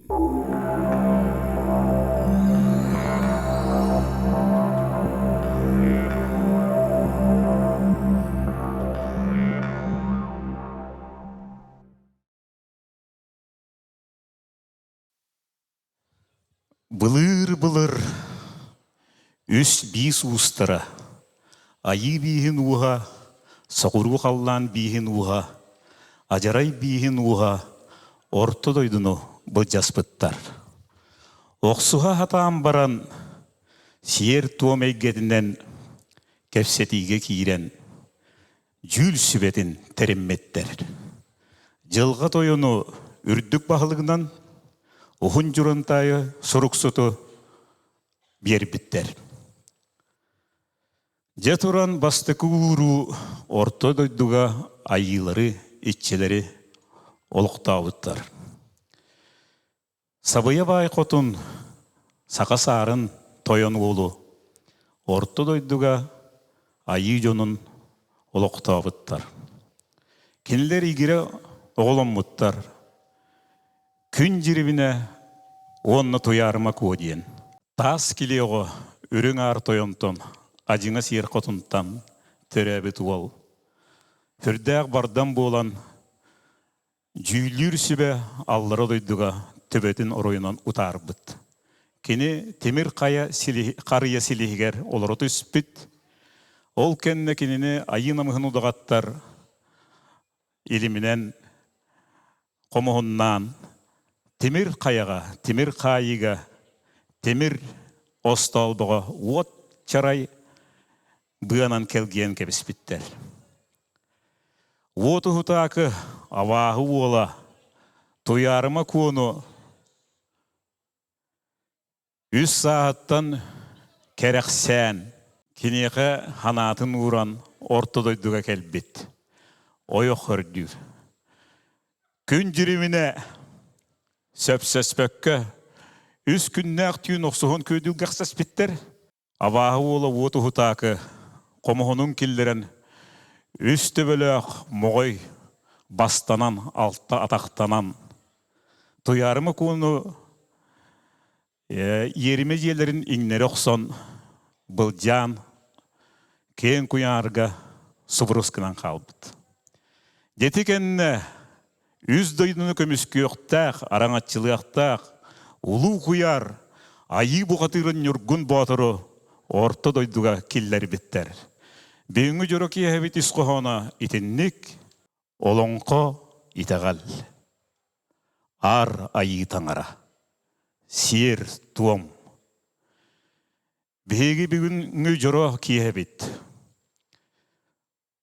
Былыыр-былыр үс биис уустара Айыы бииһин ууһа, Соҕуруу халлаан бииһин ууһа, Адьарай бииһин ууһа Орто дойдуну былдьаспыттар. Охсуһа сатаан баран, сиэр-туом эйгэтинэн кэпсэтиигэ киирэн, дьүүл сүбэтин тэриммиттэр. Дьылҕа тойону үрдүк баһылыгынан Уһун Дьурантаайы суруксуту биэрбиттэр. Дьэ туран бастакы ууруу орто дойдуга айыылары, иччилэри олохтообуттар. Сабыйа баай хотун саха саарын тойон уолу орто дойдуга айыы дьонун олохтообуттар. Кинилэр игирэ оҕоломмуттар. Күн дьирибинэ уонна Туйаарыма Куо диэн. Таас килиэ оҕо үрүҥ аар тойонтон, адьыҥа сиэр хотунтан төрөөбүт уол. Сүрдээх бардам буолан Дьүүллүүр сүбэ аллара дойдуга төбөтүн оройунан утаарбыт. Кини тимир хайа харыйа силиһигэр олоро түспүт. Ол кэннэ кинини айыы намыһын удаҕаттар илиминэн хомуһуннаан тимир хайаҕа, тимир хаайыыга, тимир остоолбоҕо уот чарай быанан кэлгийэн кэбиспиттэр. Уот уһутаакы абааһы уола Туйаарыма Куону үс сааһыттан кэрэхсээн, киниэхэ ханаатын ууран орто дойдуга кэлбит. Ойох көрдүүр. Күн дьириминэ сөпсөспөккө үс күннээх түүн охсуһан күөдүлгэхсэспиттэр. Абааһы уола уот уһутаакы хомуһунун киллэрэн үс төбөлөөх моҕой бастанан алта атахтанан Туйаарыма Кууну иэримэ дьиэлэрин иҥнэри охсон былдьаан киэҥ куйаарга субурус гынан хаалбыт. Дьэти кэннэ үс дойдуну көмүскүөхтээх, араҥаччылыахтаах улуу куйаар Айыы бухатыырын Ньургун Боотуру орто дойдуга киллэрбиттэр. Бүгүҥҥү дьоро киэһэбит ис хоһооно итинник олоҥхо итэҕэл. Аар Айыы Таҥара. Сиэр-туом. Биһиги бүгүҥҥү дьоро киэһэбит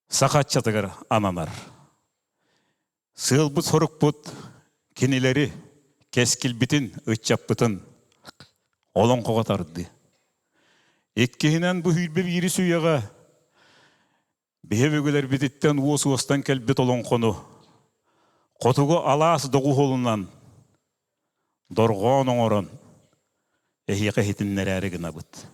саха аччатыгар ананар. Сыалбыт-сорукпут кинилэри, кэскилбитин, ыччаппытын олоҥхоҕо тардыы. Иккиһинэн бу сүүрбэ биирис үйэҕэ биһи өбүгэлэрбититтэн уос уостан кэлбит олоҥхону хотугу алаас доҕуһуолунан дорҕоон оҥорон эһиэхэ иһитиннэрээри гынабыт.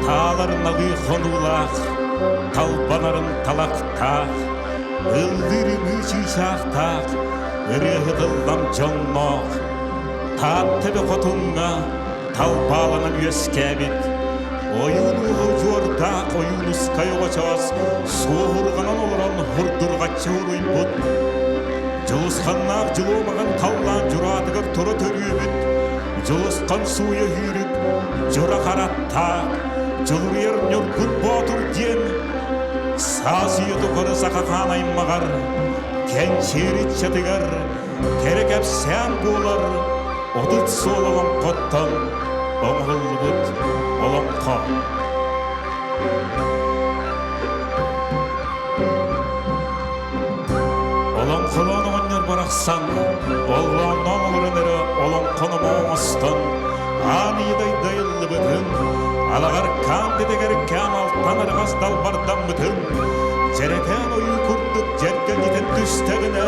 Тааларыналыы хонуулаах, талбанарын талахтаах, ыллыырыныы чыычаахтаах, ырыаһыт ыллам дьонноох, Таатта эбэ хотуҥҥа талбааланан үөскээбит, ойуун уоһу удьуордаах ойуунускай оҕочоос суоһурҕанан олорон хурдурҕаччы уруйбут, дьулусханнаах дьулуомаҕын халлаан дьураатыгар тура төрүүр. Дьулусхан сууйа сүүрүк, дьура хараттаах, дьулуруйар Ньургун Боотур диэн саас үйэ тухары саха хаан аймаҕар, кэнчиэри ыччатыгар кэрэ кэпсээн буолар 30 суол олоҥхоттон оҥоһуллубут олоҥхо. Олоҥхолоон оҕонньор барахсан, оллоонноон олорон эрэ олоҥхономо оҥостон, аан ийэ дайдайыллыбытын, алаҕар каан дэтэгэр кээн алтан арҕас далбардаммытын, дьэрэкээн ойуу курдук дьэргэлдьитэн түстэҕинэ,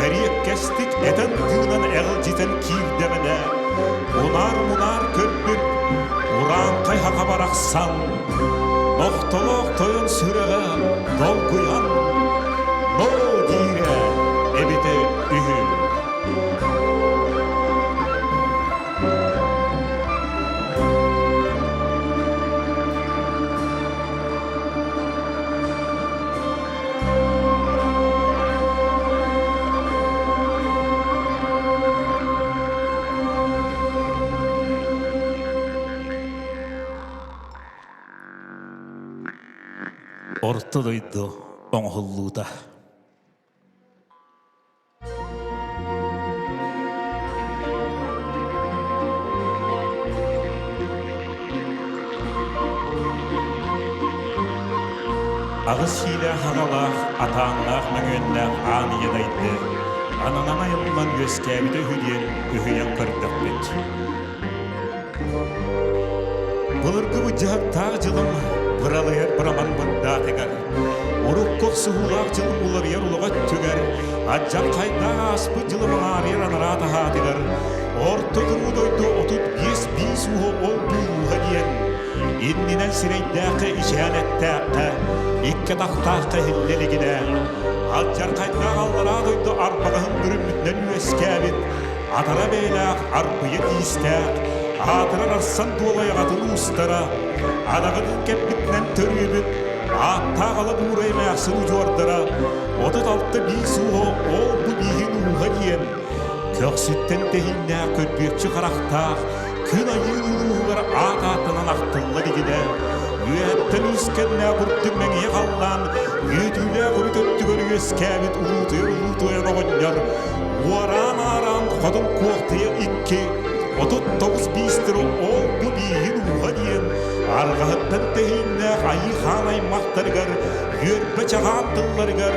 эриэккэстик этэн-тыынан эҕилдьитэн киирдэҕинэ, унаар-мунаар көрбүт урааҥхай хаха барахсан, Нохтолоох тойон сүрэҕэ долгуйан, ноо диирэ эбитэ үһү. Орто дойду оҥоһуллуута. Аҕыс сиилээх аҕалаах, атааннаах мөҥүөннээх аан ийэ дайды ананан айыллан үөскээбитэ үһү диэн үһүйэн көрдөхпүт. Былыргы быдьаһыктаах дьылым быралыйар быраман бырдаатыгар, урукку охсуһуулаах дьылым уларыйар улаҕа өттүгэр, адьаххайдаах ааспыт дьылым аҥаарыйар анараа таһаатыгар, орто туруу дойду 35 биис ууһа ол буулууһа диэн, иннинэн сирэйдээххэ ичээн эттээххэ, икки атахтаахха иһиллэ илигинэ, алдьархайдаах аллараа дойду арбаҕаһын бүрүммүтүнэн үөскээбит атара бэйэлээх арбыйа тиистээх, аатырар арсан дуолайаҕатын уустара, адаҕытын кэппитинэн төрүөбүт, ааттаах ала буурай эмээхсин удьуордара, 36 биис ууһа ол-бу бииһин ууһа диэн, көхсүттэн тэһииннээх көрбүөччү харахтаах, күн айыы улууһугар аат ааттанан ахтылла илигинэ, үөһэттэн үскэннээх үрдүк мэҥиэ халлаан, үөтүүлээх үрүт өттүгэр үөскээбит улуутуйар улуутуйан оҕонньор, уораан-аараан хотун куохтуйа икки, 39 биистэрэ ол-бу бииһин ууһа диэн, арҕаһыттан тэһииннээх айыы хаан аймахтарыгар, үөрбэ чаҕаан тылларыгар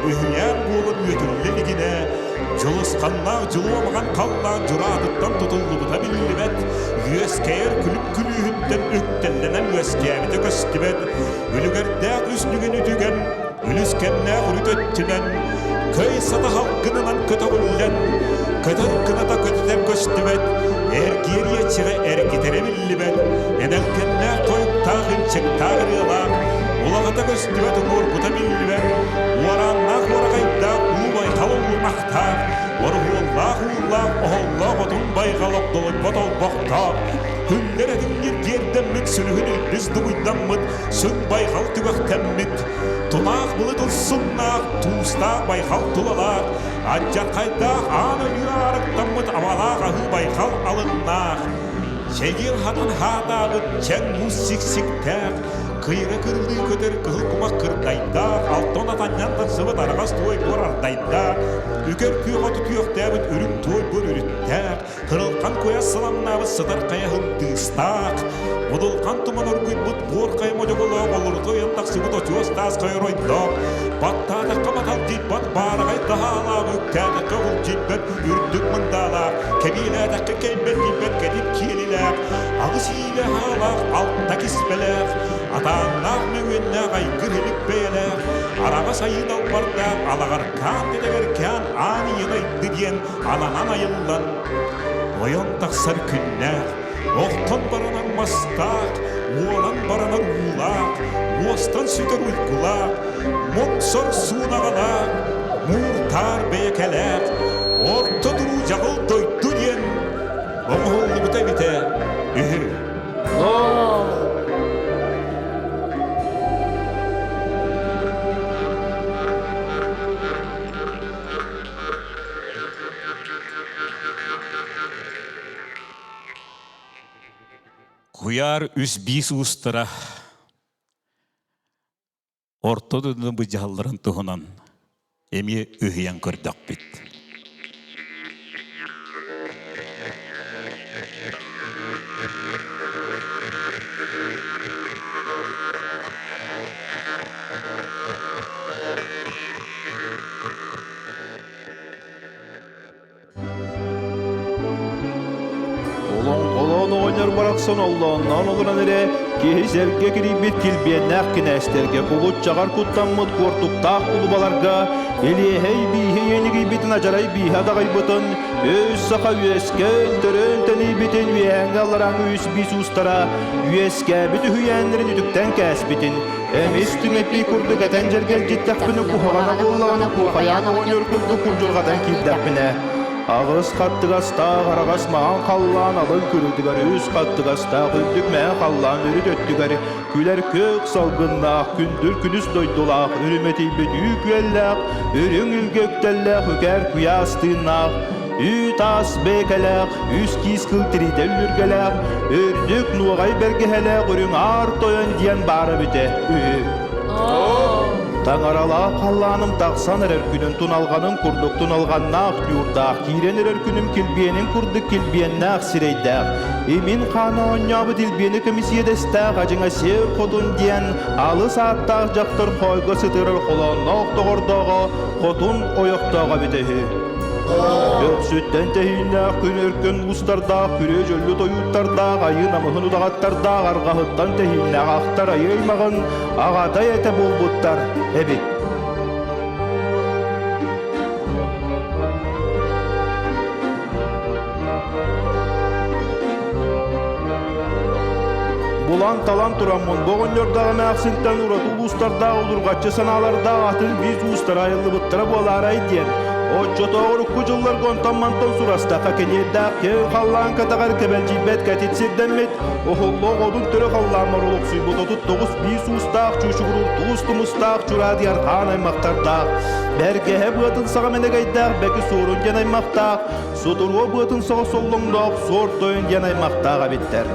үһүйээн буолан үөтүллэ илигинэ, Дьулусханнаах дьулуомаҕан халлаан дьураатыттан тутуллубута биллибэт, үөскэйэр күлүк күлүүһүттэн үктэллэнэн үөскээбитэ көстүбэт, үлүгэрдээх үс нүгэн үтүгэн, үлүскэннээх үрүт өттүнэн, көй сатаһал гынынан көтөҕүллэн, көтөр кыната көтүтэр көстүбэт, эргиэр иэччэҕэ эргитэрэ биллибэт, энэлкэннээх тойуктаах ынчыктаах ырыалаах, улаҕата көстүбэт уҥуоргута биллибэт, уорааннаах уораҕайдаах уу байҕал уллумахтаах, оруһуоллаах ууллаах оһоллоох отун байҕал огдолойбот олбохтоох, күллэр этиҥҥир тиэрдэммит сүлүһүн илбис дугуйдаммыт, сүн байҕал түгэхтэммит, тунаах былыт урсуннаах, туустаах байҕал тулалаах, Алдьархайдаах аан өлүү аарыктаммыт абалаах аһыы байҕал алыннаах, чэгиэн хатан хаатаабыт чэҥ муус сиксиктээх, кыйра кырылыы көтөр кыһыл кумах кырдайдаах, алтан атанньан тахсыбыт араҕас туой буор ардайдаах, үкэр күөх оту күөхтээбит үрүҥ туой буор үрүттээх, Кырылхан куйас сыламнаабыт сытар хайаһын тыыстаах, будулхан туман оргуйбут буор хайа модьоголоох олорута ойон тахсыбыт очуос таас хойоройдоох, баттаатахха баталдьыйбат баараҕай таһаалаах үктээтэххэ улдьуйбат үрдүк мындаалаах, кэбиэлээтэххэ кэйбэрдийбэт кэтит киэлилээх, аҕыс иилэ хаалаах алта киспэлээх, атааннаах мөҥүөннээх айгыр илик бэйэлээх, араҕас айыы далбардаах алаҕаркаан тэтэгэркээн аан ийэ дайды диэн ананан айыллан, ойон тахсар күннээх, охтон баранар мастаах, уолан баранар уулаах, уостан сүтэр уйгулаах, муҥ-сор суунаҕалаах, муур-таар бэйэкэлээх, орто туруу дьаҕыл дойду диэн оҥоһуллубута эбитэ үһү. Куйаар үс биис уустара орто дойдуну былдьаһалларын туһунан эмиэ ыһыйан көрдөхпүт. Олоҥхолоон оҕонньор барахсан оллоонноон олорон эрэ киһи сэргэ кирийбит килбиэннээх кинээстэргэ кулут-чаҕар куттаммыт куортуктаах кулубаларга илиэһэй бииһэ иэнигийбитин адьарай бииһэ адаҕайбытын өс саха үөскээн төрөөн тэнийбитин үөһээҥҥи алларааҥҥы үс биис уустара үөскээбит үһүйээннэрин үтүктэн кээспитин эмис түмэппий курдук этэн дьэргэлдьиттэхпинэ куһаҕана буоллаҕына куохайаан оҕонньор курдук курдурҕатан киирдэхпинэ аҕыс хаттыгастаах араҕас маҥан халлаан алын күрүтүгэр үс хаттыгастаах үрдүк мэҥэ халлаан үрүт өттүгэр күлэр күөх салгыннаах күндүл күнүс дойдулаах үрүмэтийбит үү күөллээх үрүҥ илгэ үктэллээх үкээр куйаас тыыннаах Үүт-аас бэйэкэлээх, үс киис кыл тириитэ үллүргэлээх, үрдүк нуоҕай бэргэһэлээх үрүҥ аар тойон диэн баара бүтэ үһү. Таҥаралаах халлааным тахсан эрэр күнүн туналҕанын курдук туналҕаннаах ньуурдаах, киирэн эрэр күнүм килбиэнин курдук килбиэннээх сирэйдээх, имин хаана оонньообут илбиэни көмүсиэдэстээх адьыҥа сиэр хотун диэн алыс ааттаах дьахтар хоойго сытыарар холоонноох доҕордооҕо хотун ойохтооҕо эбитэ үһү. Өксүттэн тэһииннээх күн өркөн уустардаах, күрүө дьөллү тойууттардаах, айыы намыһын удаҕаттардаах, арҕаһыттан тэһииннээх ахтар айыы аймаҕын аҕатай этэ буолбуттар эбит. Булан-талан тураммын, бу оҕонньордоох эмээхсинтэн ураты улуустардаах удурҕаччы санаалардаах атын биис уустара айыллыбыттара буолаарай диэн, оччотооҕу урукку дьылларга онтон-мантан сурастахха кэниэрдээх киэҥ халлаан катаҕар кэбэлдьийбэт кэтит сирдэммит, оһоллоох одун төрө халлааммар олохсуйбут 39 биис уустаах чуучугуруур туус тумустаах чураадыйар хаан аймахтардаах, бэргэһэ быатын саҕа мэнэгэйдээх бэки суорун диэн аймахтаах, Сутуруо быатын соҕус соллоҥноох суор тойон диэн аймахтаах эбиттэр.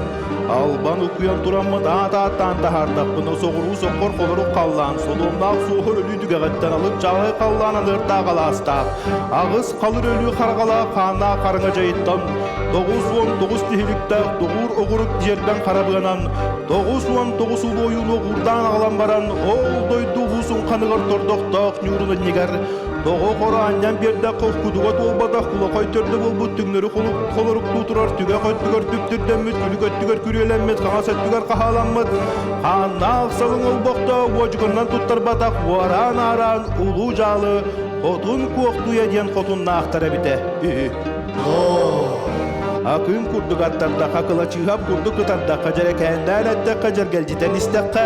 Албан укуйан тураммыт аат ааттаан таһаардахпына соҕуруу соххор холорук халлаан, содуомнаах суоһур өлүү түгэҕиттэн алып чаҕай халлаан аныырдаах алаастаах, аҕыс халыр өлүү хараҕалаах хааннаах хараҥа дьайыттан 99 тиһиликтээх доҕуур оҕурук дьиэрбэн харабыанан 99 улуойууну оҕуурдаан аҕалан баран ол дойду улуусун ханыгар тордохтоох ньуурун иннигэр Тоҕо хоро анньан биэрдэххэ кудуга туолбатах кулахай төрдө буолбут түҥнэри холоруктуу турар түгэх өттүгэр түптүрдэммит күлүк өттүгэр күрүөлэммит хаҥас өттүгэр хаһааламмыт хааннаах салыҥ олбохтоох уодьуганынан туттарбатах уораан-аараан улуу дьаалы хотун куохтуйа диэн хотуннаахтар эбитэ үһү. Акыым курдук аттардахха, кылачыыһап курдук ытардахха, дьэрэкээннээн эттэххэ, дьэргэлдьитэн истэххэ,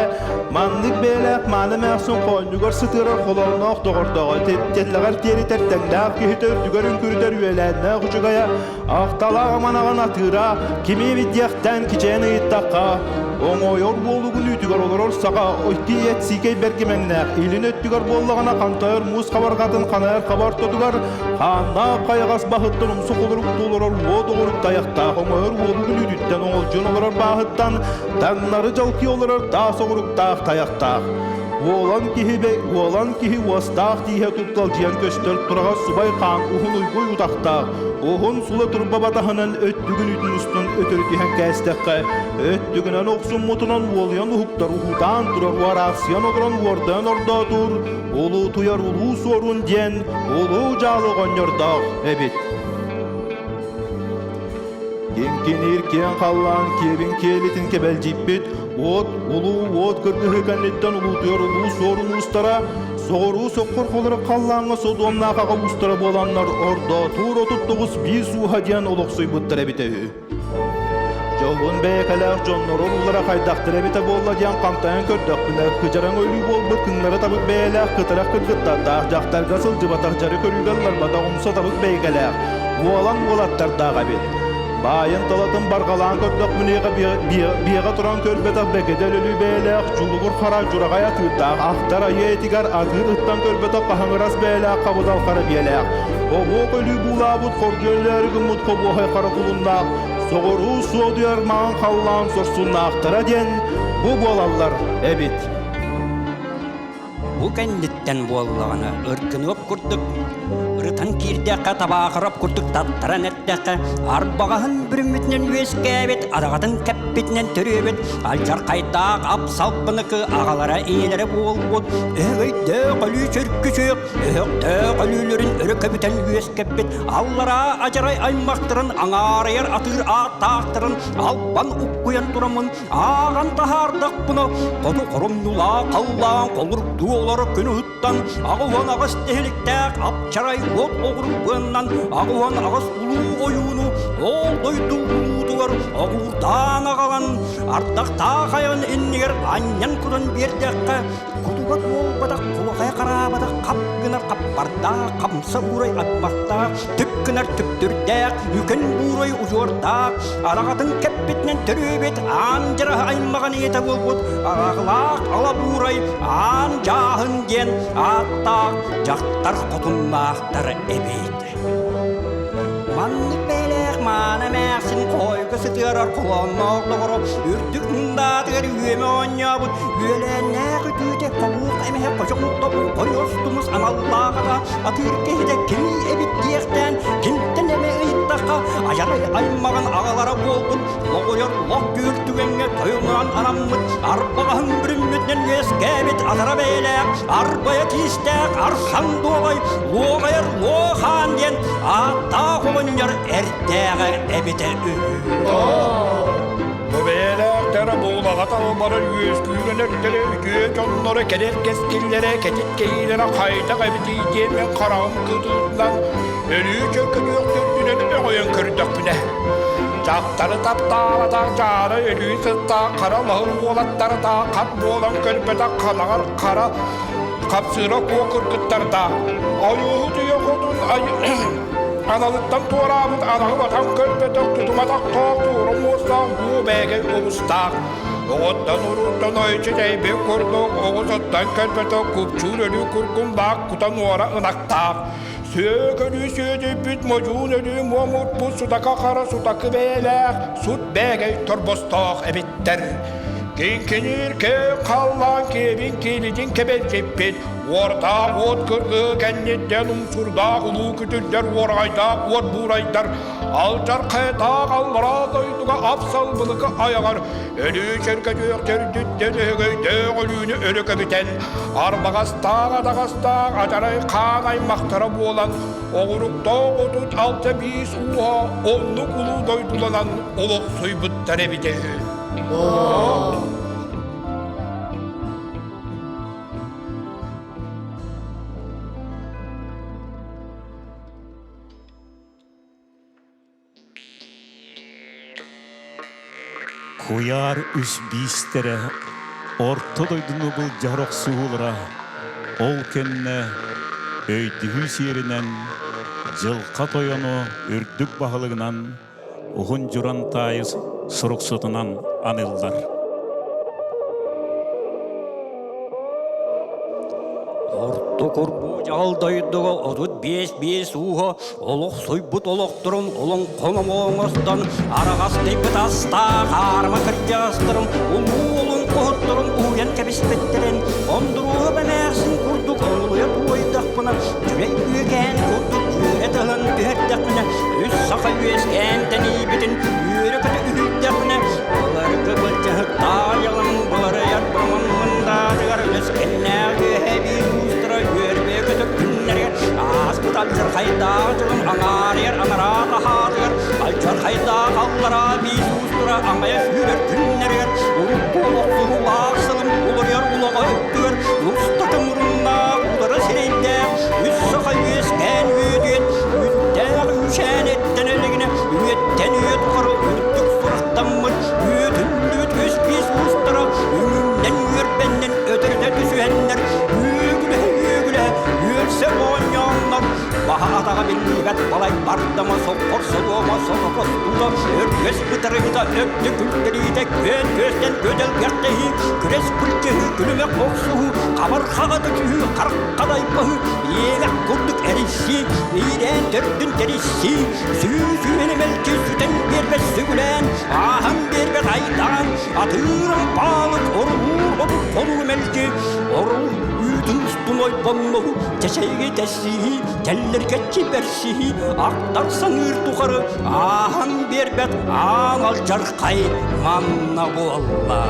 маннык бэйэлээх мааны эмээхсин хоонньугар сытыарар холоонноох доҕордооҕо, тэллэҕэр тиэритэр тэҥнээх киһитэ үрдүгэр үҥкүрүтэр үөлээннээх учугайа, ахталаах аманаҕын атыыра, кими эбит диэхтээн кичэйэн ыйыттахха, оҥойор буолугун үүтүгэр олорор саха икки эт сиикэй бэргимэҥнээх, илин өттүгэр буоллаҕына хантайар муус хабарҕатын ханайар хаба ортотугар Хааннаах хайаҕас баһыттан умса холоруктуу олорор уот оҕурук тайахтаах оҥойор уолугун үүтүттэн оҥолдьун олорор бааһыттан таҥнары дьалкыы олорор таас оҕуруктаах тайахтаах. Уолан киһи уолан киһи уостаах тииһэ тутталдьыйан көстөр тураҕас субай хаан уһун уйгуй утахтаах, уһун сула турба батаһынан өттүгүн үтүн устун өтөрүтүһэн кээстэххэ, өттүгүнэн охсуммутунан уолуйан уһуктар уһутаан турар уораахсыйан олорон уордайан ордоотуур Улуутуйар улуу суорун диэн улуу дьаалы оҕонньордоох эбит. Киҥкиниир киэҥ халлаан киэбин киэлитин кэбэлдьиппит уот улуу уот кыргыһыы кэнниттэн улуутуйар улуу суорун уустара соҕуруу соххор холорук халлааҥҥа содуомнаах аҕа уустара буоланнар ордоотуур 39 биир сууһа диэн олохсуйбуттар эбитэ үһү. Дьолун бэйэкэлээх дьоннору уллара хайдахтар эбитэ буолла диэн хантайан көрдөхпүнэ, кыдьараҥ өлүү буолбут кыҥнары табык бэйэлээх кытарах кыргыттардаах дьахтарга сылдьыбатах дьары көрүүгэ ылларбатах умса табык бэйэкэлээх уолан уолаттардаах эбит. Баайын-талатын барҕалаан көрдөхпүнэ биэҕэ туран көрбөтөх бэкэдэ өлөлүү бэйэлээх дьулугур хара дьураҕай атыырдаах ахтар айыы этигэр атыыр ыттан көрбөтөх хаһыҥырас бэйэлээх хабыдал хара биэлээх обуок өлүү буулаабыт хордьуөллөөрү гыммыт хобуохай хара кулуннаах соҕуруу суодуйар маҥан халлаан сорсуннаахтара диэн бу буолаллар эбит. Бу кэнниттэн буоллаҕына ыргыныап курдук ырытан киирдэххэ табаахырап курдук таттаран эттэххэ арбаҕаһын бүрүммүтүнэн үөскээбит адаҕатын кэппитинэн төрүөбүт алдьархайдаах ап-салбыныкы аҕалара ийэлэрэ буолбут өһөгөйдөөх өлүү чөркүчүөх өһөхтөөх өлүүлэрин өрө көбүтэн үөскэппит аллараа адьарай аймахтарын аҥаарыйар атыыр ааттаахтарын албан уккуйан тураммын ааҕан таһаардахпына, хоту хоромньулаах халлаан холурдуу олоро күн уһуттан 88 тиһиликтээх апчарай уот оҕурук быаннан 88 улуу ойууну ол дойду улуутугар оҕуурдаан аҕалан ардахтаах айан иннигэр анньан кутан биэрдэххэ кутуга туолбатах кулахайа хараабатах хап гынар хаппардаах хамса уурай атмахтаах түп гынар түптүрдээх үкэн буурай удьуордаах араҕатын кэппитинэн төрүөбүт аан дьараһы аймаҕын ийэтэ буолбут араҕалаах ала буурай аан дьааһын диэн ааттаах дьахтар хотуннаахтар эбит. Маннык бэйэлээх маана эмээхсин хоойго сытыарар холоонноох доҕоро үрдүк мындаатыгар үөмэ оонньообут үөлээннээх үтүөтэ хобуох эмэһэ хочоҥ тобук хойуос тумус аналлаах ата атыыр киһитэ кимий эбит диэхтээн кимтэн эмэ ыйыттахха айарай аймаҕын аҕалара буолбут лоҕуйар лох күөл түгэҥҥэ тойонунан анаммыт арбаҕаһын бүрүммүтүнэн үөскээбит атара бэйэлээх арбайа тиистээх архан дуолай луоҕайар луохаан диэн ааттаах оҕонньор эрдээҕэ эбитэ үһү. Бу бэйэлээхтэрэ буулаҕа талбара үөскүүрэнэрдэрэ үтүө дьонноро кэлэр кэскиллэрэ кэтит кэһиилэрэ хайдах эбитий диэммин хараҕым кытыытынан өлүү чөкөтүөх төрдүнэн өҕүйэн көрдөхпүнэ дьахтары таптаабатах дьаара өлүү сыттаах хара лаһыр уолаттардаах хат буолан көрбөтөх ханаҕар хара хапсыыра куо кыргыттардаах ойууһут үйэ хотун аналыттан туораабыт анаҕы батан көрбөтөх тутуматах тоох туора муостаах уу бэйгэ обустаах оҕоттон уруттан ойучу тэйбит курдук оҕус оттон көрбөтөх купчуур өлүү кургумдаах кутан уора ынахтаах сүөк өлүү сүөдүйбүт модьуун өлүү муомурпут сутака хара сутакы бэйэлээх сут бээгэй торбостоох эбиттэр Киҥкиниир киэҥ халлаан киэбин киилитин кэбэлдьиппит, уордаах уот кыргыы кэнниттэн умсурдаах улуу күтүрдэр уораҕайдаах уот буурайдар, алдьархайдаах аллараа дойдуга ап-салбылыкы айаҕар өлүү чөркөтүөх төрдүттэн өһөгөйдөөх өлүүнү өрө көбүтэн, арбаҕастаах атаҕастаах адьарай хаан аймахтара буолан, оҕуруктаах 36 биис ууһа оннук улуу дойдуланан олохсуйбуттар эбитэ үһү. Куйаар үс биистэрэ орто дойдуну былдьаһар охсуһуулара ол кэннэ өйдөһүү сиэринэн дьылҕа тойону үрдүк баһылыгынан уһун дьуран таайыс суруксутунан аныллар. Орто курбуу дьаһал дойдуга 35 биэс ууһа олохсуйбут олохторун олоҥхоҥ оҥостон араҕастыйбыт астаах аарыма кырдьаҕастарын улуу олоҥхоһутторун уһуйан кэбиспиттэрин ондуруоһуп эмээхсин курдук онолуйа туойдахпына дьүлэй үөкээн курдук дьүөрэ тыһан түһэрдэхпинэ үс саха үөскээн тэнийбитин үөрэ-көтө үһүйдэхпинэ былыргы былдьаһыктаайалым былырыйар бырамаммындаатыгар үөскэннээх үөһэ биир уустара үөрбэ-көтө күннэригэр ааспыт алдьархайдаах дьылым аҥаарыйар анараа таһаатыгар алдьархайдаах аллараа биир уустара аҥайа сүүрэр күннэригэр урукку олохсуһуулаах сылым уларыйар улаҕа өттүгэр устата муруннаах удара сирэйдээх үс саха үөскээн үөдүйэн үүттээх үүшээн эттэн элигинэ үйэттэн үйэ тухары үрдүк сурахтаммыт үөтүллүбүт үс биэс уустара үҥүннэн үөрбэннэн өтөрүтэ түсүһэннэр үөгүлэһэ үөгүлэһэ үөрсэ оонньооннор баһа атаҕа биллибэт балай бардама соххор содуома сотопостуута күөс бытарыыта, өттө күлтэриитэ, күөн күөстэн күөдэлгэхтэһии, күрэс былдьаһыы, күлүмэх охсуһуу, хабархаҕа түһүү, хараххадайбаһыы, иэлэх курдук эрийсии, иирээн төрдүн тэрийсии, сүү-сүүһүнэ мэлдьи сүтэн биэрбэт сүгүлээн, ааһан биэрбэт айдаан, атыыран паалык орулуур обук холуу мэлдьи, орул үүтүн устун ойбонноһу, чэчэйги тэссиһии, тэллэргэччи бэрсиһии, ахтар саныыр тухары ааһан биэрбэт аан алдьархай манна буолла.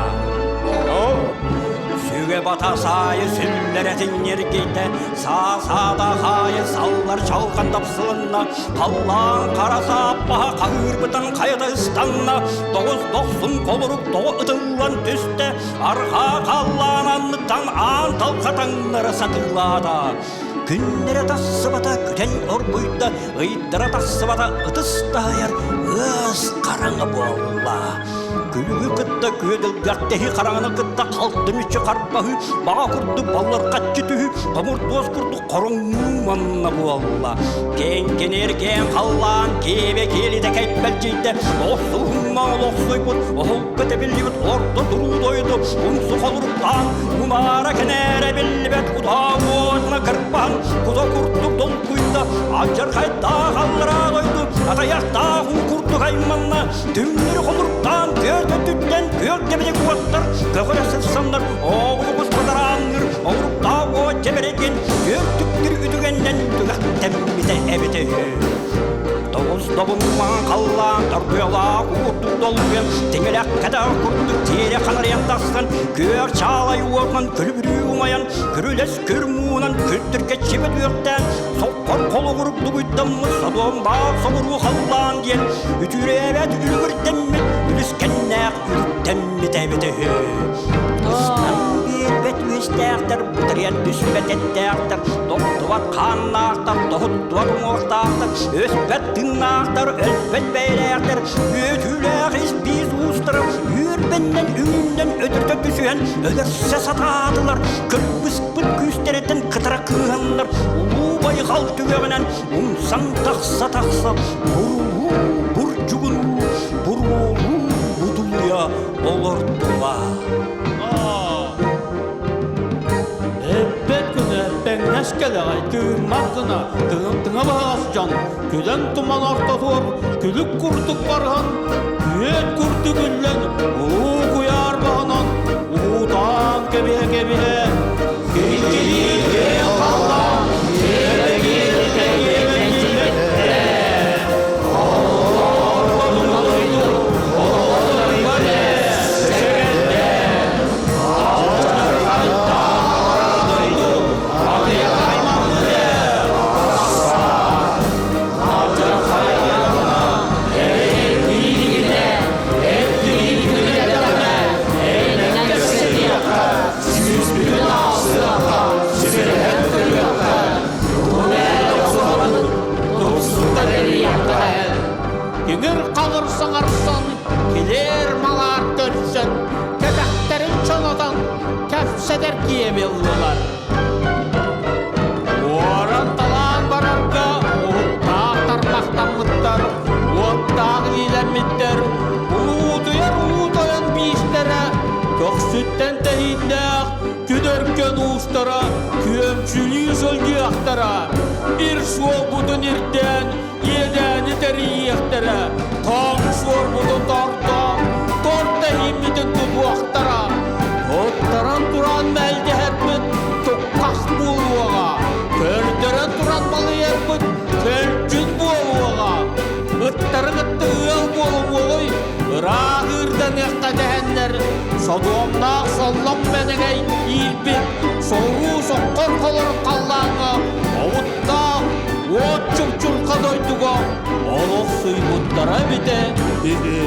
Сүгэ бата саайы сүллэрэтин ньиргийдэ, саа-саата хаайы саллар чалҕан тапсылынна, халлаан хара сааппаһа хаһыырбытын хайата ыстанна, тоҕус дохсун холорук тоҕо ытыллан түстэ, арҕаа халлаан анныттан аан талхатаҥнара сатыылаата. Күннэрэ тахсыбата күтэн оргуйда, ыйдара тахсыбата ытыс таһыйар ыас хараҥа буолла. Күлүгү кытта күөдэлгэхтэһи хараҥаны кытта халты мүччү харбаһыы, баҕа курдук баллархаччы түһүү, хомурдуос курдук хороҥнуу манна буолла. Кэҥкэнэр кээн халлаан киэбэ киэлитэ кэйбэлдьийдэ, охсуһуҥҥа олохсуйбут, оһолго тэбиллибит орто туруу дойду умсу холуруктаан, унаара кэнээрэ биллибэт утаа уотуна кырбаһан, кута курдук долгуйда, алдьархайдаах аллараа дойду, атайахтаах уу курдук айманна, түҥнэри холуруктаан, күөл өттүттэн күөл тэбини куоттар, көҕөрө сырсаннар, оҕуругус бадараанныр, оҕуруктаах уот дьэбэрэгин, күөл түктүр үтүгэннэн түгэхтэммитэ эбитэ үһү. Тоҕус добун маҥан халлаан торгуйалаах уурдук долгуйан, тиҥилэх кэтэх курдук тиэрэ ханарыйан тахсан, күөх чаалай уотунан күлүбүрүү умайан, күрүлэс күр муунан күрдүргэччибит үөхтээн, соххор холугурук дугуйдаммыт содуомбаах собуруу халлаан диэн, үтүрээбэт үлүгүрдэммит үлүскэннээх үрүктэммит эбитэ үһү. Ыстан биэрбэт үөстээхтэр, бытарыйан түспэт эттээхтэр, тохтубат хааннаахтар, тоһуттубат уҥуохтаахтар, өспөт тыыннаахтар, өлбөт бэйэлээхтэр, үөтүүлээх ис-биис уустара үөрбэннэн үүннэн өтөртө түсүһэн өлөрсө сатаатылар, кырбыспыт күүстэриттэн кытара кыыһаннар, улуу байҕал түгэҕинэн умсан тахса-тахса бурулуу бурдьугунуу, буруолуу будулуйа олордулар. Эппэт гына эппэҥнэс кэлэҕэй тыыммат гына тыҥа баһаҕас дьон күлэн туман ортотугар күлүк курдук барыһан күөт курдук үллэн улуу куйаар баһынан уутаан кэбиһэ-кэбиһэ киһи халлаан Киҥир-хаҥыр саҥарсан, килээр-малаар көрсөн, кэтэхтэрин чонотон, кэпсэтэр киэби ыллылар. Уоран-талаан барарга уһуктаах тарбахтаммыттар, уоттаах илиилэммиттэр, улуутуйар улуу тойон биистэрэ, көхсүттэн тэһииннээх күдөркөн уустара күөмчүлүү сылдьыахтара, ир суолбутун ирдээн иэдээни тэрийиэхтэрэ, тоҥ суорбутун тортоон, торт тэһииммитин тутуохтара, туттаран туран мэлдьэһэрбит тукках буолуоҕа, көрдөрөн туран балыйарбыт көлдьүн буолуоҕа, ыттары кытта ыал буолумуоҕуй, ыраах ыырданыахха дэһэннэр, содуомнаах соллоҥ мэнэгэй иирбит, соҕуруу соххор холорук халлааҥҥа оҕуттаах уот чупчурха дойдуга олох суйбуттара эбитэ үһү.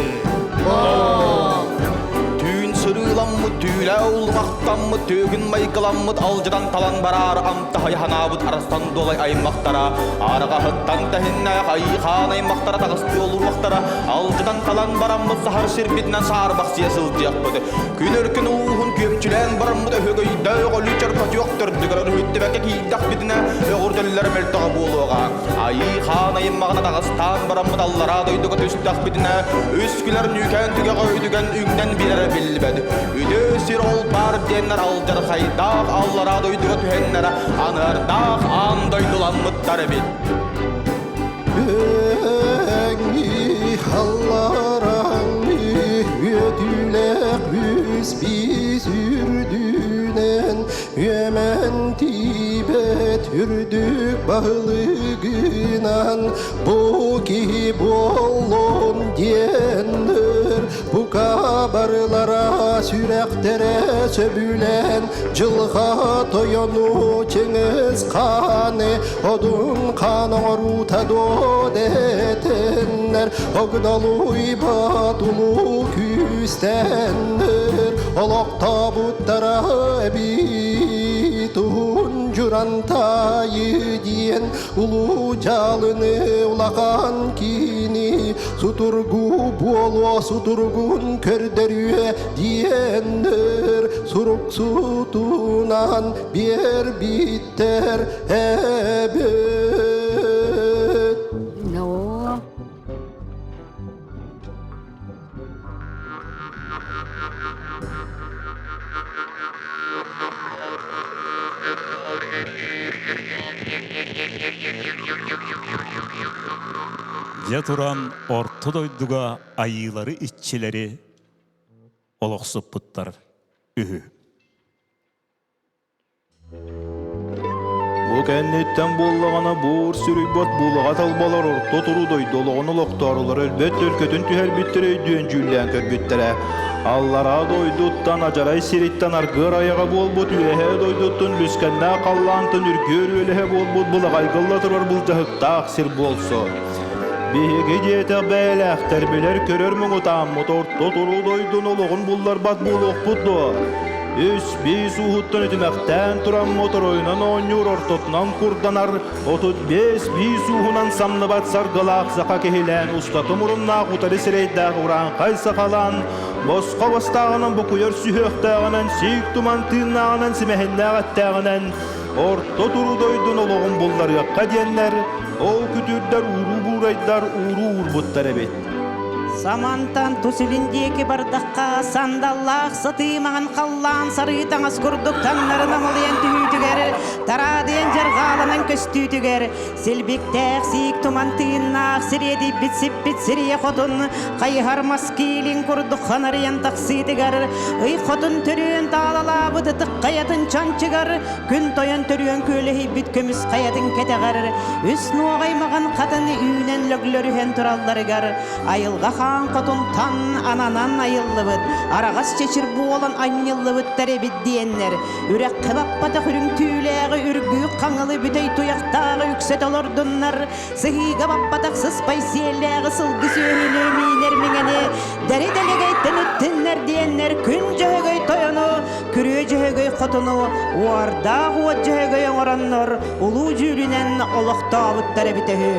Түүн сырыыламмыт. аймахтаммыт, түүлэ уллумахтаммыт, түөгүн майгыламмыт, алдьатан талан бараар амтаһай ханаабыт арастан дуолай аймахтара, арҕаһыттан тэһиннээх айыы-хаан аймахтара таҕыстыы олоруохтара, алдьатан талан бараммыт саһар сирбитинэн саарбахсыйа сылдьыахпыт. Күн өркөн ууһун күөмчүлээн бараммыт өһөгөйдөөх өлүү чөркөтүөх төрдүгэр өрүһүттүбэккэ киирдэхпитинэ өҕүрдэллэр мөлтөҕө буолуоҕа. Айыы хаан айыммаҕына таҕыстаан бараммыт аллараа дойдуга түстэхпитинэ үс күлэр нүүкээн түгэҕэ үтүгэн үҥнэн биэрэрэ биллибэт. Үтүө сир ол баар диэннэр алдьархайдаах аллараа дойдуга түһэннэр аныардаах аан дойдуламмыттар эбит. Үөҥҥи аллараңҥы үөтүүлээх үс биис үрдүнэн үөмэн тиийбэт үрдүк баһылыгынан бу киһи буоллун диэннэр бука барылара сүрэхтэрэ сөбүлээн дьылҕа тойону Чыҥыс хааны Одун хаан оҥоруута дуо дэтэннэр Огдолуйбат улуу күүстэннэр Олохтообуттара эбит уһун дьурантаайы диэн Улуу дьаалыны улахан киини Сутургу буолуо сутургун көрдөрүө диэннэр Сурук сутунан биэрбиттэр эбит. No. Дьэ туран орто дойдуга айыылары иччилэри олохсуппуттар үһү. Бу кэнниттэн буоллаҕына буур сүрүйбот буулаҕа талбалар орто туруу дойду олоҕун олохтоорулар өлбөт төлкөтүн түһэрбиттэрэ өйдүөн дьүүллээн көрбүттэрэ. Аллараа дойдуттан адьарай сириттэн аргыар айаҕа буолбут үөһээ дойдуттан лүскэннээх халлаантан үргүөр үөлэһэ буолбут былаҕайгылла турар былдьаһыктаах сир буолсу. Биһиги диэтэх бэйэлээхтэр билэр-көрөр муҥутааммыт орто туруу дойдуну олоҕун булларбат буолуохпут дуо? Үс биис ууһуттан үтүмэхтээн туран моторойунан оонньуур ортотунан курданар 35 биис ууһунан самныбат саргылаах саха киһилээн устата муруннаах утары сирэйдээх урааҥхай сахалаан босхо бастааҕынан букуйар сүһүөхтээҕинэн сиик туман тыыннааҕынан симэһиннээх эттээҕинэн орто туру дойдун олоҕун булларыахха диэннэр ол күтүрдэр ууруу буурайдар ууруу уурбуттар эбит. Самантан тус илин диэки бардахха сандаллаах сатыы маҥан халлаан сарыы таҥас курдук таҥнары намылыйан түһүүтүгэр, тараадыйан дьарҕааланан көстүүтүгэр, силбиктээх сиик туман тыыннаах сириэдийбит сиппит сирийэ хотун хайыһар мас киилин курдук ханарыйан тахсыытыгар, ый хотун төрүөн таалалаабыт ытык хайатын чанчыгар, Күн тойон төрүөн күөлэһийбит көмүс хайатын кэтэҕэр үс нуоҕай маҕан хатын үүнэн лөглөрүһэн туралларыгар айылҕа хаан хотунтан ананан айыллыбыт араҕас чэчир буолан анньыллыбыттар эбит диэннэр үрэххэ баппатах үрүҥ түүлээҕи үргүүк хаҥылы бүтэй туйахтааҕы үксэтэ олордуннар сыһыыга баппатах сыспай сиэллээҕи сылгы сүөһүнү миинэр миҥэни дэри дэлэгэйтэн үттүннэр диэннэр күн дьөһөгөй тойону Күрүө Дьөһөгөй хотуну уордаах уот Дьөһөгөй оҥороннор улуу дьүүлүнэн олохтообуттар эбитэ үһү.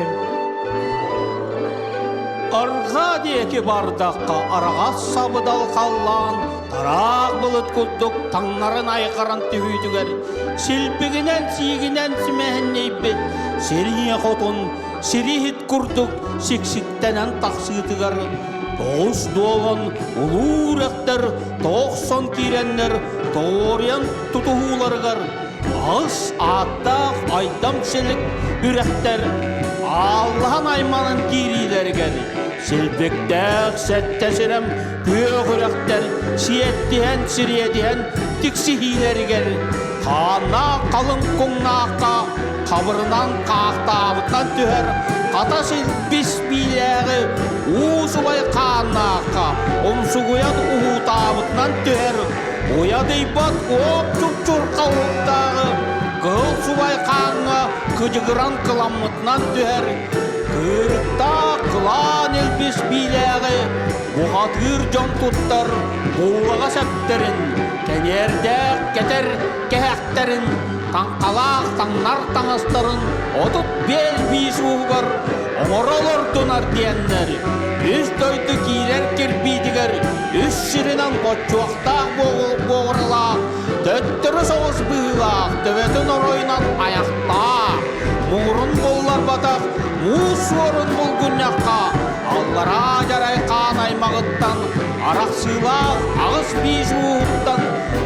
Арҕаа диэки бардахха араҕас сабыдал халлаан тараах былыт курдук таҥнарын айҕаран түһүүтүгэр силбигинэн сиигинэн симэһиннэйбит сирийэ хотун сириһит курдук сиксиктэнэн тахсыытыгар тоҕус дуолан улуу үрэхтэр 90 киирэннэр тоҕуоруйан тутуһууларыгар аҕыс ааттаах айдам силик үрэхтэр ааллаһан айманан киириилэригэр силбиктээх сэттэ сирэм күөх үрэхтэр сиэттиһэн сириэдиһэн тиксиһиилэригэр хааннаах халыҥ куҥнаахха хабырынан хаахтаабытынан түһэр хата силбис биилээҕи уу субай хааннаахха умсугуйан уһуутаабытынан түһэр уйадыйбат уоп чупчурха уһуктааҕы кыһыл субай хааҥҥа кыдьыгыран кыламмытынан түһэр кыырыктаах кылаан илбис биилээҕи. Бухатыыр дьон туттар буулаҕа сэптэрин, кэниэрдээх кэтэр кэһэхтэрин, таҥхалаах таҥнар таҥастарын 35 биис ууһугар оҥоро олордунар диэннэр, үс дойду киирэр кирбиитигэр үс сиринэн боччуохтаах буоҕуралаах, төттөрү соҕус быһыылаах төбөтүн оройунан айахтаах, муҥурун булларбатах муус суорун булгунньахха аллараа дьарай хаан аймаҕыттан арахсыылаах аҕыс биис ууһуттан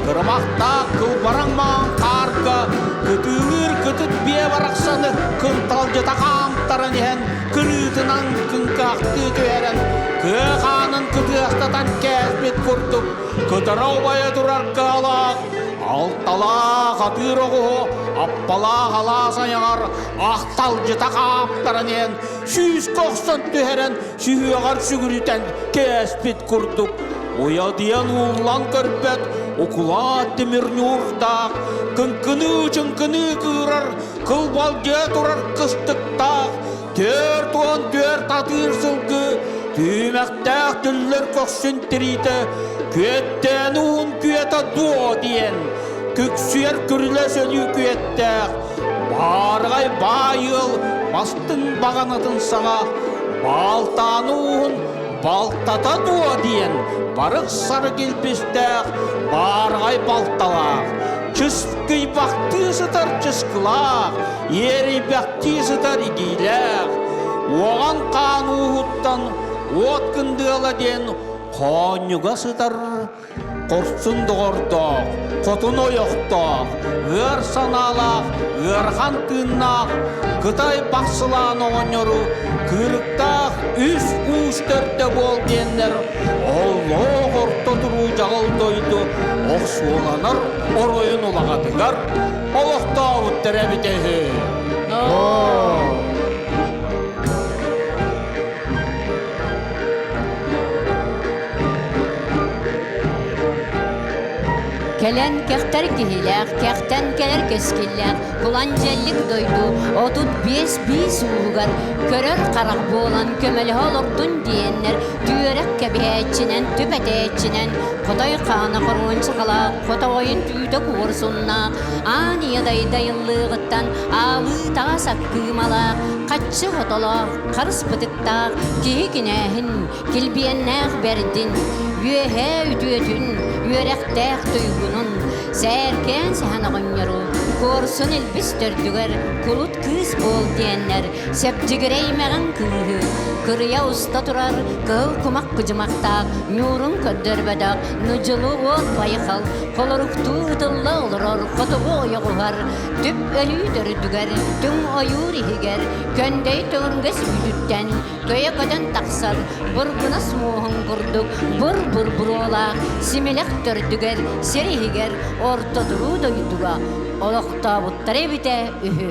кырымахтаах кылбараҥ маҥан хаарга кытыылыыр кытыт биэ барахсаны кынталдьыта хаамтаран иһэн кырыытынан кыҥкаахтыы түһэрэн кыа хаанын кытыастатан кээспит курдук кытара убайа турар кыалаах алталаах атыыр оҕуһу аппалаах алаас айаҕар ахталдьыта хаамтаран иһэн сүүскэ охсон түһэрэн сүһүөҕэр сүгүрүтэн кээспит курдук уйадыйан ууллан көрбөт укулаат тимир ньуурдаах кыҥкыныы-чыҥкыныы кыырар кылбалдьыйа турар кыстыктаах 44 атыыр сылгы түүмэхтээх түллэр көхсүн тириитэ күөттээн уһун күөтэ дуо диэн күксүйэр күрүлэс өлүү күөттээх баарҕай баай ыал бастыҥ баҕанатын саҕа баалтааны ууһун балтата дуо диэн барык сарык илбистээх баарҕай балталаах чыскыйбахтыы сытар чыскылаах иэрийбэхтии сытар игиилээх уоҕан хаан ууһуттан уот кындыала диэн хоонньуга сытар хорсун доҕордоох, хотун ойохтоох, ыар санаалаах, ыарахан тыыннаах Кытай бахсылаан оҕонньору кыырыктаах үс уус төрдө буол диэннэр оллоох орто туруу дьаҕыл дойду охсуоланар оройун улаҕатыгар олохтообуттар эбитэ үһү. Кэлэн кэхтэр киһилээх, кэхтэн кэлэр кэскиллээх, кулан дьэллик дойду 35 биис ууһугар көрөр харах буолан көмөлөһө олордун диэннэр түөрэх кэбиһээччинэн, түп этээччинэн, хотой хаана хоруончахалаах, хотоҕойун түүтэ куорсуннаах, аан ийэ дайдайыллыаҕыттан аалыы таҕас аккыымалаах, хаччы хотолоох, харыс бытыктаах киһи кинээһин, килбиэннээх бэрдин, үөһээ үтүөтүн, үөрэхтээх туйгунун, сээркээн сэһэн оҕонньору, куорсун илбис төрдүгэр кулут кыыс буол диэннэр, сэбдьигирэй мэҕин кыыһы, кырыйа уста турар кыһыл кумах кыдьымахтаах ньуурун көрдөрбөтөх ныдьылы уол байхал холоруктуу ытылла олорор хотугу ойоҕуһар түп өлүү төрдүгэр түҥ ойуур иһигэр көндөй төҥүргэс үүтүттэн көйө көтөн тахсар бургунас муоһун курдук бур-бур буруолаах симилэх төрдүгэр сир иһигэр орто туруу дойдуга олохтообуттара эбитэ үһү.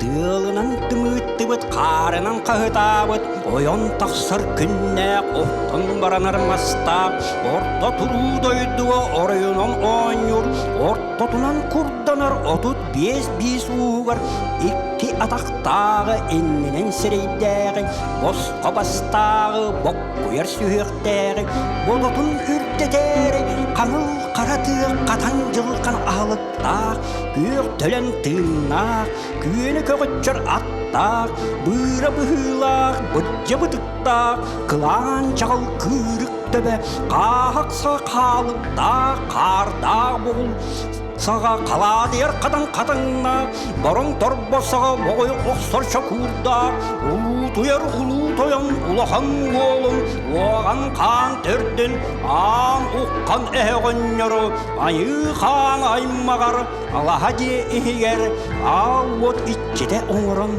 Тыалынан тымыыттыбыт, хаарынан хаһытаабыт, ойон тахсар күннээх, оттон баранар мастаах, орто туруу дойдуга оройунан оонньуур, ортотунан курданар 35 биис ууһугар икки атахтааҕы иннинэн сирэйдээҕи, босхо бастааҕы, боккуйар сүһүөхтээҕи, болотун үрдэтээри хаҥыл хара тыа хатан дьылҕан аһылыктаах, күөх төлөн тыыннаах, күөнү көҕүччэр аттаах, быыра быһыылаах, бырдьа бытыктаах, кылаан чаҕыл кыырык төбө, хааһах хаалыктаах, хаардаах бугул саҕа халаадыйар хатан хатыҥна, бороҥ торбо саҕа моҕой охсор чокуурдаах, улуутуйар улуу тойон улахан уолун, уоҕан хаан төрдүн, аан уххан эһэ оҕонньору, айыы хаан аймаҕар алаһа дьиэ иһигэр аал уот иччитэ оҥорон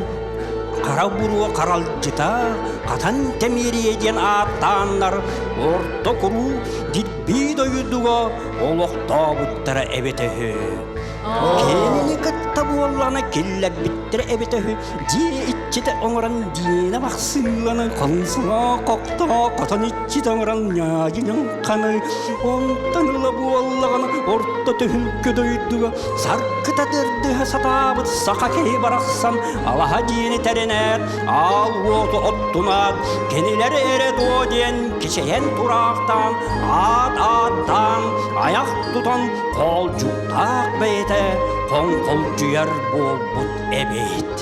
хара буруо харалдьыта хатан тэмиэрийэ диэн ааттааннар орто куруу дирбии дойдуга олохтообуттара эбитэ үһү. Кинини кытта буоллаҕына киллэрбиттэрэ эбитэ үһү, дьиэ иччитэ оҥорон диэнэ бахсыыланы, хонсуҥа хохтоо хотон иччитэ оҥорон ньаадьы-ньаҥханы, онтон ыла буоллаҕына орто түһүлгэ дойдуга саргыта тырдыһа сатаабыт саха киһи барахсан алаһа дьиэни тэринээт, аал уоту оттунаат, кинилэр эрэ дуо диэн кичэйэн тураахтаан, аат ааттаан, айах тутан хоолдьуктаах бэйэтэ хоҥхолдьуйар буолбут эбит.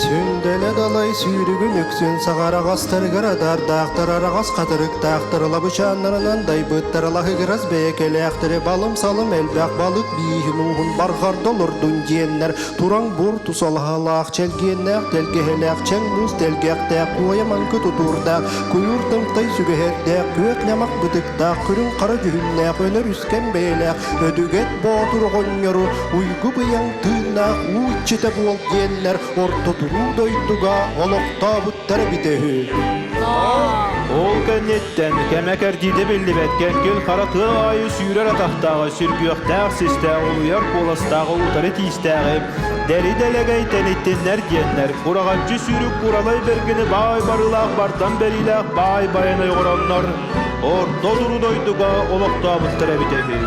Сүндэлэ далай сүүрүгүн үксүн саҕараҕастарыгар адардаахтар араҕас хатырыктаахтар лабычааннарынан дайбыттар лаһыгырас бэйэкэлээхтэри балым-салым элбэх балык бииһин ууһун барҕарда олордун диэннэр тураҥ бур тусалаһалаах чэлгиэннээх тэлгэһэлээх чэҥ муус тэлгэхтээх куойа маҥкы тутуурдаах куйуур тымтай сүгэһэрдээх күөх ньамах бытыктаах күрүҥ хара дьүһүннээх өнөр үскэн бэйэлээх өдүгэт боотур оҕонньору уйгу быйаҥ тыыннаах уу иччитэ буол диэннэр орто туруу дойдуга олохтообуттара эбитэ үһү. Ол кэнниттэн кэмэ кэрдиитэ биллибэт кэҥкил хара тыа аайы сүүрэр атахтааҕы, сүргүөхтээх систээх улуйар куоластааҕы утары тиистээҕи дэри дэлэгэй тэниттиннэр диэннэр кураҕаччы сүүрүк куралай бэргэни баай барыылаах бартан бэриилээх баай байан ойоҕороннор орто туру дойдуга олохтообуттар эбитэ үһү.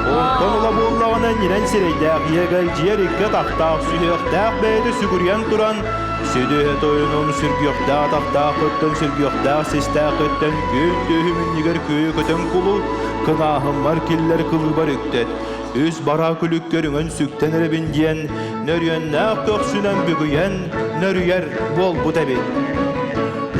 Онтон ыла буоллаҕына ньирэн сирэйдээх иэгэлдьийэр икки атахтаах сүһүөхтээх бэйэтэ сүгүрүйэн туран сүдүһэ тойонум сүргүөхтээх атахтааххыттан сүргүөхтээх систээххиттэн күн түөһүм иннигэр күөйэ көтөн кулу кынааһыммар киллэр кылыыбар үктэт үс бараа күлүккэр үҥэн сүктэн эрэбин диэн нөрүөннээх көхсүнэн бүгүйэн нөрүйэр буолбут эбит.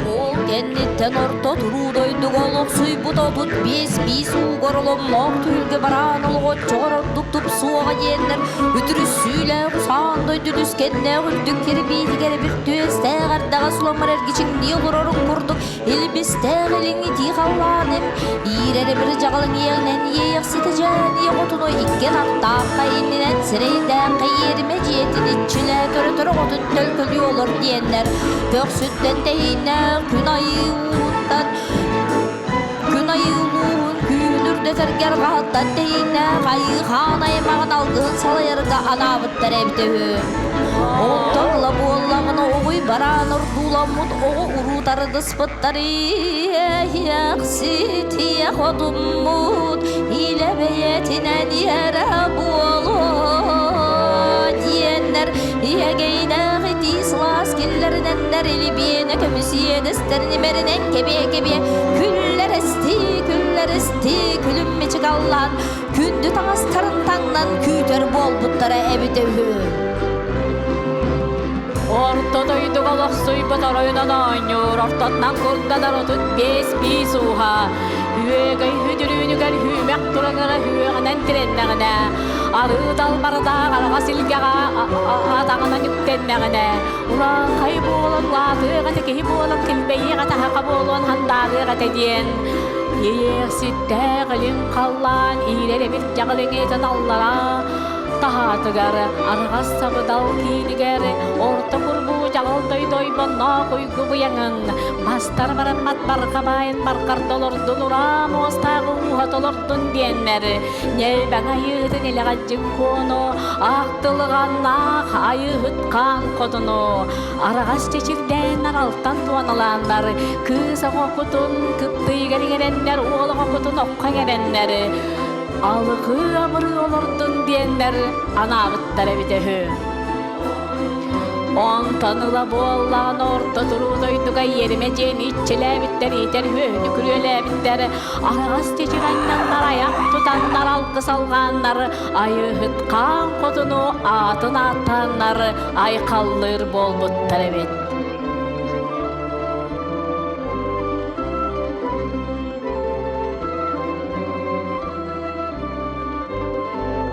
Ол кэнниттэн орто туруу дойдуга олохсуйбут 35 биис уугар оломноох түһүлгэ бараан олоҕо оччоҕор ордук тупсуоҕа диэннэр үтүрүссүүлээх усаан дойду түскэннээх үрдүк кирбиитигэр бир түөстээх эрдэҕэ суламмар эргичиҥнии олорорун курдук Илбистээх илиҥҥитии халлааным, иирэр эбир дьаҕалыҥ иэҕинэн иэйэхситэ дьээниэ хотуну икки аттаахха иннинэн сирэйдээххэ иэримэ дьиэтин иччилээ көрө-көрө оҕотун төлкөлүү олор диэннэр көхсүттэн тэһииннээх күн айыы ууһуттан күн айыы улууһун күүһүн үрдэтэргэ арҕаһыттан тэһииннээх айыы хаан аймаҕын алгыһын салайарга анаабыттар эбитэ үһү. Онтон ыла буоллаҕына оҕуй бараан ордууламмыт оҕо уруу тарыдыспыттар иэйэхситиэ хотуммут илэ бэйэтинэн иэрэ буолуо диэннэр иэгэйдээх итии сылаас киллэринэннэр илибиэнэ көмүс иэдэстэрин имэринэн кэбиэ-кэбиэ күллэр эстии күллэр эстии күлүм мичик аллаан күндү таҥастарын таҥнан күүтэр буолбуттара эбитэ үһү. Орто дойдуга олохсуйбут оройунан оонньуур, ортотунан курданар 35 биис ууһа. Үөгэй хүдүрүүнүгэр хүүмэх тураҥара үөҕүнэн тирэннэҕинэ, арыы далбардаах араҕас илгэҕэ атаҕынан үктэннэҕинэ, урааҥхай буолан улаатыах этэ, киһи буолан килбэйиэх этэ, хаха буолуон хандаарыах этэ диэн Иэйиэхситтээх илин халлаан иирэр эбит дьаҕылыҥыытын аллараа таһаатыгар араҕас сабыдал киинигэр орто курбуу дьаҕыл дойдойбонноох уйгу быйаҥын бастар бараммат барҕа баайын барҕар толордун ураа муостаах ууһа толордун диэннэр ньэлбэҥ айыытын илэҕэдьик куону ахтылҕаннаах айыыһыт хаан хотуну араҕас чэчирдээннэр алтан туоналааннар кыыс оҕо кутун кыптыйыгар иҥэрэннэр уол оҕо кутун окко иҥэрэннэр алҕыы абырыы олордун диэннэр анаабыттар эбитэ үһү. Онтон ыла буоллаҕына орто туруу дойдуга иэримэ дьиэни иччилээбиттэр, иитэр үөһүнү күрүөлээбиттэр, араҕас чэчирэннэр айах тутаннар, алгыс алҕааннар, айыыһыт хаан хотуну аатын ааттааннар айхаллыыр буолбуттар эбит.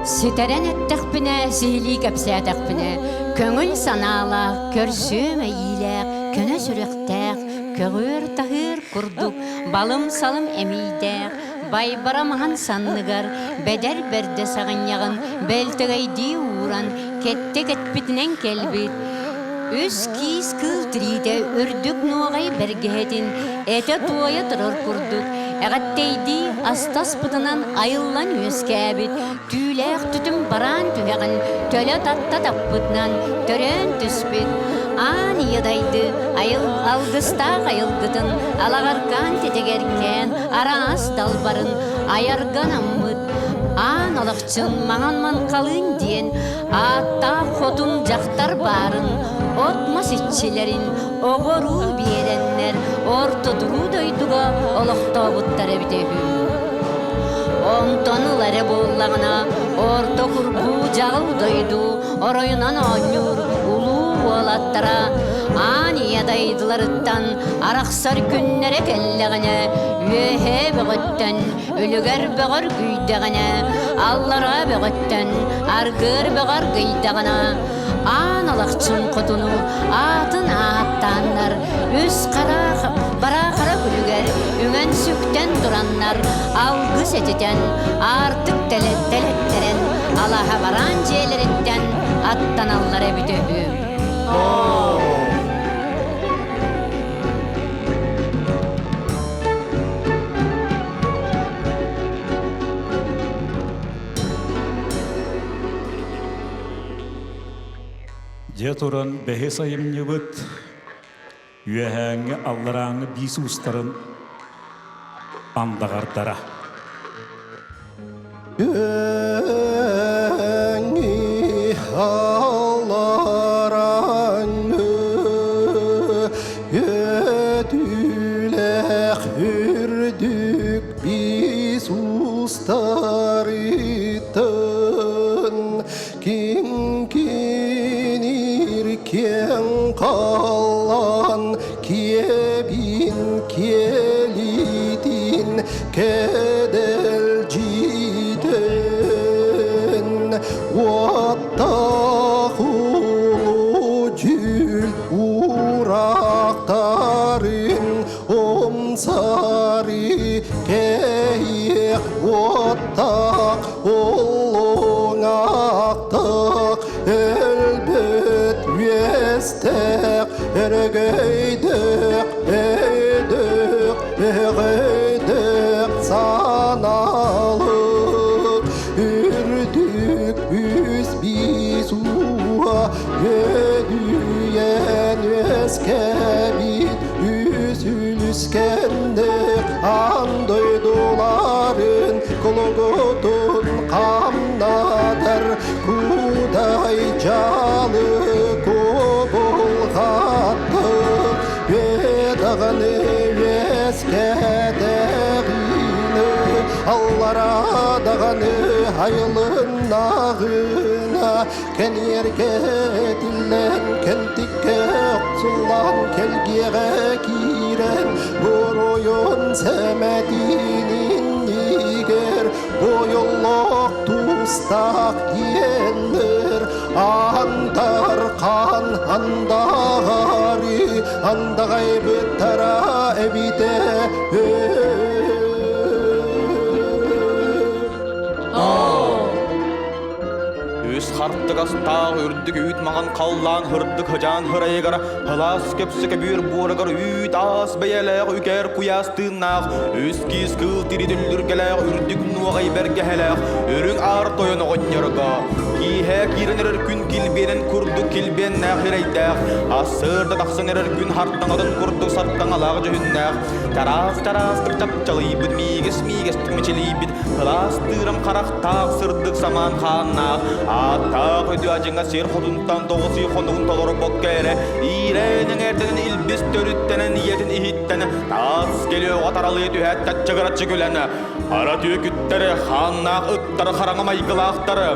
Ситэрэн эттэхпинэ, сиһилии кэпсээтэхпинэ, көҥүл санаалаах, көрсүө мэйиилээх, көнө сүрэхтээх, көҕүөр-таһыыр курдук балым-салым эмиийдээх, байбара маһын санныгар бэдэр бэрдэ саҕынньаҕын бэлтэгэйдии ууран, кэттэ кэтпитинэн кэлбит, үс киис кыыл тириитэ үрдүк нуоҕай бэргэһэтин этэ туойа турар курдук. Эҕэттэйдии астаспытынан айыллан үөскээбит түүлээх түтүм бараан түһэҕин төлө татта таппытынан төрөөн түспүт аан ийэ дайды айыл алгыстаах айылгытын алаҕаркаан тэтэгэркээн араас далбарын айарга анаммыт аан олохчун маҥан манхалыын диэн ааттаах хотун дьахтар баарын от-мас иччилэрин оҕоруу биэрэннэр орто туруу дойдуга олохтообуттар эбитэ үһү. Онтон ыла эрэ буоллаҕына орто курбуу дьаҕыл дойду оройунан оонньуур улуу уолаттара аан ийэ дайдыларыттан арахсар күннэрэ кэллэҕинэ үөһээ бөҕөттөн үлүгэр бөҕөр күйдэҕинэ аллараа бөҕөттөн аргыар бөҕөр гыйдаҕына аан алахчын хотуну аатын ааттааннар үс хараах бараахара күлүгэр үҥэн-сүктэн тураннар алгыс этитэн аартык тэлэттэрэн алаһа бараан дьиэлэриттэн аттаналлар эбитэ үһү. Дьэ туран бэһис айымньыбыт үөһээҥҥи алларааҥҥы биис уустарын андаҕардара. Үөҥҥи алларааҥҥы үөтүүлээх үрдүк биис уустарыттан Киҥкиниир киэҥ халлаан киэбин киэлитин кэдэлдьитэн уоттаах улуу дьүүл уураахтарын умсары кэйиэх уоттаах Уллуҥахтык өлбүт үөстээх өрөгөйдөөх өйдөөх өҕөйдөөх санаалык үрдүк үс биис ууга үөдүйэн үөскэбит үс үлүскэннэх аан дойдуларын Кулугутун хамнатар кудай дьалы кубулҕатты үөдэҕини үөскэтэҕини аллара даҕаны айылыннаҕына кэниэргэ тиллэн кэнтиккэ охсуллан кэлгиэҕэ киирэн буруйун сэмэтиинин игэр бойоллоох тустаах диэннэр антар хаан андаҕары андаҕайбыттара эбитэ. Үс хартыгастаах үрдүк үүт маҕан халлаан һырдык һыдьаан һырайыгар һылаас көпсө көбүөр буорыгар үүт аас бэйэлээх үкэр куйаас тыыннаах үс киис кыыл тиритүллүргэлээх үрдүк нуоҕай бэргэһэлээх үрүҥ аар тойон оҕонньорго киэһэ киирэн эрэр күн килбиэнин курдук килбиэннээх ирэйдээх ассыырда тахсан эрэр күн хартаҥатын курдук сартаҥалаах дьүһүннээх чараас-чараастык чапчалыйбыт миигэс-миигэстик мичилийбит Кылаас тыырам харахтаах, сырдык самаан хааннаах, ааттаах өдү адьыҥа сир хотунтан тоҕус ый хонугун толорбокко эрэ, иирэн эҥэрдэнэн илбис төрүттэнэн ийэтин иһиттэн таас келүөҕэ таралыы түһээт таччыгыраччы күлэн, хара түөкүттэри, хааннаах ыттары хараҥа майгылаахтары,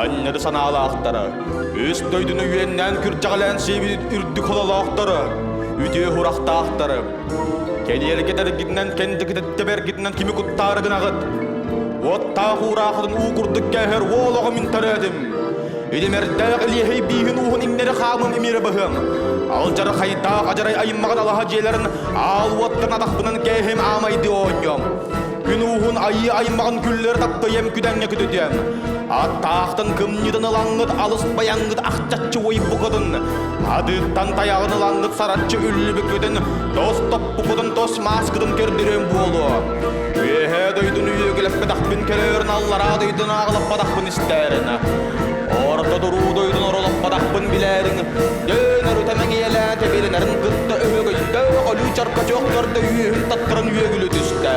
анньары санаалаахтары, үс дойдуну үөннээн күрдьэҕэлээн сиэбит үрдүк хололоохтору, үтүө сурахтаахтары, Кэлиэргэ тэргитинэн кэнтикитэттэ бэргитинэн кими куттаары гынаҕыт? Уоттаах уураахытын уу курдук кээһэр уол оҕо мин төрөөтүм. Илимэрдээх илиэһэй бииһин ууһун иҥнэри хаамым имиирэ быһыам. Алдьархайдаах адьарай айыммаҕын алаһа дьиэлэрин аал уоттан атахпынан кээһим аамайды оонньуом. Күн ууһун айыы аймаҕын күллэр таптайам күдэҥҥэ күтүтүөм. Аттаахтан кымньытын ылаҥҥыт алыс байаҥҥыт ахчаччы уойбукутун, адыыттан тайаҕын ылаҥҥыт сараччы үллүбүккүтүн, тос топпукутун тос мааскытын көрдөрүөм буолуо. Үөһээ дойдуну үөгүлэппэтэхпин көрөөрүн аллараа дойдуну аҕылаппатахпын истээрин. Орто туруу дойдуну оролоппотахпын билээриҥ, дөөн өрүтэ мэҥиэлээн тэбиэлэнэрин кытта өһөгөйдөөх өлүү чаркачок көрдө үөһүн таттаран үөгүлү түстэ.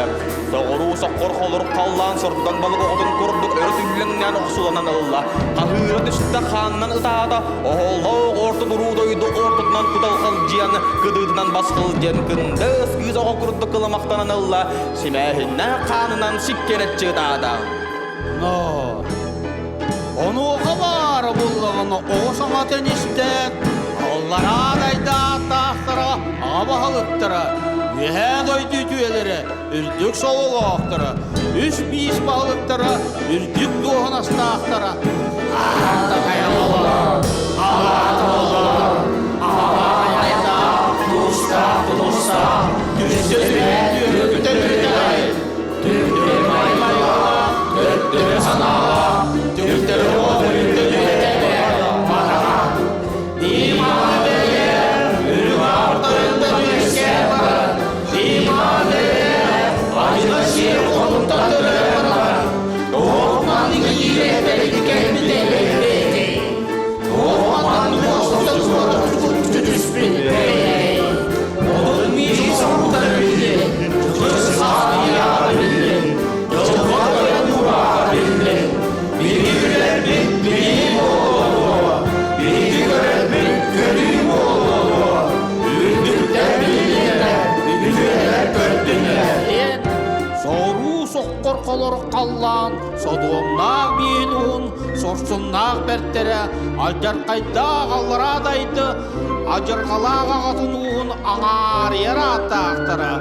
Соҕуруу соххор холорук халлаан сордоҥ балык оҕотун курдук өрө түллэҥнээн охсуланан ылла. Хаһыыра түстэ хаанынан ытаата, оһоллоох орто туруу дойду ортотунан куталхалдьыйан, кыдыытынан басхылдьыйан кындыс кыыс оҕо курдук кыламахтанан ылла, симээһиннээх хаанынан сиккирэччи ытаата. Но Онуоха баара буоллаҕына оҕо саҥатын истээт, аллараа дайдааттаахтара, аҕа баһылыктара, үөһээ дойду үтүөлэрэ, үрдүк сололоохторо, үс биис баһылыктара, үрдүк дуоһунастаахтара ааттатайаллар, аҕааталлар, аҕаайдаах, туустаах, тутустаах, түстэ түһэ түөрүкүтэ түтэҕэй, Сооруу соххор холор халлаан, содуомнаах биин уһун, сорсуннаах бэртэрэ, алдьархайдаах аллараа дайды, адьырҕалаах аҕатын ууһун аҥаарыйар ааттаахтара,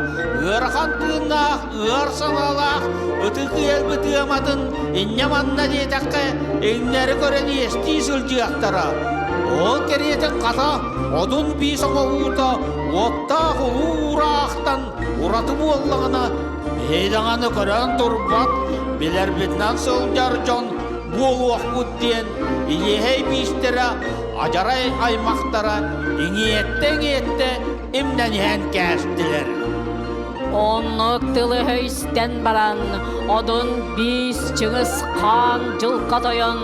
ыарахан тыыннаах ыар санаалаах ытык ыалбыт ыаматын инньэ-манна диэтэххэ, иҥнэри көрөн иэстии сылдьыахтара. Ол кэриэтин хата одун биис оҥоһуута уоттаах улуу уураахтан ураты буоллаҕына, биһи даҕаны көрөн турбат, билэрбитинэн сылдьар дьон буолуохпут диэн илиэһэй биистэрэ адьарай аймахтара иҥиэттэ-иҥиэттэ имнэниһэн кээстилэр. Оннук тылы өйстэн баран, одун биис Чыҥыс Хаан дьылха тойон,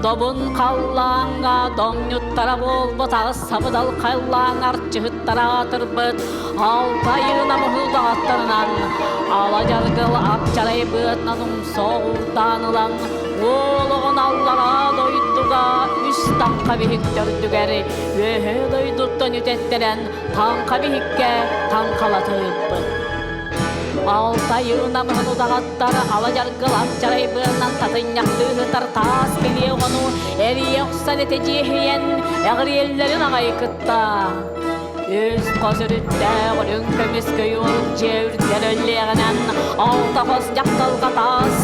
добун халлааҥҥа доҥньуттара буолбут аҕыс сабыдал халлааҥ арчыһыттара аатырбыт алтайыына муһулдаҕаттарынан ала дьаргыл апчарай быатынан умса оҕурдаан ылан уол оҕон аллараа дойдуга үс таҥха биһик төрдүгэр үөһэ дойдуттан үтэттэрэн таҥха биһиккэ таҥхалата ыыппыт. Алтайы намыһын удаҕаттар ала дьаргыл апчарай быанан татынньахтыы сытар таас билиэ оҕону эрийэ охсон этэ дьиэһийэн эҕириэллэрин аҕай кытта Үс хос өрүттээх үрүҥ көмүс көйүүр дьиэ үрдэр өллүөҕүнэн алта хос дьахталга таас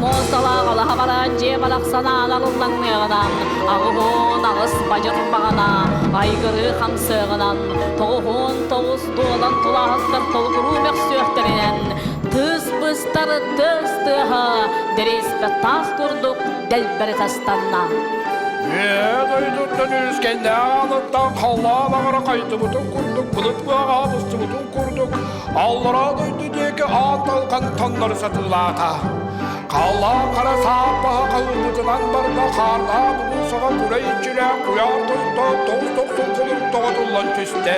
муосталаах алаһа бараан дьиэ барахсан аанал ыллаҥныаҕынан аҕыһуон аҕыс бадьыр баҕана айгырыы хамсыаҕынан тоҕуһуон тоҕус дуолан тулааһыттар толугуруу мөхсүөхтэринэн тыс быстар тыс тыаһа дэриэспэ таас курдук дэлбэри тастанна. Үөһээ дойдуттан үскэннээх халлаан аҥара хайдыбытын курдук, былыт быаҕа быстыбытын курдук, аллараа дойду диэки аан талҕан таҥнары сатыылаата. Халлаан хара сааппаһа хаһыырбытынан барда, хаардаах бугул саҕа курай иччилээх куйаар тойто тоҕус тохсун холур тоҕотуллан түстэ.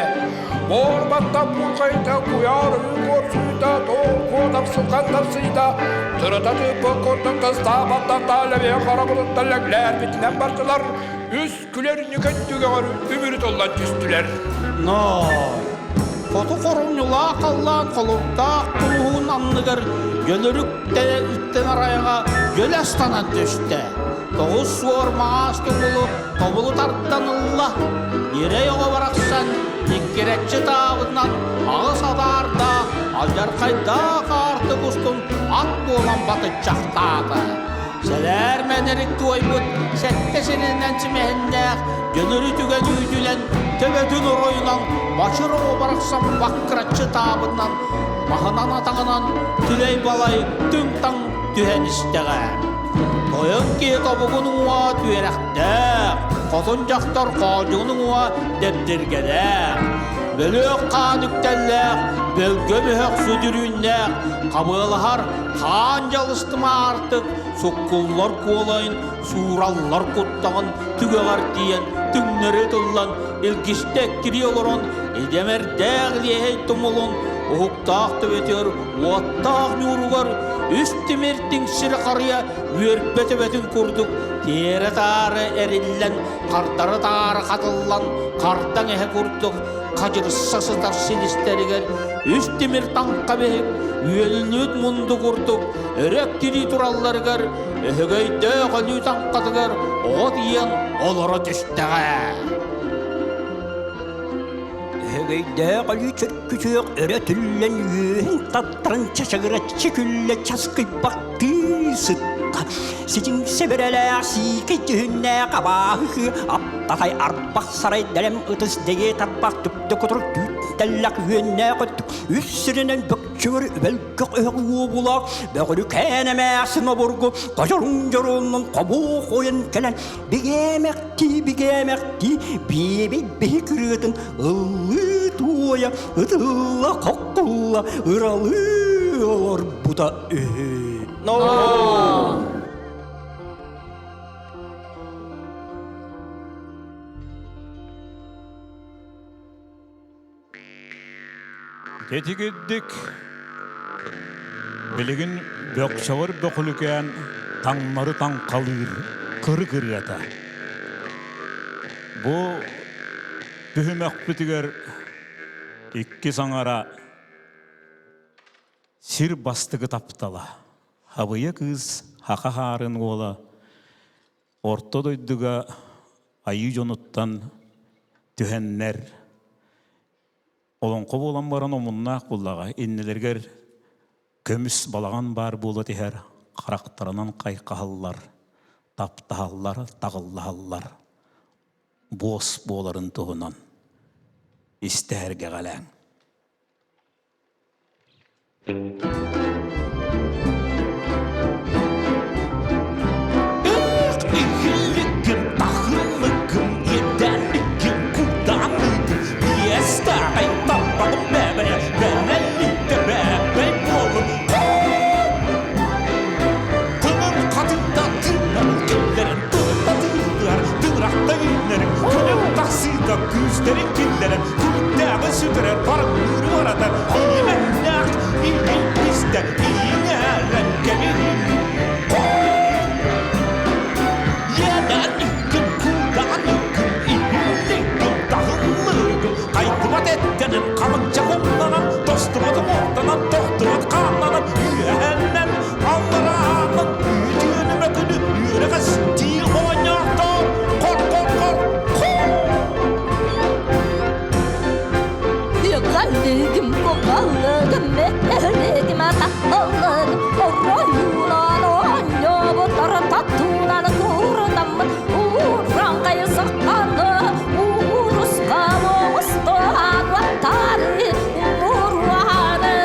Буорбатта бурҕайда, куйаар ыы куорсуйда, тоол куо тапсылҕан тапсыйда, тырыта тыыппыт курдук тастаабаттарда лэбиэ хара былыттар лэглээрбитинэн бардылар, үс күлэр нүкэн түгэҕэр үмүрү тыллан түстүлэр. Но хоту хорумньулаах халлаан холуктаах кулуһун анныгар дьөлөрүк үттэн арайаҕа дьөлө астанан түстэ. Тоҕус суор маҥаас тумулу тобулу тардан ылла. Ньирэй оҕо барахсан иккирэччи таабытынан аҕыс адаардаах алдьархайдаах аартык устун ат буолан батыччахтаата. Сэлээр мэнэрик туойбут сэттэ сиринэн симэһиннээх дьөлөрү түгэн үүтүнэн төбөтүн оройунан Бачыр оҕо барахсан баккыраччы таабытынан, маһынан атаҕынан түлэй-балай түҥ-таҥ түһэн истэҕэ. Тойон киһи тобугун уҥуоҕа түөрэхтээх, хотун дьахтар хоодьугун уҥуоҕа дэбдиргэлээх, бөлүөх хаан үктэллээх, бөлгө бөһөх сүдүрүүннээх, хабыалаһар хаан дьалыстыма аартык, суккуллар куолайын, суураллар куттаҕын түгэҕэр тиийэн түҥнэри ытыллан илгистэ эккирии олорон идэмэрдээх илиэһэй тумулун уһуктаах төбөтүгэр уоттаах ньууругар үс тимир тиҥсири харыйа үөрбэ төбөтүн курдук тиэрэ-таары эриллэн хардары-таары хатыллан хардаҥ эһэ курдук хадьырса сытар силистэригэр үс тимир таҥха биһик үөлүллүбүт мунду курдук өрө эккирии туралларыгар өһөгөйдөөх өлүү таҥхатыгар оҕо тиийэн олоро түстэҕэ. Өһөгөйдөөх өлүү чөркүчүөх өрө түллэн үөһүн таттаран чачагыраччы күллэ часкыйбахтыы сытта. Ситиҥ сэбэрэлээх сиикэй дьүһүннээх абааһы аптатай арбах сарай дэлэм ытыс дэгиэ тарбах түптэ кутурук түүттэллэх үөннээх өттүк үс сиринэн бөкчөөр үбэлгэх өһөх уобулаах бөҕүрүкээн эмээхсин обургу хочоруҥ дьоруоннун хобуу хойон кэлэн бигээмэхтии бигээмэхтии биэбэй биһи кырыатын ыллыы туойа ытылла хоккулла ыралыы олорбута үһү. No! Тэтигирдик билигин бөксөҕөр бөкүлүкээн таҥнары таҥхалыыр кырык ырыата. Бу түһүмэхпитигэр икки саҥара сир бастакы таптала Хабыйа кыыс Хаха Хаарын уола Орто дойдуга айыы дьонуттан түһэннэр олоҥхо буолан баран омуннаах буллаҕа иннилэригэр көмүс балаҕан баар буола түһэр харахтарынан хайхаһаллар таптаһаллар таҕыллаһаллар буос буоларын туһунан истэһэргэҕэлээҥ. Ихиликкин, тахыллыккын, иэдээнниккин, кудаанныгын, биэстээҕэй тарбаҕым бэбэ, бэлэлликкэ бэбэй буолун. Тылын хатыыта тыыннарын киллэрэн, тыллатыылар, тыҥырахта үүннэрин, күнүн тахсыыта күүстэрин киллэрэн, күлүктээҕи сүтэрэр, барыҥныыры баратар, иимэннээх иһин истэ, иҥээрэн кэбиһин. Иэдээн куудаан иһиллигин, таһыллыгын, хайдыбат эттэнэн, халыҥча хомнанан, тостубат уҥуохтанан, тохтубат хааннанан, үөһэннэн, аллараанан, үтүөнү мөкүнү үөрэҕэстии оонньоохтоор, хор-хор-хор, хор! Югалыгым, кугалыгым, мөһөлүгүм, атахалыгым, оройунан оонньообут, татуунан куурунаммыт, ууран хайысахтаны, уурусхан оҕустаан уоттары, умуруаны.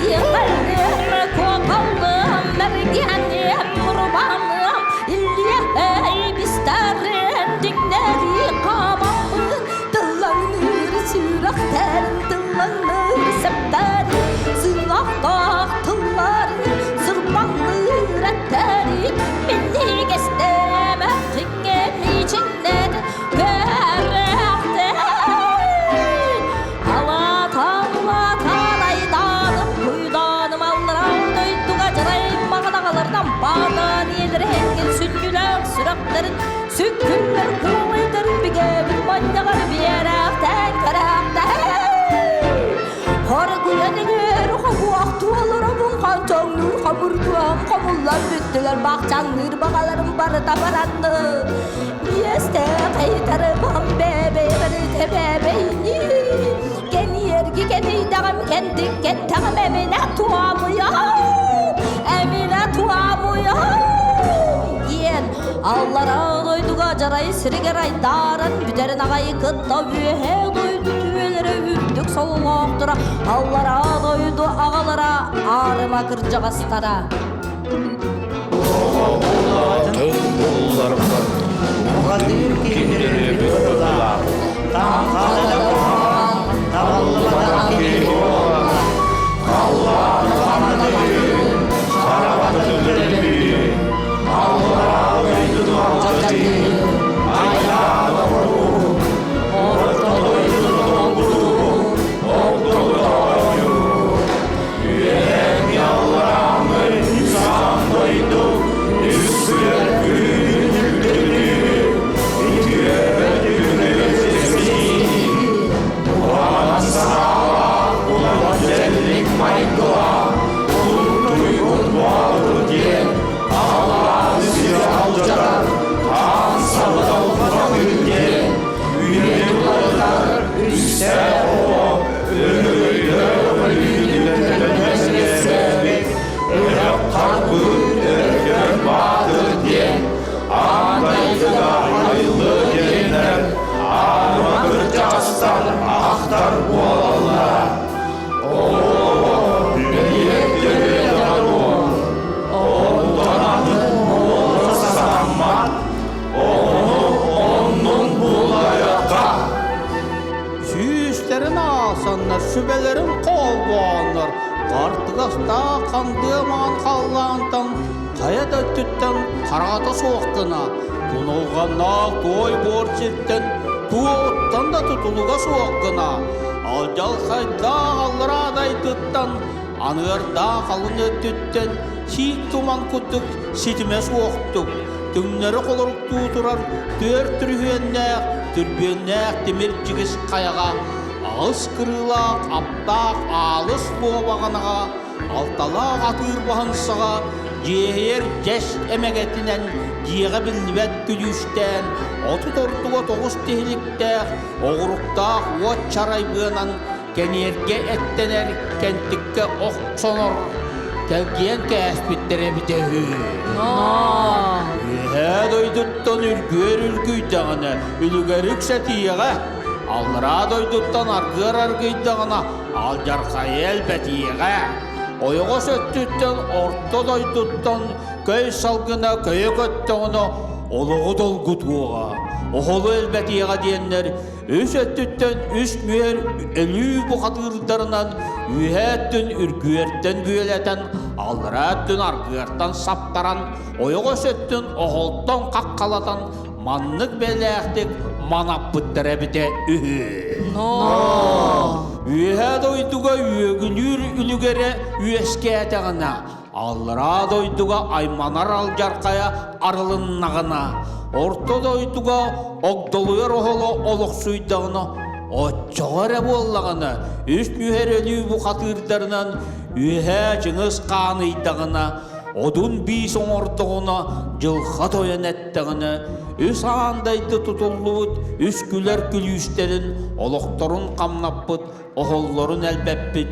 Иэҕэллиэм, куокаллыам, мэргиэниэм, мурбаныам, иллиэхэй бистэрин, диҥнэри хаамаммын, тыллаҥныыр сүрэхтэрин, тыллаҥныыр сэптэрин, сыҥаахтаах тылларын, сырбаҥныыр эттэрин, минньигэстэмэ тиҥэ мичиҥнэт кэрэхтэн. Алатан-улатан айданым, куйданым аллараа дойдуга дьараймаҕын аҕаларынан баатаан ийэлэрэ эҥин сүнньүлээх сүрэхтэрин сүккүллэр куолайдарын бигээбит манньаҕар биэрээхтээн кэрээхтээн. Хоргуйан иҥэр хобуох туоларабын хончоҥнуур хомурдуом хомуллан бүттүлэр бахчаҥныыр баҕаларым барыта баранны. Биэстээх ыйытарым бэбэбэритэ бэбэйни. Кэниэрги кэнийдэҕим кэнтик кэнтэҕим эминэ туамуйа эминэ туамуйа диэн аллараа дойдуга. Алдьарай сиригэр айдааран бүтэрин аҕай кытта үөһээ дойду түөлэрэ үрдүк сололоохторо, аллараа дойду аҕалара, аарыма кырдьаҕастара. Бухатыыр киһи быһыылаах, таҥхата куһаҕан, табыллыбатах киһи буолла. Халлааны ханнатыы, хараҕаты төлөтүү, аллараа дойдуну алдьатыы, айдааны оҥоруу, орто дойдуну долгутуу, ордугу оонньуу, үөһээҥҥи алларааҥҥы саҥ дойду үс күнүн үрдүнүү, үтүөбэт күнү ситии, уһаан санаалаах улахан дьэллик майгылаах Улук Боотур диэн халлааны сири алдьатар, хаан сабыдал хатыыр диэн үйэни уларытар үстээх оҕо өрөгөйдөөх өлүүтүн төлөнөн үөскээбит Өрөх Харбыыр Өркөн Баатыр диэн аан дойдуга айыллы диэннэр аарыма кырдьаҕастар ахтар буолаллара. Сүүстэрин аасаннар, сүбэлэрин холбооннор, хартыгастаах хандыа маҥан халлаантан хайа да өттүттэн хараҕата суох гына, тунулҕаннаах туой буор сиртэн туоттан да тутулуга суох гына, алдьалхайдаах аллараа дайдыттан, аныардаах алын өттүттэн сиик туман курдук ситимэ суохтук, түҥнэри холоруктуу турар түөрт түрүһүөннээх, түрбүөннээх тимир дьигис хайаҕа аҕыс кырыылаах аптаах аалыс буобаҕанаҕа алталаах атыыр баһын саҕа дьиэһийэр дьэс эмэгэтинэн дьиэҕэ биллибэт күлүүстээн 30 ордуга тоҕус тиһиликтээх оҕуруктаах уот чарай быанан кэниэргэ эттэнэр кэнтиккэ охсонор кэлгийэн кээспиттэр эбитэ үһү. Үөһээ дойдуттан үргүөр үргүйдэҕинэ үлүгэри үксэтиэҕэ, аллараа дойдуттан аргыар аргыйдаҕына алдьархайы элбэтиэҕэ. Ойоҕос өттүттэн орто дойдуттан көй салгына көйө көттөҕүнэ олоҕу долгутуоҕа, оһолу элбэтиэҕэ диэннэр үс өттүттэн үс мүөр өлүү бухатыырдарынан үөһээ өттүн үргүөртэн бүөлэтэн, аллараа өттүн аргыартан саптаран, ойоҕос өттүн оһолтон хаххалатан маннык бэлээхтик манаппыттар эбитэ үһү. Үөһээ дойдуга үөгүлүүр үлүгэрэ үөскээтэҕинэ, аллараа дойдуга айманар алдьархайа арылыннаҕына, орто дойдуга огдолуйар оһоло олохсуйдаҕына, оччоҕо эрэ буоллаҕына, үс нүһэр өлүү бухатыырдарынан үөһээ Чыҥыс хаан ыйдаҕына, одун биис оҥордоҕуна, дьылҕа тойон эттэҕинэ, үс аан дайды тутуллубут үс күлэр күлүүстэрин олохторун хамнаппыт, оһоллорун элбэппит,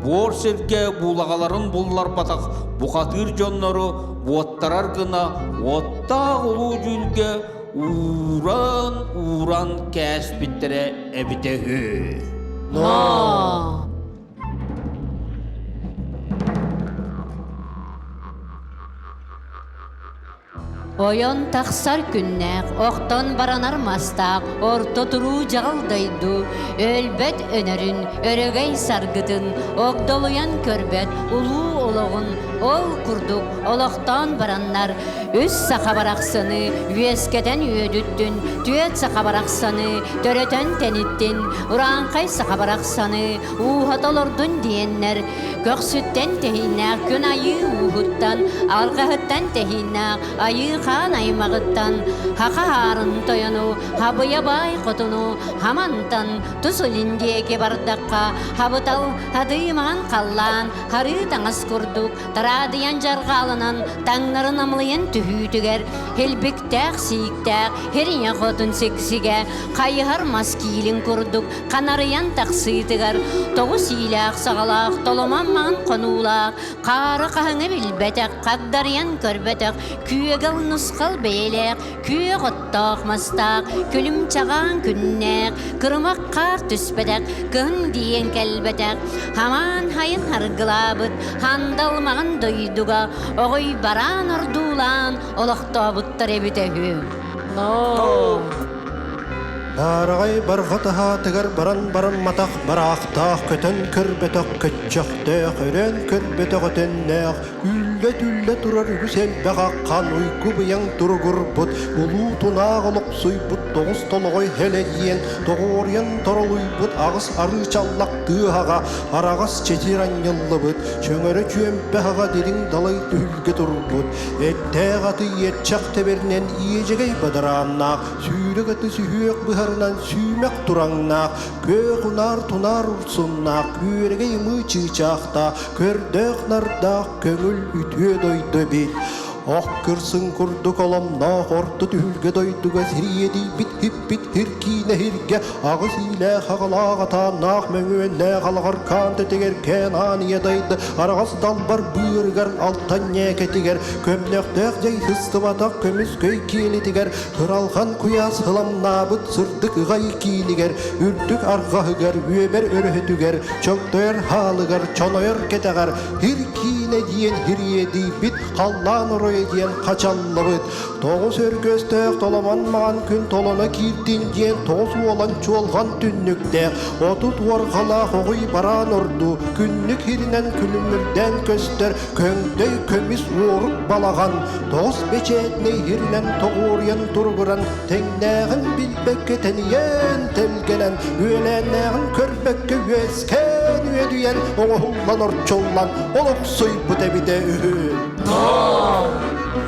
буор сиргэ буулаҕаларын булларбатах бухатыыр дьоннору буоттарар гына уоттаах улуу дьүүлгэ ууран-ууран кээспиттэрэ эбитэ үһү. Ойон тахсар күннээх, охтон баранар мастаах, орто туруу дьаҕыл дойду, өлбөт өнөрүн, өрөгөй саргытын, огдолуйан көрбөт улуу олоҕун ол курдук олохтоон бараннар, үс саха барахсаны үөскэтэн үөдүттүн, түөрт саха барахсаны төрөтөн тэниттин, урааҥхай саха барахсаны ууһата олордун диэннэр, Көхсүттэн тэһииннээх күн айыы ууһуттан, алҕаһыттан тэһииннээх айыы хаан аймаҕыттан, хаха хаарын тойону, хабыйа баай хотуну, хамантан тус илин диэки бардахха, хабытал хатыы маҥан халлаан, харыы таҥас курдук тараадыйан дьарҕааланан таҥнары намылыйан түһүүтүгэр Һилбиктээх сииктээх һириҥэ хотун сиксигэ хайыһар мас киилин курдук ханарыйан тахсыытыгар тоҕус иилээх саҕалаах толомон маҥан хонуулаах хаары хаһыҥы билбэтэх хагдарыйан көрбөтөх күөгэл нусхал бэйэлээх күөх оттоох мастаах күлүм чаҕаан күннээх кырымах хаар түспэтэх кыһын диэн кэлбэтэх хамаан хайын харгылаабыт хандал маҕан дойдуга оҕой бараан ордуулаан олохтообуттар эбитэ үһү. Баараҕай барҕа таһаатыгар баран барамматах бараахтаах көтөн көрбөтөх көччөхтөөх өрөөн көрбөтөх өтөннөөх үллэ-түллэ турар үгүс элбэх аххан уйгу быйаҥ туругурбут улуу тунаах олохсуйбут тоҕус толоҕой хэлэдийэн тоҕуоруйан торолуйбут аҕыс арыы чаллах тыаһаҕа араҕас чэчир анньыллыбыт чөҥөрө чүөмпэ аҕа дириҥ далай түһүлгэ турбут Эттээх аты иэччэх тэбэринэн иэдьэгэй бадарааннаах, сүүрүк аты сүһүөх быһарынан сүүмэх тураҥнаах, күөх унаар тунаар урсуннаах, күөрэгэй ымыы чыычаахтаах, көрдөөх нардаах көҥүл үтүө дойду эбит. Ох кырсын курдук оломноох орто түһүлгэ дойдуга сириэдийбит хиппит хиркиинэ хиргэ аҕыс иилээх аҕалаах атааннаах мөҥүөннээх алаҕаркаан тэтигэркээн аан ийэ дайды араҕас далбар быарыгар алтан ньээкэтигэр көмнөхтөөх дьай сыстыбатах көмүс көй киэлитигэр кыралҕан куйаас ыламнаабыт сырдык ыҕай киинигэр үрдүк арҕаһыгар үөмэр өрөһүтүгэр чогдойор хаалыгар чонойор кэтэҕэр хир киинэ диэн хириэдийбит халлаан оройо диэн хачаллыбыт Тоҕус өргөстөөх толомон маҕан күн толоно киирдин диэн тоҕус уолан чуолҕан түннүктээх, 30 уорҕалаах оҕуй бараан ордуу, күннүк иһинэн күлүмүрдээн көстөр көҥдөй көмүс уорук балаҕан, тоҕус бэчээтинэй иһинэн тоҕуоруйан туругуран, тэҥнээҕин билбэккэ тэнийэн тэлгэнэн, үөлээннээҕин көрбөккө үөскээн үөдүйэн, оҥоһуллан орчуллан олохсуйбут эбитэ үһү.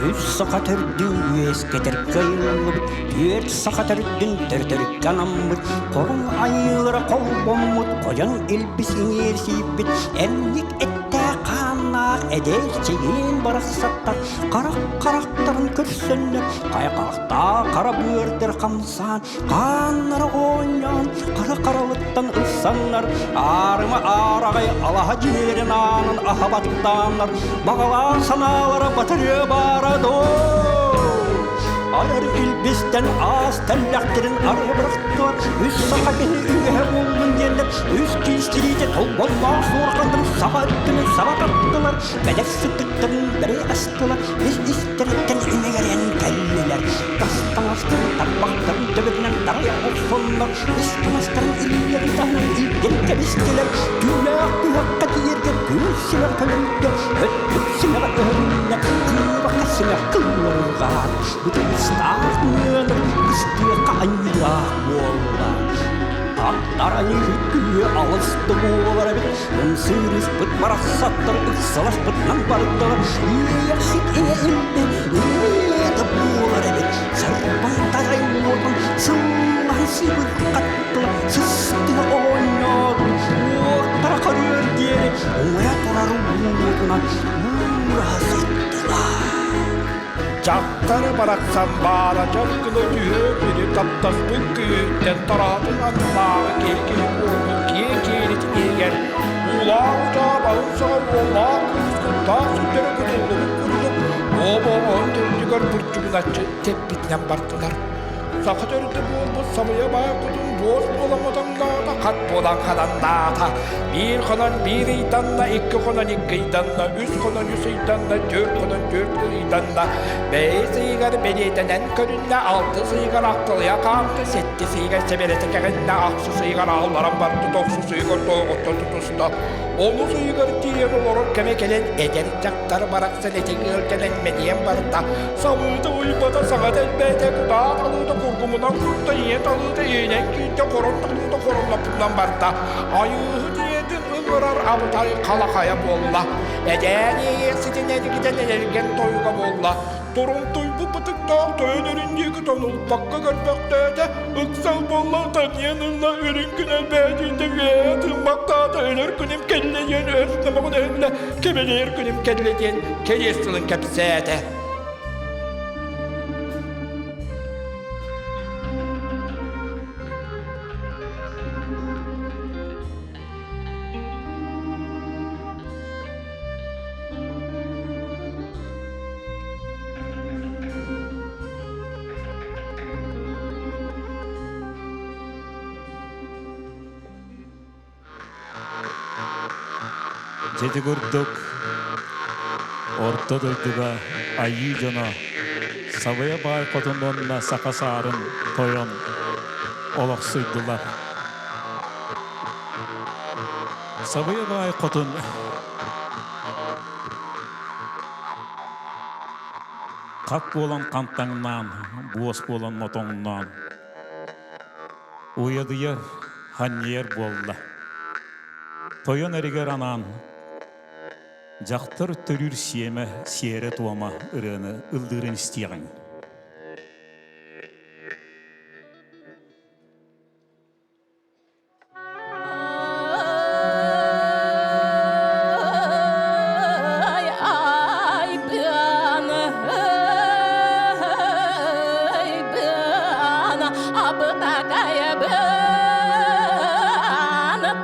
Үс саха төрдүн үөскэтэр кыайыллыбыт, түөрт саха төрдүн төртөрүккэ анаммыт, хорун айыылара холбоммут, хойон илбис иҥиэр сииппит, эмник эттээх хааннаах эдэр чэгиэн барахсаттар харах харахтарын көрсөннөр, хайҕахтаах хара быардар хамсаан, Хааннара оонньоон, хара харалыттан ылсаннар, аарыма аараҕай алаһа дьиэлэрин аанын аһа баттааннар, баҕалаах санаалара батарыа баара доо. Айар илбистэн аас тэллэхтэрин арыйа бырахтылар, үс саха киһи үгэһэ буоллун диэннэр, үс киис тириитэ толбонноох суорҕаннарын саха өттүнэн саба тартылар, бэлэх сыттыктарын бэрэ астылар, ис истэриттэн имэҥэрэн кэллилэр. Тас таҥастарын тарбахтарын төбөтүнэн тарайа охсоннор, ис таҥастарын илиилэрин таһынан илгэн кэбистилэр. Түүлээх түһэххэ тиийэргэ күөл симэх көлөйдө, өттүк симэҕэ өһөрүннэ, кыыбака симэх кылларырҕаат, бытырыстаах мыаныр быстыахха анньыылаах буолла. Аттарайы күлүө алыс да буолар эбит, ымсыырыспыт барахсаттар ыксаласпытынан бардылар, иэйэхсит ийэ илбэ, ийэ буолар эбит, сарбай тарай уотун сыллаһан сыыбырҕаттылар, сыстыга оонньоотун, уоттара көрүөр диэри уҥа турар уутунан уураһа сыттылар. Дьахтары барахсан баара дьон гына түһүө били таптаспыт күүһүттэн тараатын аннааҕы киһи киһи буолбут киэ киэлит иһигэр уулаах утаа баһын саҕа уоллаах кыыс куттаах сүрдэрэ кутуллубут курдук буо-буоҕаһын төрдүгэр бурдьугуначчы тэппитинэн бардылар. Саха төрүтэ буолбут сабыйа баай кутун буос буолан отоҥноото, хат буолан хананнаата. Биир хонон биир ыйданна, икки хонон икки ыйданна, үс хонон үс ыйданна, түөрт хонон түөрт ыйданна. Бэйис ыйыгар бэлиэтэнэн көрүннэ, алтыс ыйыгар ахтылыйа хаамта, сэттис ыйыгар сэбэрэтэ кэҕиннэ, ахсыс ыйыгар аалларан барда, тохсус ыйыгар тоһоҕоттон тутуста. Олус ыйыгар тиийэн олорор кэмэ кэлэн эдэр дьахтар барахсан этиҥ ыалдьан мэдийэн барда. Самыыта уйбата саҥата элбээтэ, кутаа талыыта кургумунан курта, ийэ талыыта иинэн киирдэ, хорон талыыта хоронноппутунан барда. Айыыһыт ийэтин ыҥырар абытай халахайа буолла. Эдээни иэйиэхситин эргитэн эрэлгэн тойуга буолла. Торумтуйбут бытыктаах тойон өрүн диэки тонулпакка көрбөхтөөтө, ыксал буолла таниан ылла үрүҥ күн элбээтиитэ үөһэ тыыммахтаата өлө. Өлөр күнүм кэллэ диэн өс номоҕун өһүннэ, кэбэлиир күнүм кэллэ диэн кэриэс тылын кэпсээтэ. Дьэти курдук орто дойдуга айыы дьоно Сабыйа баай хотун уонна саха саарын тойон олохсуйдулар. Сабыйа баай хотун хат буолан хантаҥнаан, буос буолан мотоҥноон уйадыйар, ханньыйар буолла. Тойон эригэр анаан дьахтар төрүүр сиэмэ сиэрэ-туома ырыаны ыллыырын истиэҕиҥ.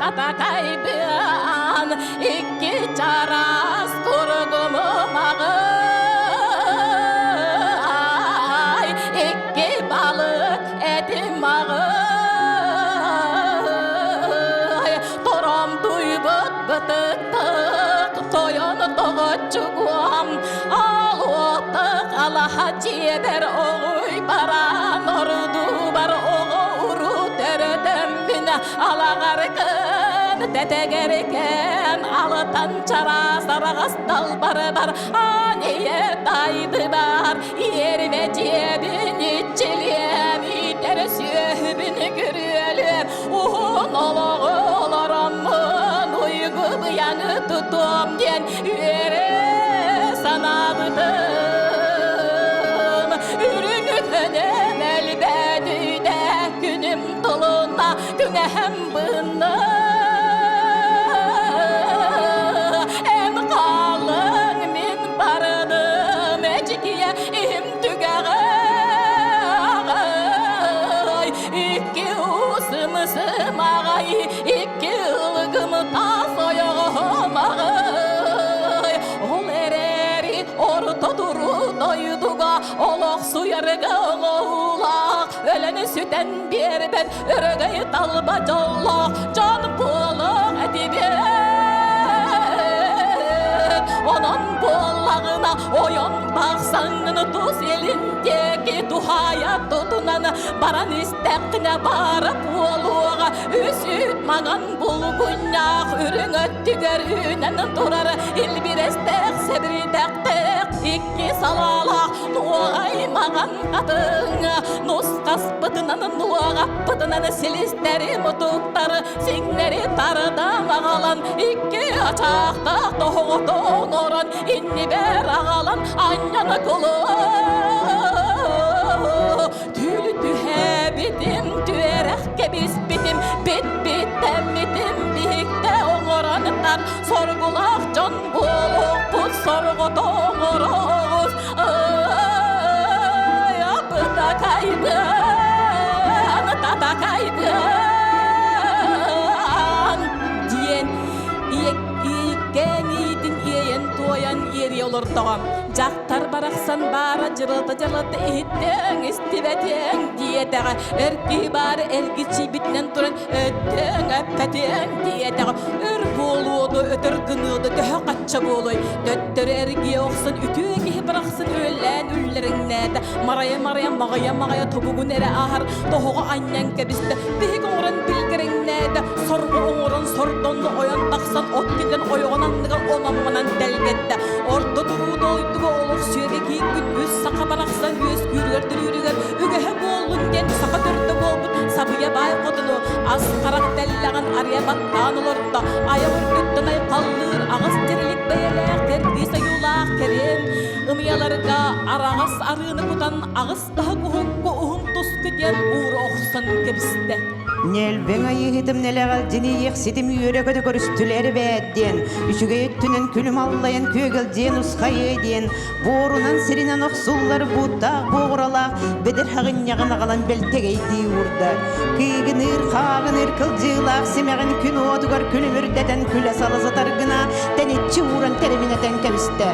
Татакайбыан икки чараас кургумумаҕай икки балык этим аҕай Тором туйбут бытыктык тойон тоҕоччугуом Ал уоттах алаһа дьиэбэр оҕуй бараан ордубар оҕо уруу төрөтөммүн алаҕаркын тэтэгэркэн алытан чараас араҕас далбарбар аан ийэ дайдыбар иэрбэ дьиэбин иччилиэм иитэр сүөһүбүн күрүөлүөм уһун олоҕу олороммун уйгу быйаҥы тутуом диэн үөрэ санаабытым үрүҥ көнөм элбэдүйдэ күнүм тулунна түҥэһэм бынна эн хаалыҥ мин барыным эчикийэ иһим түгэҕэ икки усымсымаҕай икки ылгым таас ойоҕоһум аҕай ол эрээри орто туруу дойдуга олохсуйарга оҥоһуулаах өлөн сүтэн биэрбэт өрөгөй талба дьоллоох дьон буолуох этибит онон буоллаҕына ойон тахсаҥҥын тус илин диэки туһаайа тутунан баран истэххинэ баара буолуоҕа үс үүт маҥан булгунньаах үрүҥ өттүгэр үүнэн турар илбирэстээх сэбиридэхтээх икки салаалаах нуоҕай маҥан хатыҥ нусхаспытынан нуоҕаппытынан силистэри мутуктары сиҥнэри тардан аҕалан икки ачаахтаах тоһоҕото оҥорон иннибэр аҕалан анньан кулу түүл түһээбитим түөрэх кэбиспитим бит биттэммитим биһиктэ оҥорон тар соргулаах дьон буолуохпут сорҕото оҥороҕус ай абытакайбын татакайбын диэн ииккээн иитин иэйэн туойан иэрийэ олордоҕо дьахтар барахсан баара дьырылата-дьырылата иһиттиэҥ истибэтиэҥ диэтэҕэ эр киһи баара эргичийбитинэн туран өттүөҥ эппэтиэҥ диэтэҕэ өр буолуо да өтөр гыныа да төһө хачча буолуой төттөрү эргийэ охсон үтүө киһи барахсан үөллээн үллэриҥнээтэ марайа-марайа маҕайа-маҕайа тобугун эрэ аһар тоһоҕо анньан кэбистэ биһик оҥорон билгэриҥнээтэ сорго оҥорон сордонно ойон тахсан от киллэн ойоҕун анныгар онон-манан тэлгэттэ орто туруу дойдуга олох сүөгэ киирбит үс саха барахсан үөскүүрүгэр төрүүрүгэр үгэһэ буоллун диэн саха төрдө буолбут сабыйа баай хотуну ас харах тэллэҕин арыйа баттаан олордо айах үрдүттэн айхаллыыр аҕыс дьирилик бэйэлээх кэрдиис ойуулаах кэриэн ымыйаларга араҕас арыыны кутан аҕыс таһык уһукку уһун туску диэн уура охсон кэбистэ. Ньэлбэҥ айыыһытым нэлэҕэлдьини ситим үөрэ-көтө көрүстүлэр эбээт диэн, үчүгэй өттүнэн күлүм аллайан күөгэлдьиэн усхайыа диэн, буорунан сиринэн охсуллар бууттаах буоҕуралаах бэдэр хаҕынньаҕын аҕалан бэлтэгэйдии уурда. Кыыгыныыр, хааҕыныыр кылдьыылаах симэҕин күн уотугар күлүмүрдэтэн күлэ-сала сытар гына тэниччи ууран тэриминэтэн кэбистэ.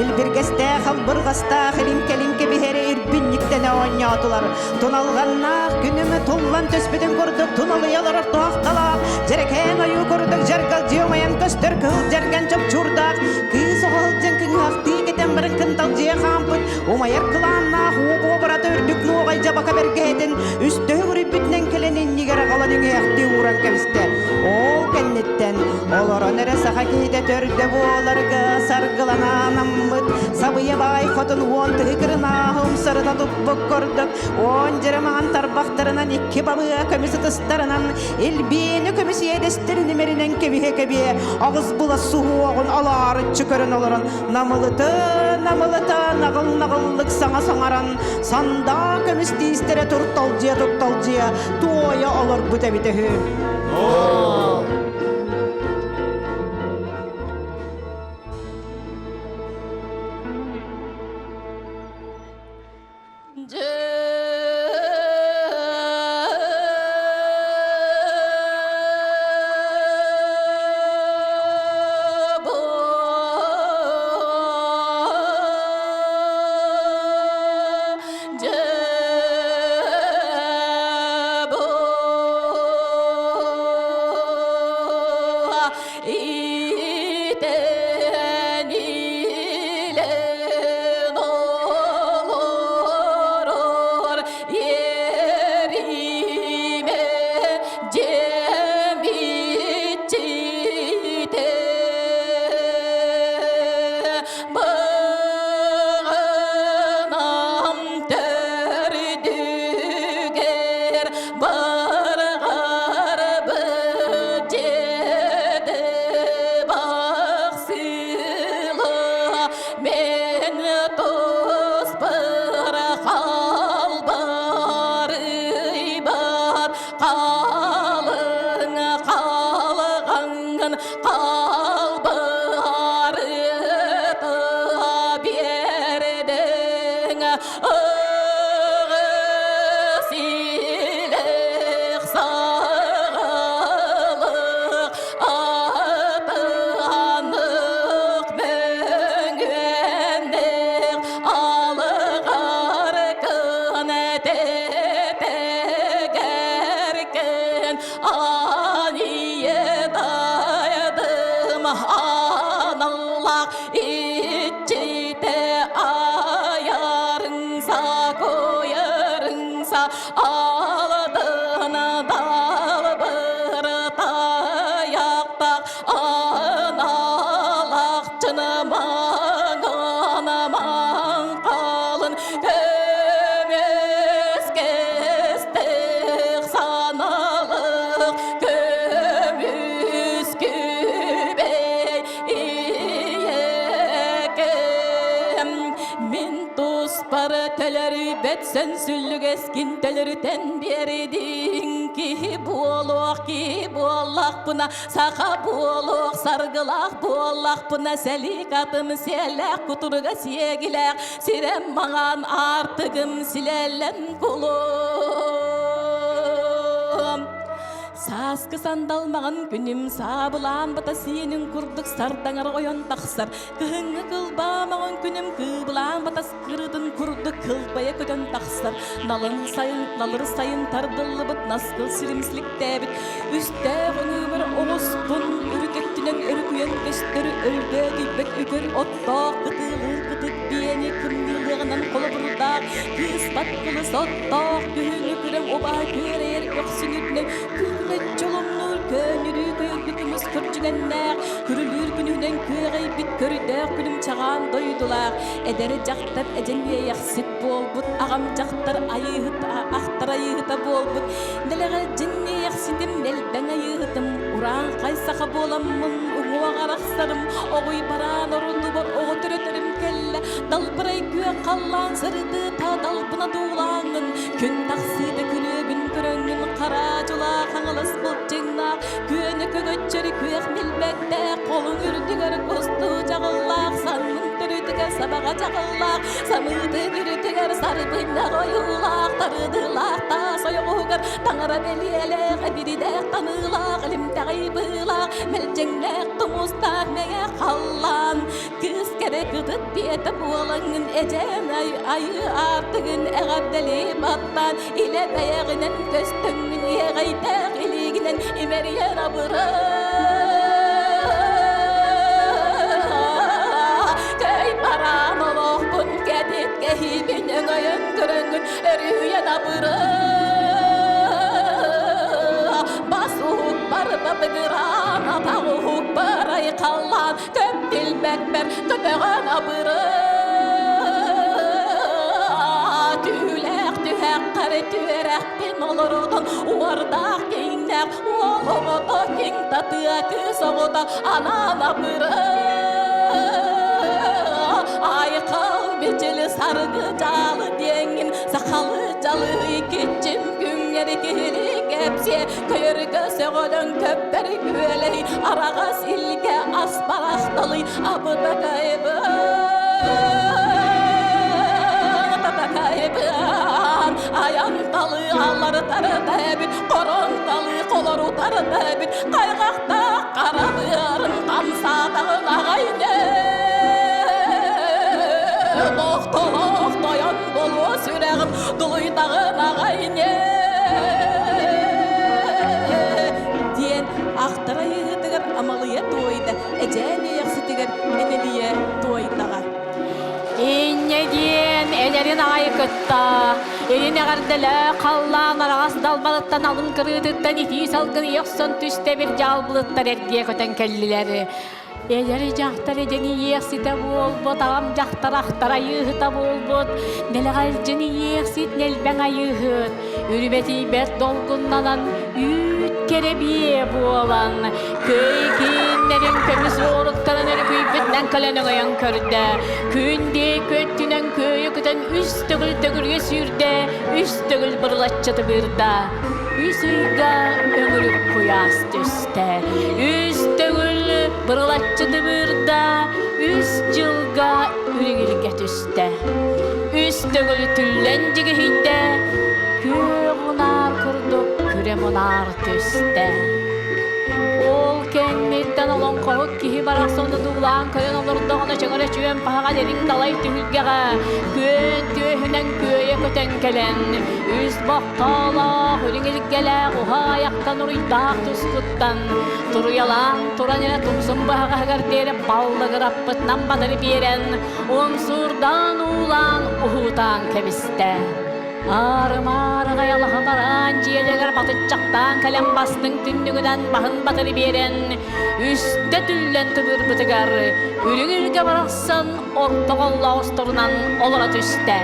Илбиргэстээх, албырҕастаах илин-кэлин кэбиһэри ирбинньиктэнэ оонньоотулар. Туналҕаннаах күнүм туллан түспүтүн курдук туналыйа олорор туохталаах, дьэрэкээн ойуу курдук дьаргалдьы умайан көстөр кыһыл дьэргэн чопчуурдаах, кыыс оҕо сылдьан кыҥыһахтыы кэтэн баран кынталдьыйа хаампыт, умайар кылааннаах уу буобурата үрдүк нуоҕай дьабака бэргэһэтин үстөһү үрүйбүтүнэн кэлэн иннигэр аҕалан үҥүөхтүү ууран кэбистэ. Ол кэнниттэн олорон эрэ саха киһитэ төрдө буоларга саргыланаанаммыт сабыйа баай хотун уон тыһы кырынааһы умсарыта туппут курдук уон дьэрэ маҥан тарбахтарынан икки бабыа көмүс ытыстарынан илбиэни көмүс иэдэстэрин имэринэн кэбиһэ-кэбиһэ аҕыс була суһуоҕун алаарыччы көрөн олорон намылыта намылыта наҕыл-наҕыллык саҥа саҥаран сандаа көмүс тиистэрэ турталдьыйа-турталдьыйа туойа олорбут эбитэ үһү. Итэнилен олорор ериме жемичите Бағынам төрдүгер барғар бөжеді бақсыла мен тұспыр қалбарый бар қалың қалғаңын қалбарыта бердің ығы силек сағалық атанық мөңгенек алғар күн тетегеркен аниедайдым аналлақ итчите аярыңса коярыңса алдын далбыр таяқтақ аналақ чынымаң анамаң қалын көмес кестік саналық көмүс күбей иекем мин туспар төлөрүйбэт сөнсүллүгэскин төлөрүтэн биэрдиҥ киһи буолуох киһи буоллахпына саха буолуох саргылаах буоллахпына сэлиик атым сиэлээх кутуруга сиэгилээх сирэм маҥан аартыгым силэллэн кулум Сааскы сандал маҕан күнүм саабылаан бата сиэнин курдук сардаҥар ойон тахсар. Кыһыҥҥы кылбаа маҕан күнүм кыыбылаан батас кырытын курдук кылбайа көтөн тахсар. Налын сайын, налыр сайын тардыллыбыт наскыл сиримсиликтээбит үстээх өҥүүбэр оҕуспун үрүт өттүнэн өрүкүйэн көстөр өлбөөдүйбэт үкэр оттоох кытыылыыр кытык биэни кымньыылыаҕынан холобурдаах кыыспат кылыс оттоох күһүҥҥү күрэҥ убаһа күөрэйэр көхсүнүтүнэн күлүмэт чоломнуур көөнньүрүү көйөргү көмүс көрдьүгэннээх күрүлүүр күнүнэн күөҕэйбит көрдөөх күлүм чаҕаан дойдулаах эдэр дьахтар эдьэн иэйэхсит буолбут аҕам дьахтар айыыһыт ахтар айыыһыта буолбут дэлэҕэ дьинниэйэхситим нэлбэҥ айыыһытым урааҥхай саха буоламмын уҥуох арахсарым оҕуй бараан оруннубар оҕо төрөтөрүм кэллэ далбырай күөх халлаан сырдыыта далбына дуулааҥҥын күн тахсыыта күрүөбүн. көрөҥҥүн хара дьулаах хаҥалас былчыҥнаах күөнэ көгөччөр күөх нилбэттээх холуҥ үрдүгэр кустуу дьаҕыллаах саннын төрүтүгэр сабаҕа дьаҕыллаах самыытын үрүтүгэр сарбынньах ойуулаах тарыдыылаах таас ойоҕоһугар таҥара бэлиэлээх эбиридээх таныылаах илимтэҕэй быылаах мэлдьэҥнээх тумустаах мэҥэ халлаан Кыыс кэрэ кытыт биэтэ буолаҥҥын эдьээн ай айыы аартыгын эҕэрдэлии баттаан илэ бэйэҕинэн көстөҥҥүн иэҕэйдээх илиигинэн имэрийэр абыра Көй бараан олохпун кэтит кэһиибин өҥөйөн көрөҥҥүн өрүһүйэн абыра Бас уһукпар батыгыраан атах уһукпар айхаллаан Көп билбэппэр көтөҕөн абыры Түүлээх түһэххэр түөрэхпин олорутун Уордаах киҥнээх уол оҕото киҥ татыа кыыс оҕото анаан абыры Айхал бичили саргы дьаалы диэҥҥин сахалы дьалыы киччим күҥҥэри киһили кэпсиэ Көйөргө сөҕөлөҥ көппөр күөлэй араҕас илгэ ас барахталый абытакайбын татакайбын айан талы алларытарыта эбит хорон талы холорутарыта эбит хайҕахтаах хара быарын хамсаатаҕын аҕай тохтолоох тойон болуо сүрэҕим дулуйдаҕын аҕай диэн ахтар айыыһытыгар амалыйа туойда, эдьээн иэйэхситигэр энэлийэ туойдаҕа. Инньэ диэн эдэрин аҕай кытта илин эҕэрдэлээх халлаан араҕас далбарыттан алын кырыытыттан итии салгын ийэ охсон түстэ бир дьаал былыттар эргийэ көтөн кэллилэр. Эдэр дьахтар эдьэни иэхситэ буолбут, аҕам дьахтар ахтар айыыһыта буолбут, нэлэҕэлдьин иэхсит нэлбэҥ айыыһыт, үрүмэтийбэт долгуннанан үүт кэрэбиэ буолан, көй кииннэрин көмүс уоруктарын өрүкүйбүтүнэн кэлэн өҥөйөн көрдө. Күн диэки өттүнэн күөйэ көтөн үс төгүл төгүрүйэ сүүрдэ, үс төгүл бырылаччы тыбыырда. Үс ыйга өҥүрүк куйаас түстэ. Үс төгүл бырылаччы тыбыырда, үс дьылга үрүҥүлгэ түстэ. Үс төгүл түллэн дьигиһийдэ, күөх унаар курдук күрэ мунаар түстэ. Ол кэнниттэн олоҥхоһут киһи барахсаны дуулаан көрөн олордоҕуна чөҥөрө чүөн паһаҕа дириҥ далай түһүлгэҕэ күөн түөһүнэн күөйэ көтөн кэлэн үс бохтоолоох үрүҥ илгэлээх уһаайахтан уруйдаах тускуттан туруйалаан туран эрэ тумсун баһаҕаһыгар диэри баллыгыраппытынан батары биэрэн умсуурдаан уулаан уһуутаан кэбистэ. Аарымаарыгай алаһа бараан дьиэлэригэр батыччахтаан кэлэн бастыҥ түннүгүнэн баһын батары биэрэн үстэ түллэн тыбыырбытыгар үрүҥ илгэ барахсан орто холлоосторунан олоро түстэ.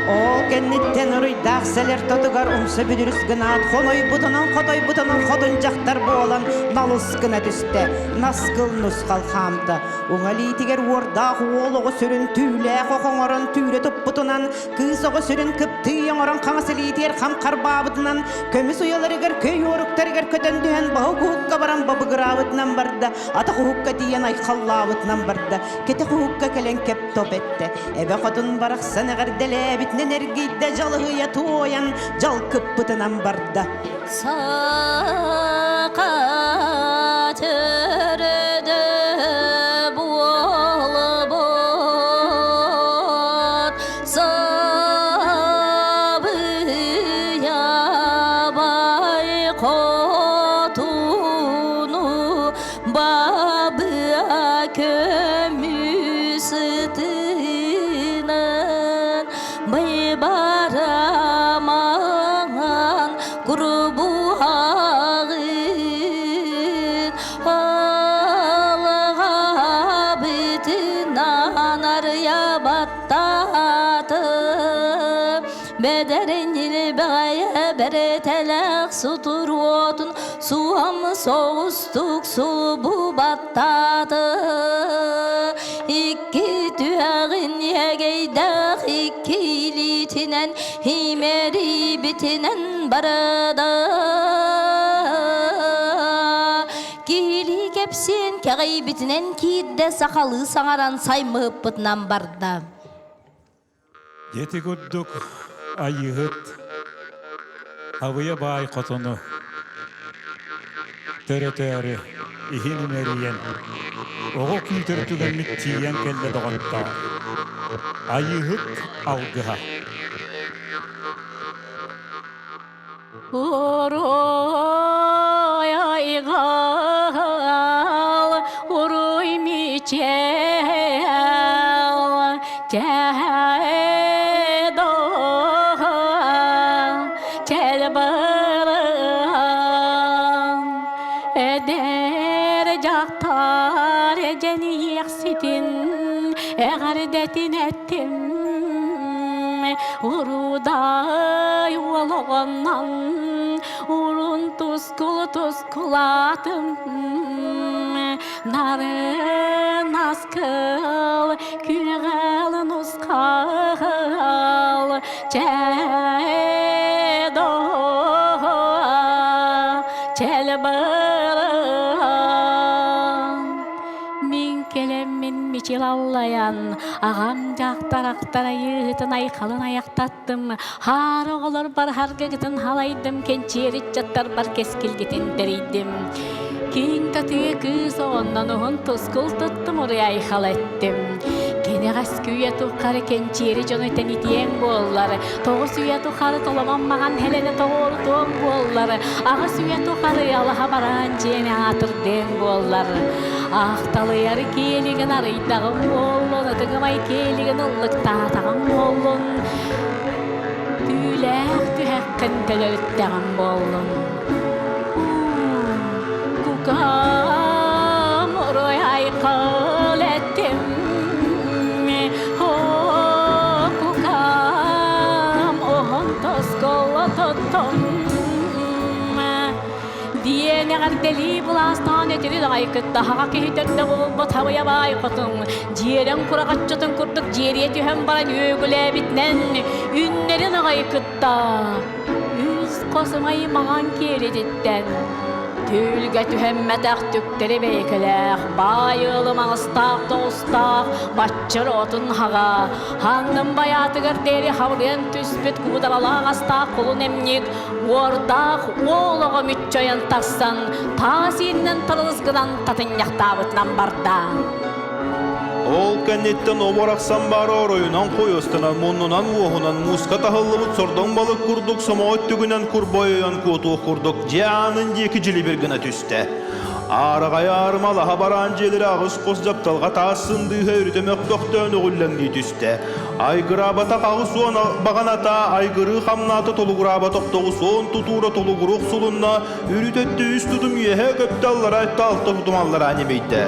Ол кэнниттэн уруйдаах сэлэр тотугар умса бүдүрүс гынаат хонойбутунан хотойбутунан хотун дьахтар буолан налыс гына түстэ, наскыл нусхал хаамта. Уҥа илиитигэр уордаах уол оҕо сүрүн түүлээх ох оҥорон түүрэ туппутунан Кыыс оҕо сүрүн кыптыы оҥорон хаҥас илиитигэр хам харбаабытынан, көмүс уйаларыгар көй уоруктарыгар көтөн түһэн баһык уһукка баран бабыгыраабытынан барда, атах уһукка тиийэн айхаллаабытынан барда, кэтэх уһукка кэлэн кэп-топ эттэ. Эбэ хотун барахсан эҕэрдэлээбитинэн эргийдэ, дьалыһыйа туойан дьалкыппытынан барда. Саха төрөдө буолбут Сабыябай хотуну бабыа көмүс тыынан Байбарамаҥан курбуһаҕын алҕабытынан арыйа баттаатым бэдэрин илбэҕэйэ бэрэтэлээх сутуруотун суһам соҕустук сулбу баттаатым икки түһэҕин иэгэйдээх икки илиитинэн. Имэрийбитинэн барда. Киһилии кэпсиэн кэҕийбитинэн киирдэ, сахалыы саҥаран саймыһыппытынан барда. Ити курдук Айыыһыт Абыйа баай хотону төрөтөөрү иһин имэрийэн, оҕо күүтэр түгэммит тиийэн кэллэ доҕоттоор. Айыыһыт алгыһа. Уруй айгал, уруй мичэл, чэдо, чэлбаран, эдэр дьахтар эдьэниэхситин эҕэрдэтин эттим. Урудай уолоҕоннон урун тускул тускулаатым Нарын аскыл күрэҕэл нусхал Чэдо чэлбыран Мин кэлэммин мичил аллайан, аҕам дьахтар ахтарайыытын айхалын айахтаттым, хаар оҕолор барһаргыгытын халайдым, кэнчиэр ыччаттарбар кэскилгитин тэрийдим. Киин татыы кыыс оҕоннон уһун тускул туттум, уруй айхал эттим. Кэнэҕэс күйэ туххары кэнчиэри дьону тэнитиэҥ буоллар, тоҕус үйэ тухары толомон маҕан хэлэни тоҕуорутуоҥ буоллар, аҕыс үйэ тухары алаһа бараан дьиэни аатырдыаҥ буоллар. Ахталыйар киэлигин арыйдаҕым буоллун, ытыгымай киэлигин ыллыктаатаҕым буоллун, түүлээх түһэххин төлөрүттэҕим буоллун. Кукам орой айхал эттим, кукам оһон тосколо тоттом. Диэн эҕэрдэлии былаастаан этири аҕай кытта хаҕа киһи төрдө буолбут хабыйа баай хотун дьиэрэн кураҕаччытын курдук дьиэриэ түһэн баран үөгүлээбитинэн үннэрин аҕай кытта үс хосумай маҥан киэлититтэн Түүлгэ түһэммэтэх түктэри бэйэкэлээх, баай ыалы маҥастаах тоҕустаах, баччыр отун хаҕа, ханнын байаатыгар диэри хабырыйан түспүт куудалалаах астаах кулун эмньик, уордаах уол оҕо мүччөйөн тахсан, таас ииннэн тарылыс гынан татынньахтаабытынан барда. Ол кэнниттэн оборахсан баара оройунан хойуостанан, муннунан уоһунан мууска таһыллыбыт сордоҥ балык курдук сомоҕо өттүгүнэн курбойойон куотуох курдук дьиэ аанын диэки дьилибир гына түстэ. Аараҕай аарыма алаһа бараан дьиэлэрэ аҕыс хос дьапталҕа таас сындыыһа өрүтэ мөхпөхтөөн өҕүллэҥнии түстэ. Айгыраабатах 80 баҕаната айгырыы хамнаата толугураабатах 90 тутуура толугуруох сулунна Үрүт өттө үс тутум үөһэ көптө аллара өттө алта тутум аллараа ньимийдэ.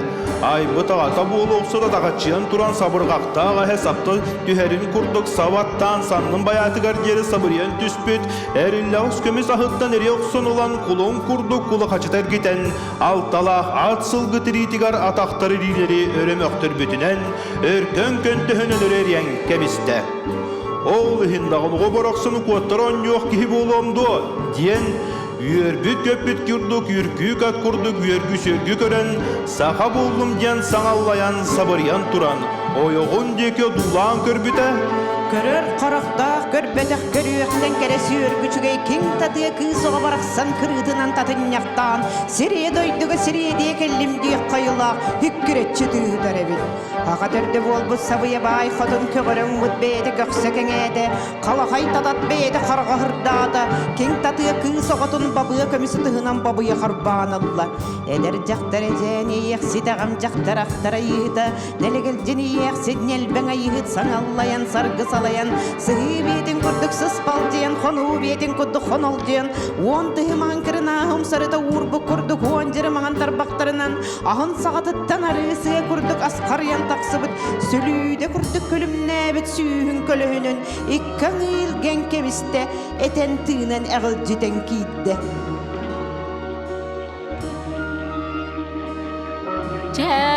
Айбыт аҕата буолуохсут атаҕаччыйан туран сабырҕахтаах эһэ сапта түһэрин курдук сабаттаан саннын байаатыгар диэри сабырыйан түспүт, эриллэҕис көмүс аһыттан эрийэ охсон ылан кулун курдук кулахачыта эргитэн, алталаах ат сылгы тириитигэр атахтар илиилэри өрө мөхтөрбүтүнэн, өркөн көнтөһөн өлөрө эрийэн кэбистэ. Ол иһин даҕаны оҕо борохсуну куоттара оонньуох киһи буолуом дуо диэн Үөрбүт-көппүт курдук үөркүү ат курдук үөргү-сүөргү көрөн, саха буоллум диэн саҥаллайан сабырыйан туран, ойоҕун диэки одуулаан көрбүтэ, Көрөр харахтаах көрбөтөх көрүөхтэн кэрэ сүөргү үчүгэй киҥ татыа кыыс оҕо барахсан кырыытынан татынньахтаан сириэ дойдуга сириэдиэ кэллим диэх хайылаах үккүрэччи тыыһытар эбит. Аҕа төрдө буолбут сабыйа баай хотун көҕөрөҥмут бэйэтэ көхсө кэҥээтэ, Халахай татат бэйэтэ харҕаһырдаата, киҥ татыа кыыс оҕотун бабыа көмүс ытыһынан бабыйа харбаан ылла. Эдэр дьахтар эдьээн иэйэхсит аҕам дьахтар ахтар айыыта, нэлэгэлдьин иэйэхсит ньэлбэҥ айыыһыт саҥаллайан саргы салайан, сыһыы биэтин курдук сыспалдьыйан, хонуу биэтин курдук хонолдьуйан, уон тыһы маҥан кырынааһы умсарыта уурбут курдук уон дьыры маҥан тарбахтарынан Аһын саҕатыттан арыы сыа курдук асхарыйан тахсыбыт, сүлүүдэ курдук күлүмнээбит сүүһүн көлөһүнүн икки аҥыы илгэн кэбистэ, этэн тыынан эҕилдьитэн киирдэ. Чэ,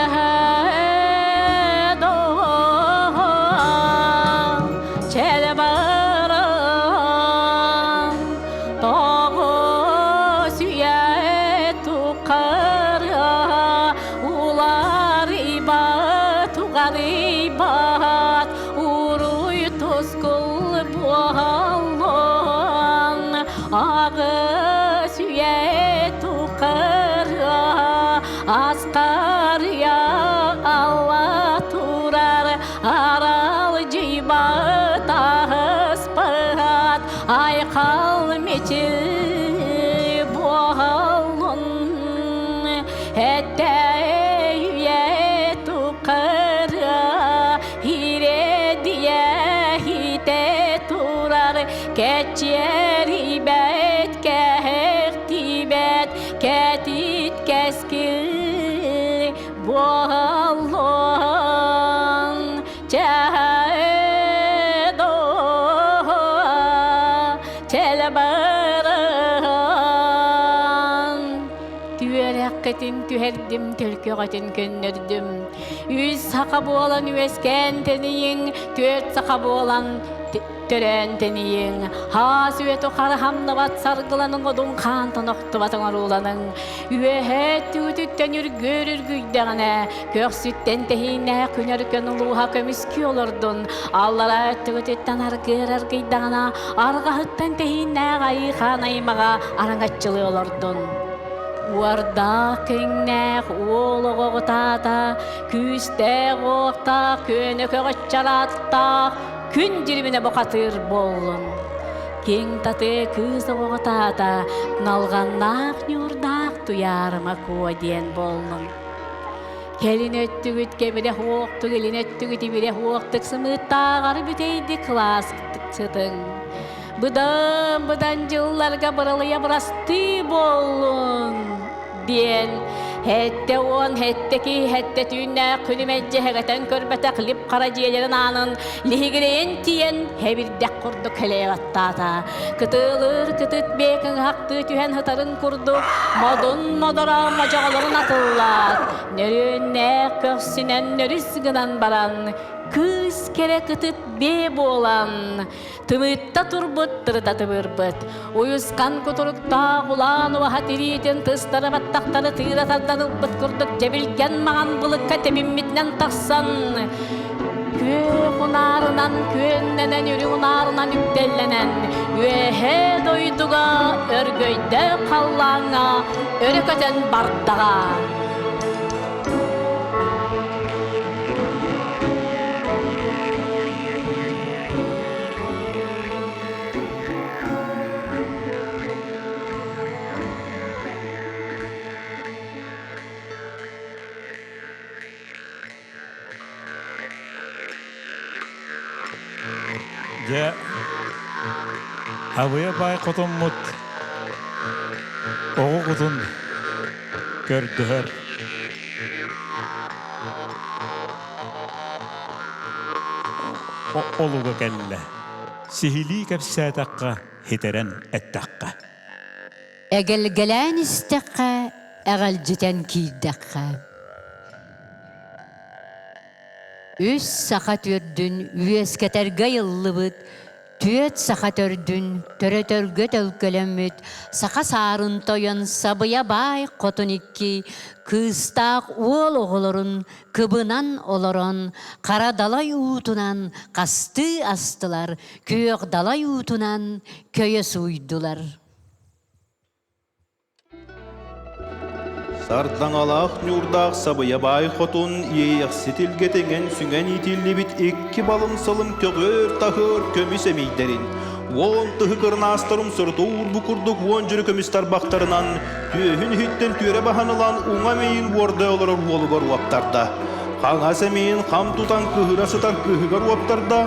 Сарыйбат уруй тускул буоллун Аҕыс үйэ тухары Аскарыйа алла турар Аралдьыйбат аһыспат Айхал мичил буоллун Этэ тухары иредиэ хите турар кэччиэрийбэт кэһэхтибэт кэтит кэскил буоллун чэһэ чэлбаран Түөрэххитин түһэрдим, төлкөҕүтүн көннөрдүм. Үс саха буолан үөскээн тэнийиҥ, түөрт саха буолан төрөөн тэнийиҥ. Хаас үөтү харахамнабат саргыланыҥ одун хаантан охтубат оҥорууланыҥ. Үөһээ түүтүттэн үргүөр үргүйдэҕинэ, көхсүттэн тэһииннээх күн өркөн улууһа көмүскүү олордун. Аллараа өттүгүтүттэн аргыар аргыйдаҕына, арҕаһыттан тэһииннээх айыы хаан аймаҕа араҥаччылыы олордун. Уордаах киҥнээх уол оҕоҕутаата, күүстээх уохтаах күөнэ көҕөччарааттаах күн дьирибинэ бухатыыр буоллун. Киҥ татыы кыыс оҕоҕутаата, налҕаннаах ньуурдаах туйаарыма куо диэн буоллун. Кэлин өттүгүт кэбирэх уохтук, илин өттүгүт ибирэх уохтук сымыыттааҕар бүтэйдик кылаас сытыҥ. Быдан-быдан дьылларга быралыйа бырастыы буоллун диэн 70 сэттэ киһи сэттэ түүннээх күнү мэлдьи хэгэтэн көрбөтөх лип хара дьиэлэрин аанын лиһигирэйэн тиийэн хэбирдэх курдук хэлэйэ баттаата. Кытыылыыр кытыт биэ кыҥаһахтыы түһэн сытарын курдук модун модоро модьоҕолорун атыллаат, нөрүөннээх көхсүнэн нөрүс гынан баран кыыс кэрэ кытыт биэ буолан Тымыытта турбут, тырыта тыбыырбыт. Уйусхан кутуруктаах улаан уоһа тириитин тыстара баттахтары тыыра тардан ылбыт курдук дьэбилгэн маҥан былыкка тэбиммитинэн тахсан, күөх унаарынан күөннэнэн, үрүҥ унаарынан үктэллэнэн, үөһээ дойдуга өргөйдөөх халлааҥҥа өрө көтөн бардаҕа. Дьэ, абыйа баай хотоммут оҕо кутун көрдөһөр. Олуга кэллэ. Сиһилии кэпсээтэххэ, хитэрэн эттэххэ. Эгэлгэлээн истэххэ, эҕэлдьитэн киирдэххэ. Үс саха төрдүн үөскэтэргэ айыллыбыт Түөт саха төрдүн төрөтөргө төлкөлөммүт саха саарын тойон сабыйа баай хотун икки кыыстаах уол оҕолорун кыбынан олорон хара далай уутунан хастыы астылар, күөх далай уутунан көйө сууйдулар. Сардаҥалаах ньуурдаах сабыйа баай хотун иэйэхсит илгэтиҥэн сүҥэн иитиллибит икки балым-салым көҕүөр-таһыар көмүс эмийдэрин, уон тыһы кырнаастарым сурутуур бу курдук уон дьөрү көмүс тарбахтарынан түөһүн иһиттэн түөрэ баһан ылан уҥа эмийин уордай олорор уолугар уоптарда. Хаҥас эмийин хам тутан кыһыра сытар кыыһыгар уоптарда,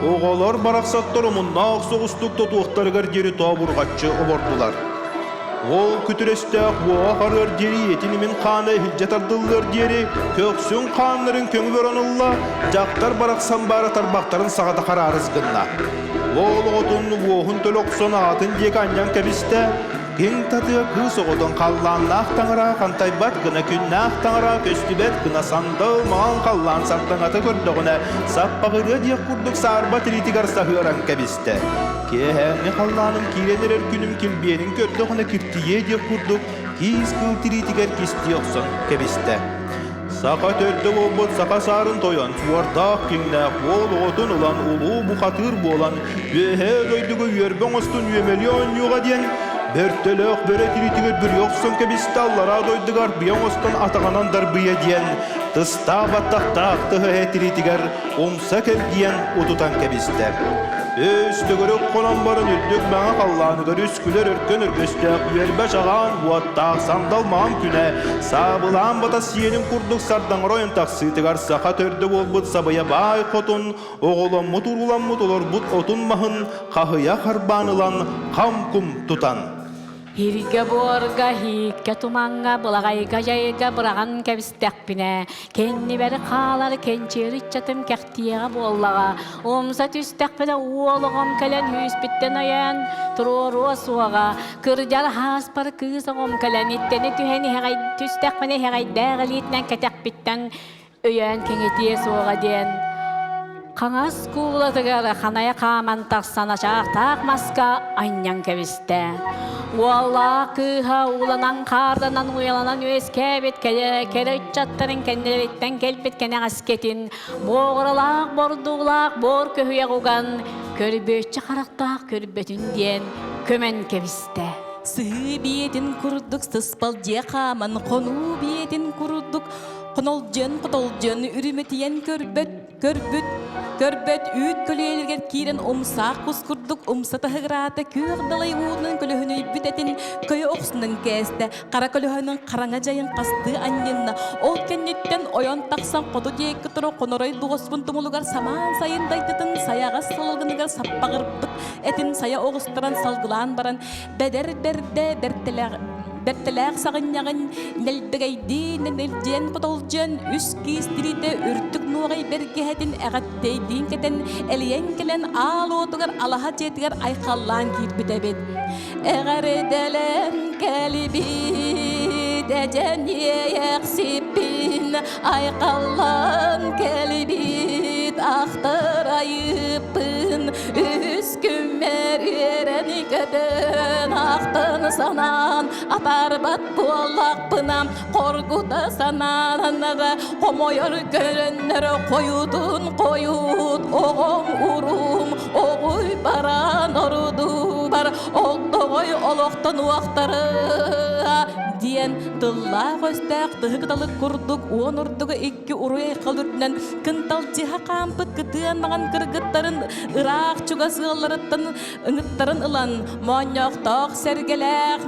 оҕолор барахсаттар омуннаах соҕустук тотуохтарыгар диэри тообурҕаччы олордулар. Ол күтүрөстөөх уоҕа харыар диэри ийэтин имин хаана иһирдьэ тардыллыар диэри көхсүн хааннарын көҥүл оронулла, дьахтар барахсан баара тарбахтарын саҕата хараарыс гынна. Уол оҕотун уоһун төлө охсон аҕатын диэки анньан кэбистэ, киҥ татыа кыыс оҕотун халлааннаах таҥара хантайбат гына күннээх таҥара көстүбэт гына сандал маҥан халлаан сардаҥата көрдөҕүнэ саппаҕырыа диэх курдук саарба тириитигэр саһыаран кэбистэ. Киэһээҥҥи халлааным киирэн эрэр күнүм килбиэнин көрдөҕүнэ киртийиэ диэх курдук киис кыыл тириитигэр кистии охсон кэбистэ. Саха төрдө буолбут саха саарын тойон, суордаах киҥнээх уол оҕотун ылан улуу бухатыыр буолан, үөһээ дойдуга үөрбэ оҥостон үөмэлии оонньууга диэн, бөртөлөөх бөрө тириитигэр бүрүйэ охсон кэбистэ аллараа дойдуга арбыйа оҥостон атаҕынан дарбыйа диэн, тыстаах баттахтаах тыһыһа тириитигэр умса кэлгийэн утутан кэбистэ. Өс төгүрүк хонон баран үрдүк мэҥэ халлааныгар үс күлэр өркөн өргөстөөх үөрбэ чаҕаан уоттаах сандал маҥан күнэ саабылаан бата сиэнин курдук сардаҥар ойон тахсыытыгар саха төрдө буолбут сабыйа баай хотун оҕоломмут урууламмыт олорбут отун маһын хаһыйа харбаан ылан хам-кум тутан Ииргэ-буорга, ииккэ тумаҥҥа, былаҕайга дьайга быраҕан кэбистэхпинэ, кэннибэр хаалар кэнчиэри ыччатым кэхтиэҕэ буоллаҕа. Умса түстэхпинэ уол оҕом кэлэн үүспүттэн ойоон туруоруо суоҕа. Кырдьар ааспар кыыс оҕом кэлэн иттэни түһэн иһэҕэй түстэхпинэ иһэҕэйдээх илиитинэн кэтэхпиттэн өйөөн кэҥэтиэ суоҕа диэн хаҥас куулатыгар ханайа хааман тахсан ачаахтаах маска анньан кэбистэ. Уоллаах кыыһа ууланан хаарданан уйаланан үөскээбит кэрэ ыччаттарын кэннилэриттэн кэлбит кэнэҕэскитин буоҕуралаах бордуулаах буор көһүйэх уган көрбүөччү харахтаах көрбөтүн диэн көмөн кэбистэ. Сыһыы биэтин курдук сыспал дьиэ хааман, хонуу биэтин курдук Хонолдьуйан-хотолдьуйан үрүмэтийэн көрбөт, көрбүт, көрбөт үүт көлүйэлэригэр киирэн умсаах кус курдук умса таһыгыраата күөх далай уутунан көлөһүнүйбүт этин көйө охсунан кээстэ, хара көлөһөнүн хараҥа дьайын хастыы анньынна. Ол кэнниттэн ойон тахсан хоту диэки тура хонорой луоспун тумулугар самаан сайын дайдытын сайаҕас салгыныгар саппаҕырбыт этин сайа оҕустаран салгылаан баран бэдэр бэрдэ бэртэлээх бэртэлээх саҕынньаҕын нэлбэгэйдии нэлдьиэн хотолдьуйан үс киис тириитэ үрдүк нуоҕай бэргэһэтин эҕэттэйдиин кэтэн элийэн кэлэн аал уотугар алаһа дьиэтигэр айхаллаан киирбит эбит эҕэрдэлэн кэлибит эдьэн иэйэхсиппин айхаллаан кэлибит ахтар айыппын үс күммэр үөрэн көтөн ахтан санаан атаарбат буоллахпына хоргута санаанара хомойор көрөннөр хойутун хойут оҕом уруум оҕуй баран орудубар огдоҕой олохтон уохтары диэн тыллаах өстөөх тыһы кыталык курдук уон урдуга икки уруй айхал үрдүнэн кынталдьыһа хаампыт кытыан маҥан кыргыттарын ыраах чугас ыалларыттан ыҥыттарын ылан моонньоохтоох сэргэлээх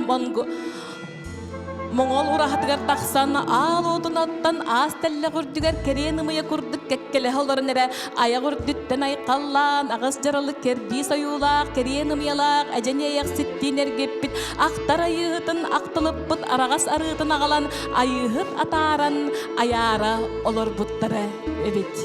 Моҥол ураһатыгар тахсан аал уотун оттон аас тэллэх үрдүгэр кэриэн ымыйа курдук кэккэлэһэ олорон эрэ айах үрдүттэн айхаллаан аҕыс дьаралык кэрдии сойуулаах кэриэн ымыйалаах эдьэн иэйэхситтиин эргиппит ахтар айыыһытын ахтылыппыт араҕас арыытын аҕалан айыыһыт атааран айаара олорбуттара эбит.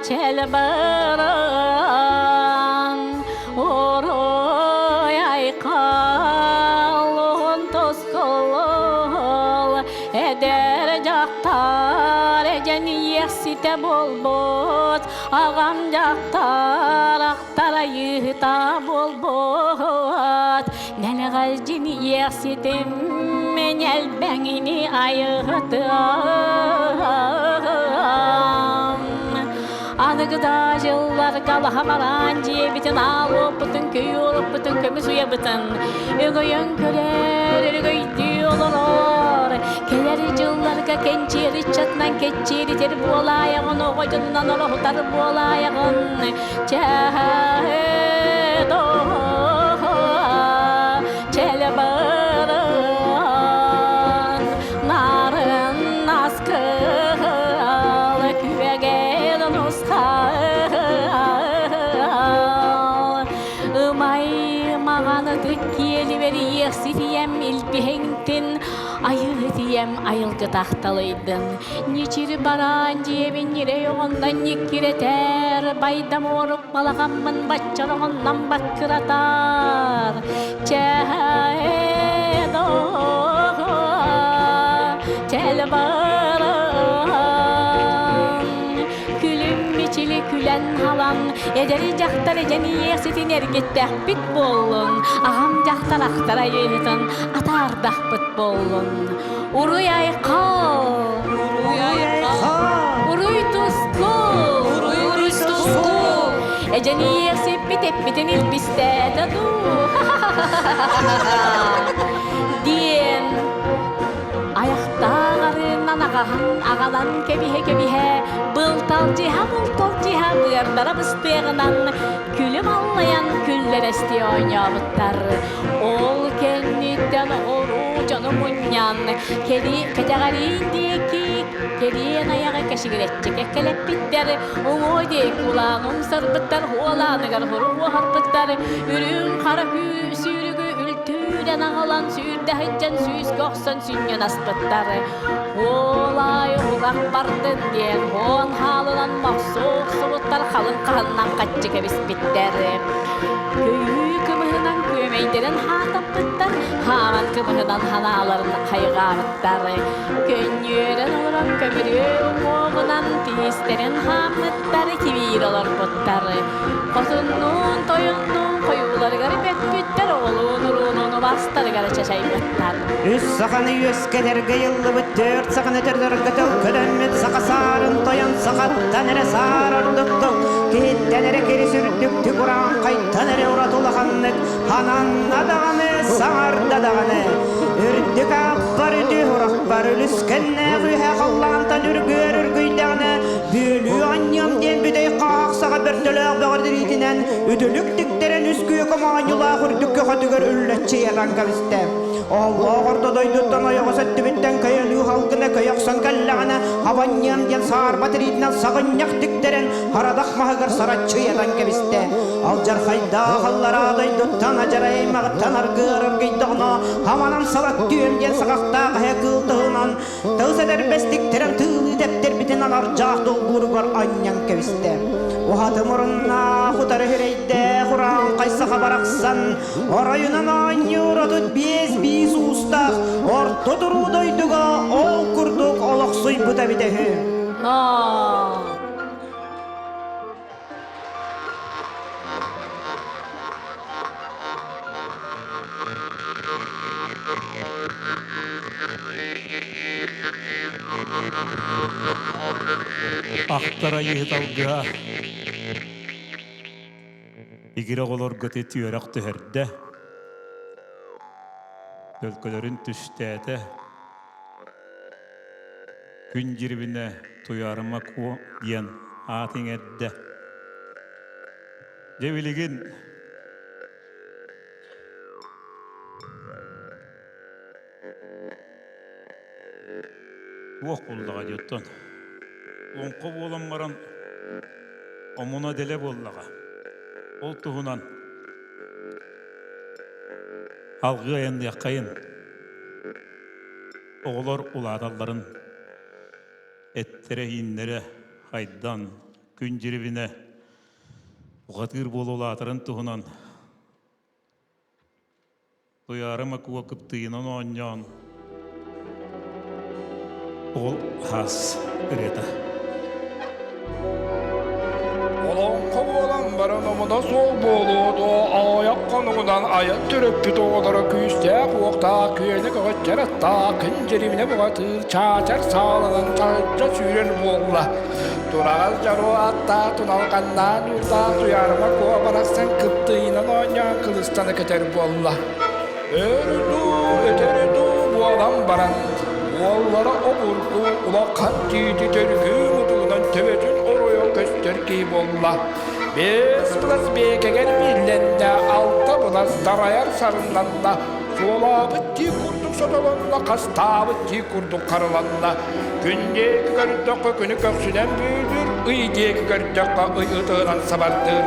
Чэлбаран орой айқалын тоскол эдэр дьахтар эдьэн иэхситэ буолбут аҕам дьахтар ахтарайыыта буолбут Нэлэҕэлдьин иэхситим мен элбэҥини айыһытыам. Аныгы да дьылларга лаһамараан дьиэбитин аалуоппутун, көйүолуппутун, көмүс уйабытын өҥөйөн көрөр, өрөгөйдүү олорор. Кэлэр дьылларга кэнчиэри ыччатынан кэччиэритэр буолаайаҕын, оҕо дьонунан ороһутар буолаайаҕын. Чэлбаран нарын наскыл күөгэл нусхал ымай маҕаны киэлибэр иэхситийэм илбиһиҥтин айыытийэм айылгытахталыйдын Ньичир бараан дьиэбин ньирэй оҕоннон ньиккирэтэр, байдам уорук балаҕаммын баччар оҕоннон баккыратар. Чэһээ чэл баран, күлүм мичили күлэн. Элэн-халан, эдэр дьахтар эдьэниэхситин эргиттэхпит буоллун, аҕам дьахтар ахтар айыыһытын атаардахпыт буоллун. Уруй айхал! Уруй айхал! Уруй туску! Уруй туску! Эдьэниэхсиппит эппитин илбистээтэ дуу? Диэн Айахтаах арыынан аҕаһын аҕалан кэбиһэ-кэбиһэ, былталдьыһа-былталдьыһа быардара быстыаҕынан күлүм аллайан күллэрэстии оонньообуттар. Ол кэнниттэн оҕуруу дьону мунньан, кэри кэтэҕэриин диэки кэриэн айаҕы кэшигирэччи кэккэлэппиттэр, уҥуо диэки улаан умсарбыттар, уолааныгар уоһарбыттар, үрүҥ хара сүүрүгү үлтүүрэн аҕалан сүүрдэ сылдьан сүүскэ охсон сүнньүн аспыттар. Уолай урах бардын диэн хуон хаалынан мохсуох охсубуттар халыҥ хаһыннан хаччы кэбиспиттэр. Көйүү кымыһынан күөмэйдэрин хаатаппыттар, хааман кымыһынан ханааларын хайҕаабыттар. Көнньүөрэн олорон көмүрүө уҥуоҕунан тиистэрин хааммыттар, кибиир олорбуттар. Хотуннуун, тойоннуун хойууларыгар бөкпүттэр, оҕолуун-уруулуун убастарыгар чачайбыттар. Үс саханы үөскэтэргэ ыйыллыбыт түөрт саханы төрдөргө төлкөлөммүт саха саарын тойон сахаттан эрэ саар ордуктук, киһиттэн эрэ кирис үрдүктүк урааҥхайтан эрэ ураты улаханнык хананна даҕаны саҥарда даҕаны үрдүк ааппар үтү урахпар үлүскэннээх үһэ халлаантан үргүөр үргүйдэҕинэ бүөлүү анньыам диэн бүтэй хаах саҕа бөртөлөөх бөҕөрдүриитинэн үтүлүк тиктэрэн үс күөкэ моонньулаах үрдүк көхөтүгэр үллэччи ятан кэбистэ. Оһоллоох орто дойдуттан ойоҕос өттүбүттэн көйөлүү халгына көй охсон кэллэҕинэ хабанньыам диэн саарба тириитинэн саҕынньах тиктэрэн харадах маһыгар сараччы ятан кэбистэ. Алдьархайдаах аллараа дойдуттан адьарай аймаҕыттан аргыар аргыйдаҕына хаманан салаттүөм диэн саҕахтаах эһэ кыыл тыһынан Тыл сэтэрбэстиктэрин тыылыы тэптэрбитин анардьаах долбууругар анньан кэбистэ. Уһаты муруннаах, утары сирэйдээх урааҥхай саха барахсан оройунан оонньуур 35 биис уустаах орто туруу дойдуга ол курдук олохсуйбута эбитэ үһү. Ахтара ыйыталга игирэ оҕолорго түөрэх түһэрдэ, төлкөлөрүн түстээтэ. Күн дьирибинэ Туйаарыма Куо диэн аат иҥэрдэ. Дьэ билигин туох буоллаҕа дии оттон олоҥхо буолан баран омуна дэлэ буоллаҕа. Ол туһунан алгыы айанныаххайын. Оҕолор улааталларын эттэрэ-ииннэрэ хайдан, күн дьирибинэ уҕатыыр буола улаатарын туһунан Туйаара Макуа кыптыйынан оонньоон Оҕол хаас ырыата. Олоҥхо буолан баран омуна суол буолуо дуо, аҕыйах хонугунан айан төрөппүт оҕолоро күүстээх уохтаах күөнэ көҕөччөр аттаах күн дьириминэ бухатыыр чаачар сааланан таһырдьа сүүрэр буолла. Тураҕас дьоруо аттаах туналҕаннаан уурдаах Туйаарыма Куо барахсан кыптыйынан оонньоон кылыстана көтөр буолла. Өр дуу, өтөр дуу буолан баран, уоллара обургу улахан тиити төргүү мутугунан төбөтүн оройо көстөр киһи буолла. Биэс былас биэкэгэр биллэннэ, алта былас дарайар сарыннанна, суолаабыт тии курдук сотолонно, хастаабыт тии курдук харыланна. Күн диэки көрдөххө күнү көхсүнэн бүүлүүр, ый диэки көрдөххө ый ытыгынан сабардыыр.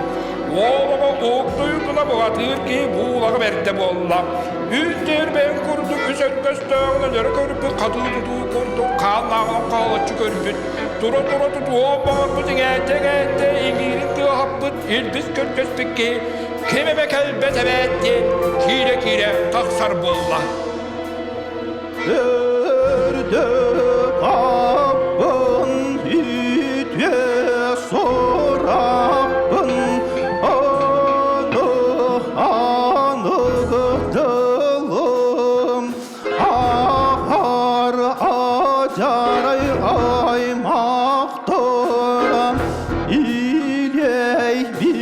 Уолуга уук туйгуна бухатыыр киһи буулаҕа бэрдэ буолла. Үүт бэйэҥ курдук үс өттөстөөҕүнэн өрө көрбүт хатыы-тутуу курдук хааннааҕынан хаалаччы көрбүт. Тура-тура тутуһуон баҕарбыт иҥээтэ-иҥээтэ иҥиирин тыаһаппыт илбис көрдөспүт киһи ким эмэ кэлбэт эбээт диэн киирэ-киирэ тахсар буолла. Өрдө каппын үтүө сурах.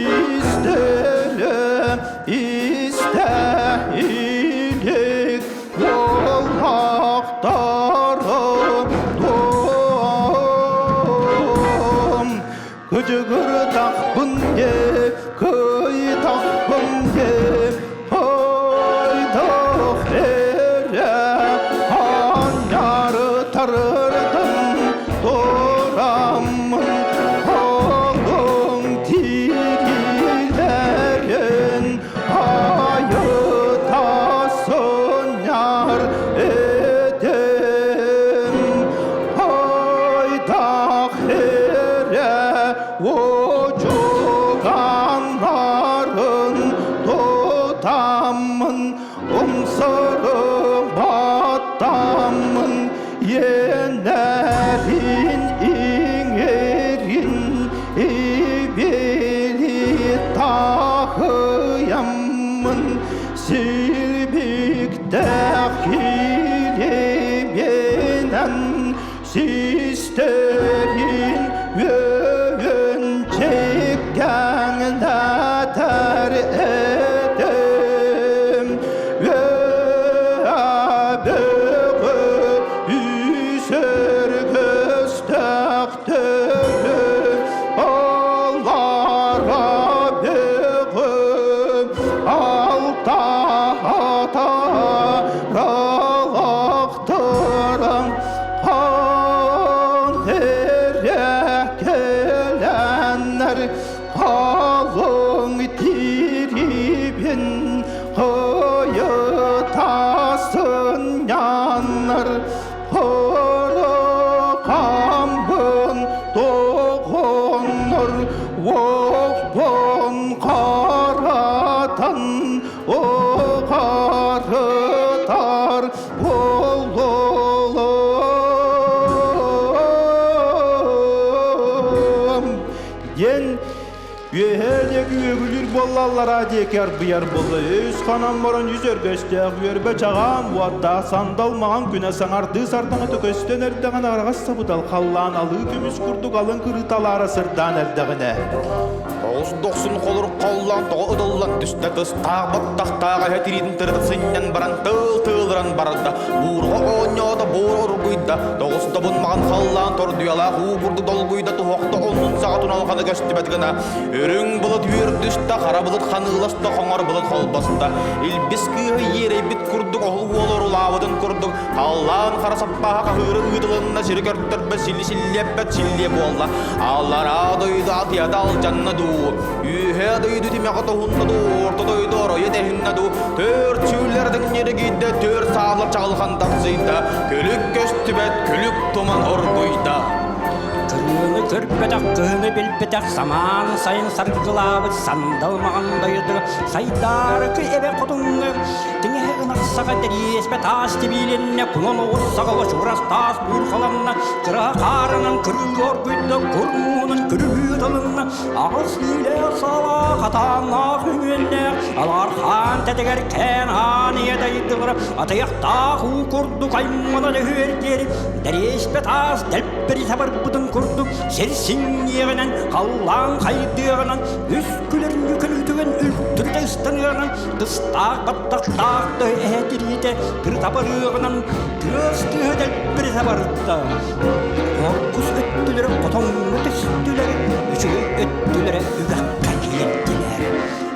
Биистэрэ истэ илик буоллахтара дуом. Кыдьыгырдахпын дьэ, кыйтахпын дьэ, хайдах эрэ анньары тарырдым тураммын холуҥ тириилэрин айыта сынньар этим. Хайдах эрэ Уочуганнарын тутаммын, умсырым баттаммын, иэннэрин иҥэрин ибили таһыйаммын, силбиктээх килибинэн Систерин үөн чиккэҥнэтэр этим Үөбөҕө үсэр көстөхтөрү Аллара бөҕө алта Алахтарам хан кэлэннэр халыҥ тирибин хойута сынньаннар Хорохамбын тоҕоннор уохпун харатан Оҕарытар буолуом диэн үөһээ диэки үөгүлүүр буолла аллараа диэки арбыйар буолла өс ханан баран үс өргөстөөх үөрбэ чаҕаан уоттаах сандал маҕан күнэ саҥардыы сардаҥата көстөн эрдэҕинэ араҕас сабыдал халлаан алыы көмүс курдук алын кырыыталаара сырдаан эрдэҕинэ Тоҕус дохсун холурук холлоон тоҕо ытыллан түстэ тыстаах баттахтаах эһэ тириитин тырыта сынньан баран тыыл тыылыран барда буурҕа оонньоото буор оргуйда тоҕус добун маҕан халлаан тордуйалаах уу курдук долгуйда туһахта оннун саҕа туналҕаны көстүбэт гына үрүҥ былыт үөрдүстэ хара былыт ханыыласта хоҥор былыт холбоста илбис кыыһы иэрэйбит курдук оһол уол орулаабытын курдук халлаан хара саппааһа хаһыыры ыытылынна сири көртөрбөт силли силлиэппэт силлиэ буолла Аллараа дойду атыйата алдьанна дуу, үөһээ дойду тимэҕэ тоһунна дуу, орто дойду оройо тэһиннэ дуу, төрт сүүллэр дыҥньырыгыйда, төрт саалар чаҕылхан тахсыйда, күлүк көстүбэт, күлүк туман оргуйда. Кырыыны көрбөтөх, кыһыны билбэтэх, самаан сайын саргылаабыт сандал маҕан дойду сайдаарыкы эбэ хотуҥҥа Тиҥэһэ ынах саҕа дэриэспэ таас тибиилэннэ, кунан оҕус саҕала чугурас таас буурҕаланна, кыраһа хаарынан кырыы оргуйда, кур муоһунан күрүлүү ытылынна, аҕыс иилээх саалаах, атааннаах үҥүөннээх, алаар хаан тэтигэр кээн аан ийэ дайдылара, атыйахтаах уу курдук аймана дөһүөр диэри, дэриэспэ таас дэлбэри сабарбытын курдук, сир синньиэҕинэн, халлаан хайдыаҕынан, үс күлэр нүкөлүтүгэн үлтүрүтэ ыстаныаҕынан, Тыстаах баттахтаах да эһэ тириитэ тырыта барыаҕынан тыас тыаһа дэлбэритэ барда. Оргус өттүлэрэ хотоҥҥо түстүлэр, үчүгэй өттүлэрэ үгэххэ киирдилэр.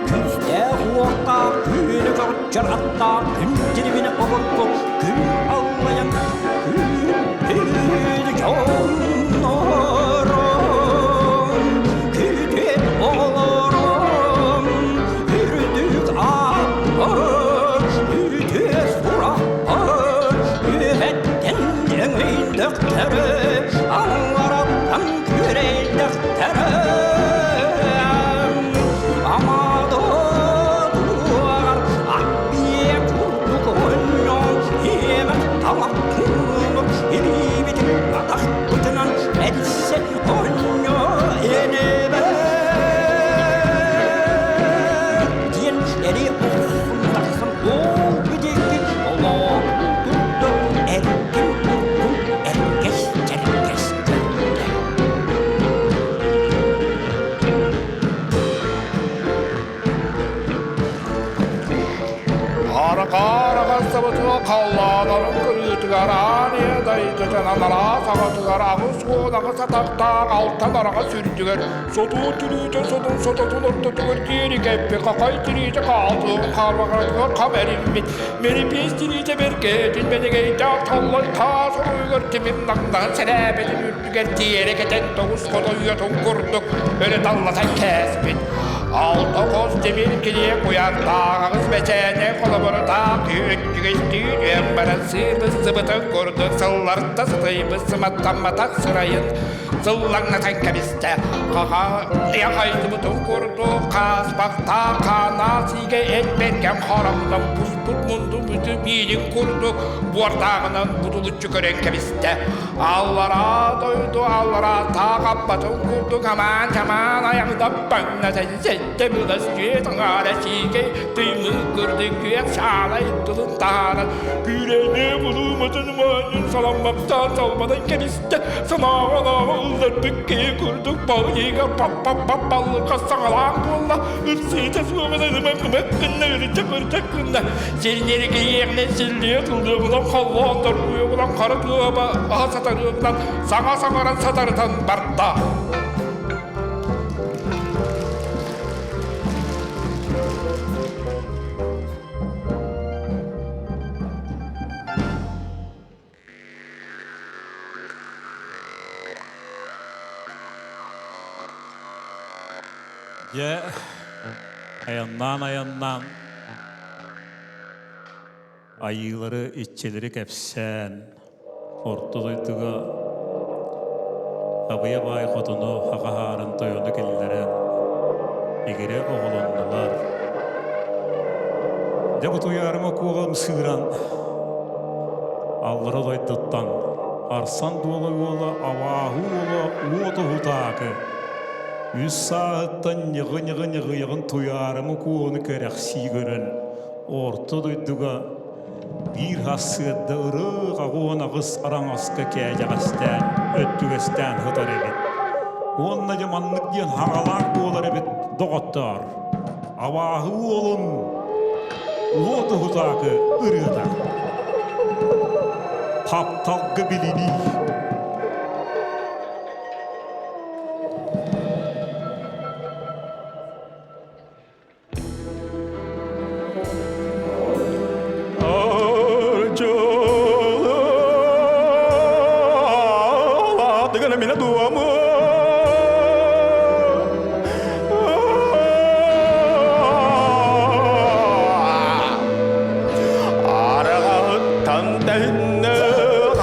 Күүстээх уохтаах күөнү көҕүччэр аттаах күн дирибинэ обургу күн аллайан күн дьоннорум күтүөт оҕолорум үрдүк ааппар үтүө сурахпар үөһэттэн өҥөйдөхтөрө аллараттан күөрэйдэхтэрэ Амадо туар ат бие курдук онньон иэмэх тамах Хаараҕас сабытыга халлаанарын кырыытыгар аан ийэ дайдытын анараа саҕатыгар 88 атахтаах алтан араҕас үрдүгэр сотуу тириитэ сотун сототун ортотугар диэри кэппи хахай тириитэ хаалтыын хаарбаҕаратыгар хам эриммит мэрипиэс тириитэ бэркээтин бэнэгэйдээх таллай таас оруйугар тимир наҥнаһын сэрээбэтин үрдүгэр тиэрэ кэтэн тоҕус хото уйатын курдук өрө таллатан кээспит. Алта хос тимир килиэ куйаартаах аҕыс бэчээнэ холобурутаах өттүгэстүү түһэн баран сыыбыс-сыбытын курдук сылларта сытыйбыт сыматтамматах сырайын сыллаҥнатан кэбистэ. Хаха хайдыбытын курдук хааспахтаах хаанаа сиигэ эт бэргэн хоромнон буспут мунду бүтү биилин курдук буордааҕынан будулуччу көрөн кэбистэ. Аллараа дойду аллараа таах аппатын курдук амаан-чамаан айаҕыда баҥнатан сэттэ былас күөт аҥаара сиикэй тыймыы курдук күөх саалай тылын таһааран күүрээнэ булууматын моонньун саламмахтаан салбанан кэбистэ санааҕа-анааҕа ылларбыт киһи курдук балыйыга пап-пап-пап-баллырҕас саҥалаах буолла ырсыыта суоҕун ылыман ымак гынна ырычак-ырычак гынна Сирнэригийиэҕинэн силлиэ тыллыаҕынан холлоон торгуйуоҕунан хара тыаба аһа сатарыаҕынан саҥа саҥаран сатарытан барда. Дьэ, айаннаан-айаннаан айыылары, иччилэри кэпсээн, орто дойдуга Абыйа баай хотуну хахаһаарын тойону киллэрэн, игирэ оҕолоннулар. Дьэ бу туйаарыма куоҕам сыыран, аллара дойдуттан Арсан Дуола уола Абааһы уола Уот Уһутаакы үс сааһыттан ньыгы-ньыгы-ньыгыйаҕын туйаарыма куону кэрэхсии көрөн, орто дойдуга биир сарсыарда ырыых 88 араҥаска кээдьэҕэстээн, өттүгэстээн сытар эбит. Уонна дьэ маннык диэн хаҥалаах буолар эбит доҕоттоор. Абааһы уолун уот уһутаакы ырыата. Тапталга билинии. Арыгыттан тэһиннэ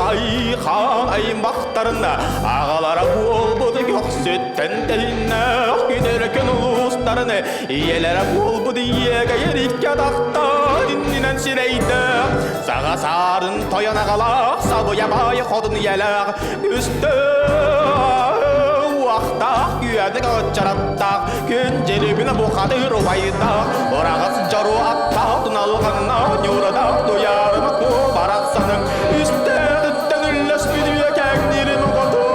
айхан аймахтарына аҕалара буолбут көхсүттэн тэһиннэ күнэркин улуустарын Ийэлэрэ буолбут ийэгэйэр икки атахтаах иннинэн сирэйдээх, саҕа саарын тойон аҕалаах, сабыйа баай хотун ийэлээх, үстээх уохтаах, күөдүк ыччараттаах, күн дьирибинэ бухатыыр убайдаах, ураҕас дьоруо аттаах, туналҕаннаах, ньуурадаах, туйаарыма куо барахсаным, үстээх үллэспит үөкээҥниирин оҕотун.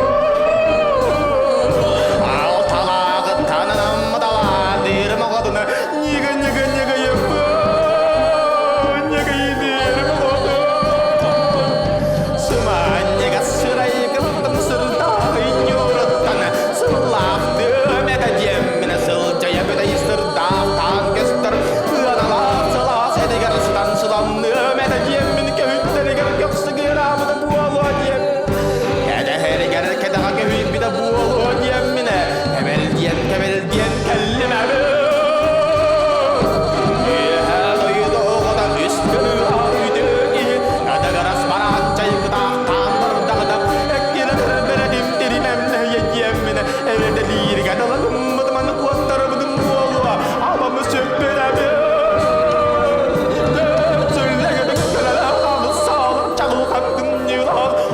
Кэдэһэригэр кэтэҕэ көһүйбүтэ буолуо диэмминэ, кэбэлдиэн кэбэлдиэн кэллим эбит. Үөһэ дойду оҕото үс көлүөһэ үтүө киһи, катыгырас барааччай кытаахтаан бардаҕына, эккирэтэр бэрэтим тиримэмнэһийэ диэмминэ, эрэдэлииргэ дылы маны куоттарбытым буолуо, абамы сүппүрэбин.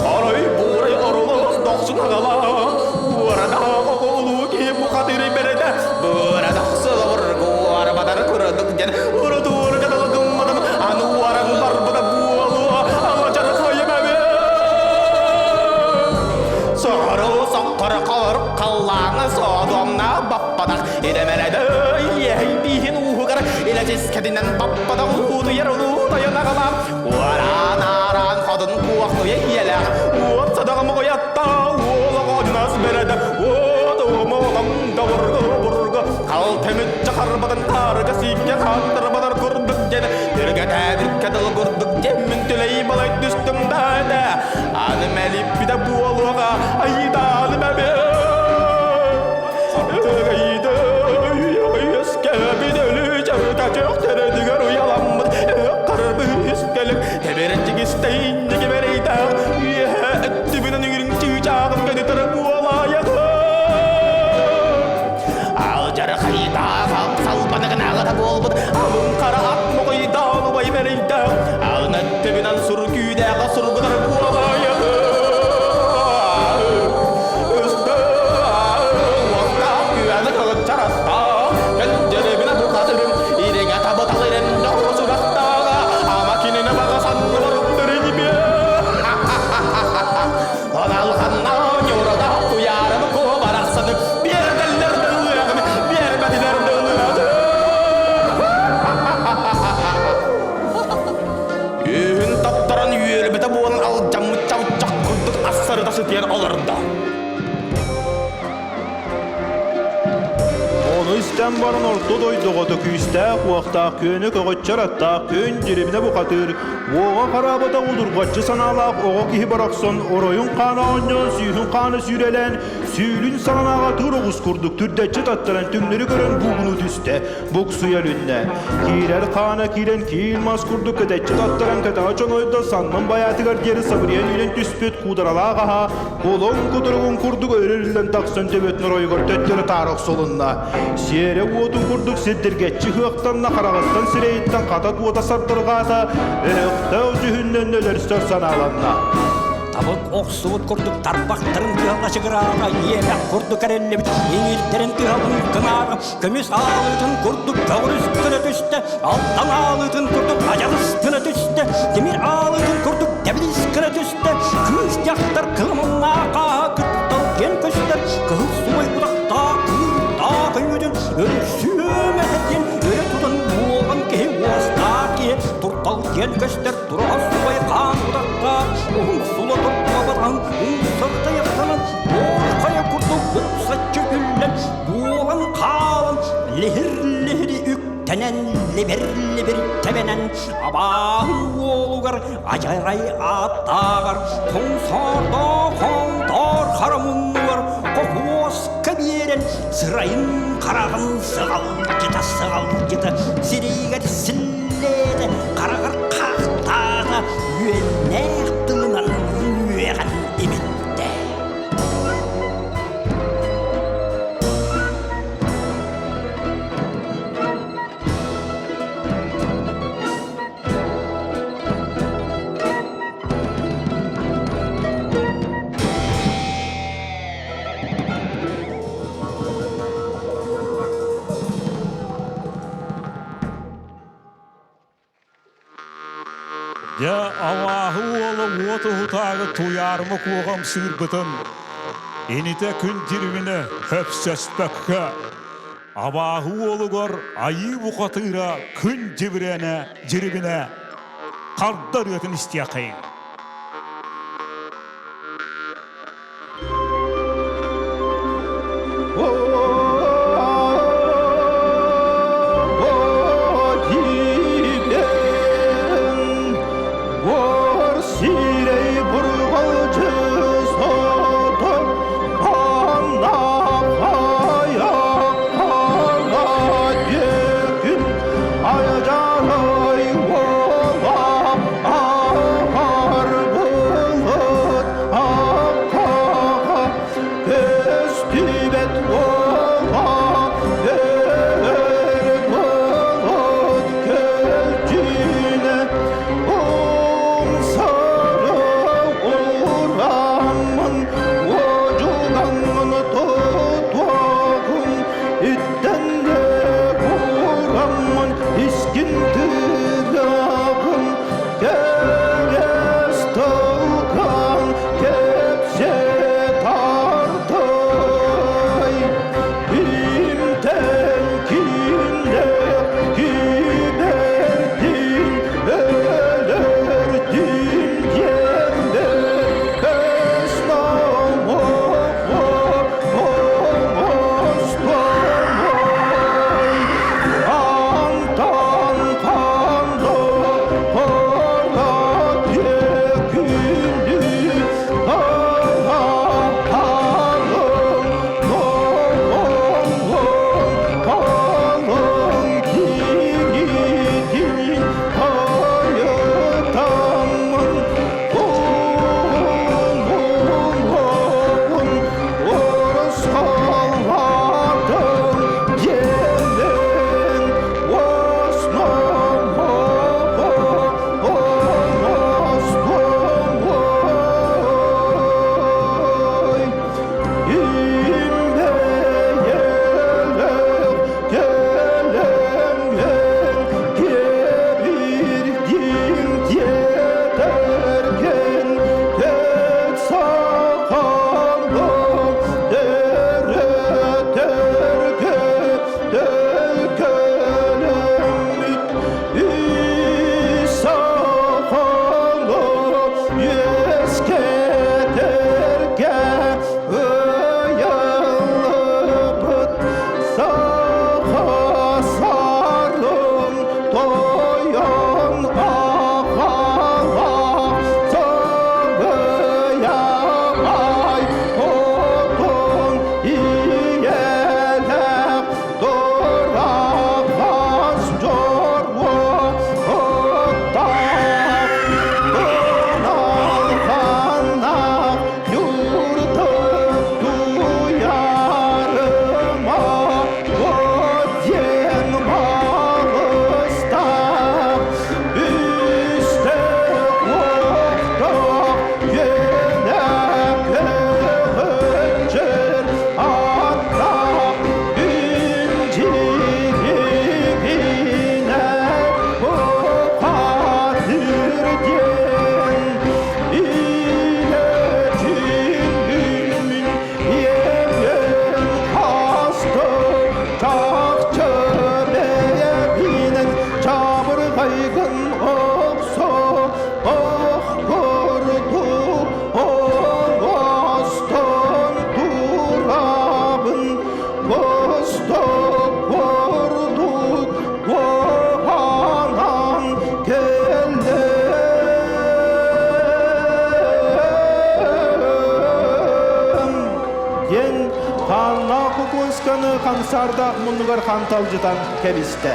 Орой-буурай орулуос дохсун аҕалаах, уорадаах оҕолуу киһи бухатыры бэрэтэ, быарадах сылабыргы уорабатар курадык диэн урутуур каталыгыммытым аны уоран барбыта буолуо, алачархайым эбит. Соҕуруу соққор холорук халлааҥҥа соодуомнаах баппатах Идэмэлэдэ иэһэй бииһин ууһугар илэчискэтинэн баппатах уутуйар улуу. тойон аҕалаах, уораан-аараан хотун куохтуйа ийэлээх, уот садаҕа моҕуйатта, уол оҕонньос бэрэтэ, уот уомоҕом да бурга бурга, хал тэмиччэ харбатын хаарга сииккэ хаантарбатар курдук диэн, түргэтээбиккэ дылы курдук диэммин түлэй балай түстүм да этэ, аны мэлиппитэ буолуоҕа, айыытааны мэбэ. Ыгайда үөскэбит өлүү чарыта чөхтөрөдүгэр уйаламмыт харбыыскэлик тэбэрчигистэйинники бэрейдаах үөһэ өттүбүнэн үгүрүҥ чыычааҕын көтүтэр буолаайаҕа алдьархайдаах салбаныгын аҕата буолбут алын хара ат моҕойдаан убай бэрейдаах алын өттүбүнэн сур күүдээҕэ сургутар буолаайаҕа Үөһүн таптаран үөрбүтэ буолан алдьаммыт чабыччах курдук ассарыта сытыйан олордо. Ону истэн баран орто дойдуга күүстээх уохтаах күөнү көҕөччөр аттаах күн дьирибинэ бухатыыр уоҕа хараабата удурҕаччы санаалаах оҕо киһи барахсан оройун хаана оонньоон сүүһүн хаана сүүрэлээн сүүлүн саҕанааҕа тыр оҕус курдук түрдэччи таттаран түҥнэри көрөн буугунуу түстэ Буксуйа үлүннэ. Киирэр хаана киирэн киил мас курдук кэтэччи таттаран кэтэҕэ чоҥойдо саннын байаатыгар диэри сабырыйан үүнэн түспүт куударалаах аһа кулун кутуругун курдук өрүллэн тахсан төбөтүн оройугар төттөрү таары охсулунна. Сиэрэ уотун курдук сирдиргэччи ыһыахтанна хараҕыттан сирэйиттэн хата туота сардырҕаата, өһөхтөөх дьүһүннэннэ өлөрсөр санааланна. Табык охсубут курдук тарбахтарын тыала чыгыраата, иэмэх курдук эриллибит иҥиирдэрин тыалын кынаара Көмүс аалыытын курдук көҕүрүс гына түстэ, алтан аалыытын курдук адьарыс гына түстэ, тимир аалыытын курдук дэбилис гына түстэ, кыыс дьахтар кыламаннаах хааһа кыттал диэн көстөр, кыһыл субай утахтаах кыырдаах өйүтүн өлсүөм этэ диэн өрө тутан буолан киһи уостаах киһи туртал диэн көстөр тураҕас субай хаан утахтаах уһун сула тортуга умсартайахтанан буор хайа курдук буксаччы үллэн буолан хаалан лиһир-лиһири үктэнэн либир-либир тэбэнэн абааһы уолугар адьарай ааттааҕар тоҥсоордоох хоҥтоор хара муннугар хохуоска биэрэн сырайын хараҕын сыҕалдьыта сыҕалдьыта сирэйигэр силлээтэ хараҕар хаахтаата үөннээх тылынан үөҕэн имиттэ. Дьэ, абааһы уола уот уһутааҕы туйаарыма куоҕам сыырбытын инитэ күн дьирибинэ хөпсөспөккө, абааһы уолугар айыы бухатыыра күн дьибирэнэ дьирибинэ харда ырыатын истиэххэйиҥ. Сирей бургалчы сотор хамсаардаах муннугар ханталдьытан кэбистэ.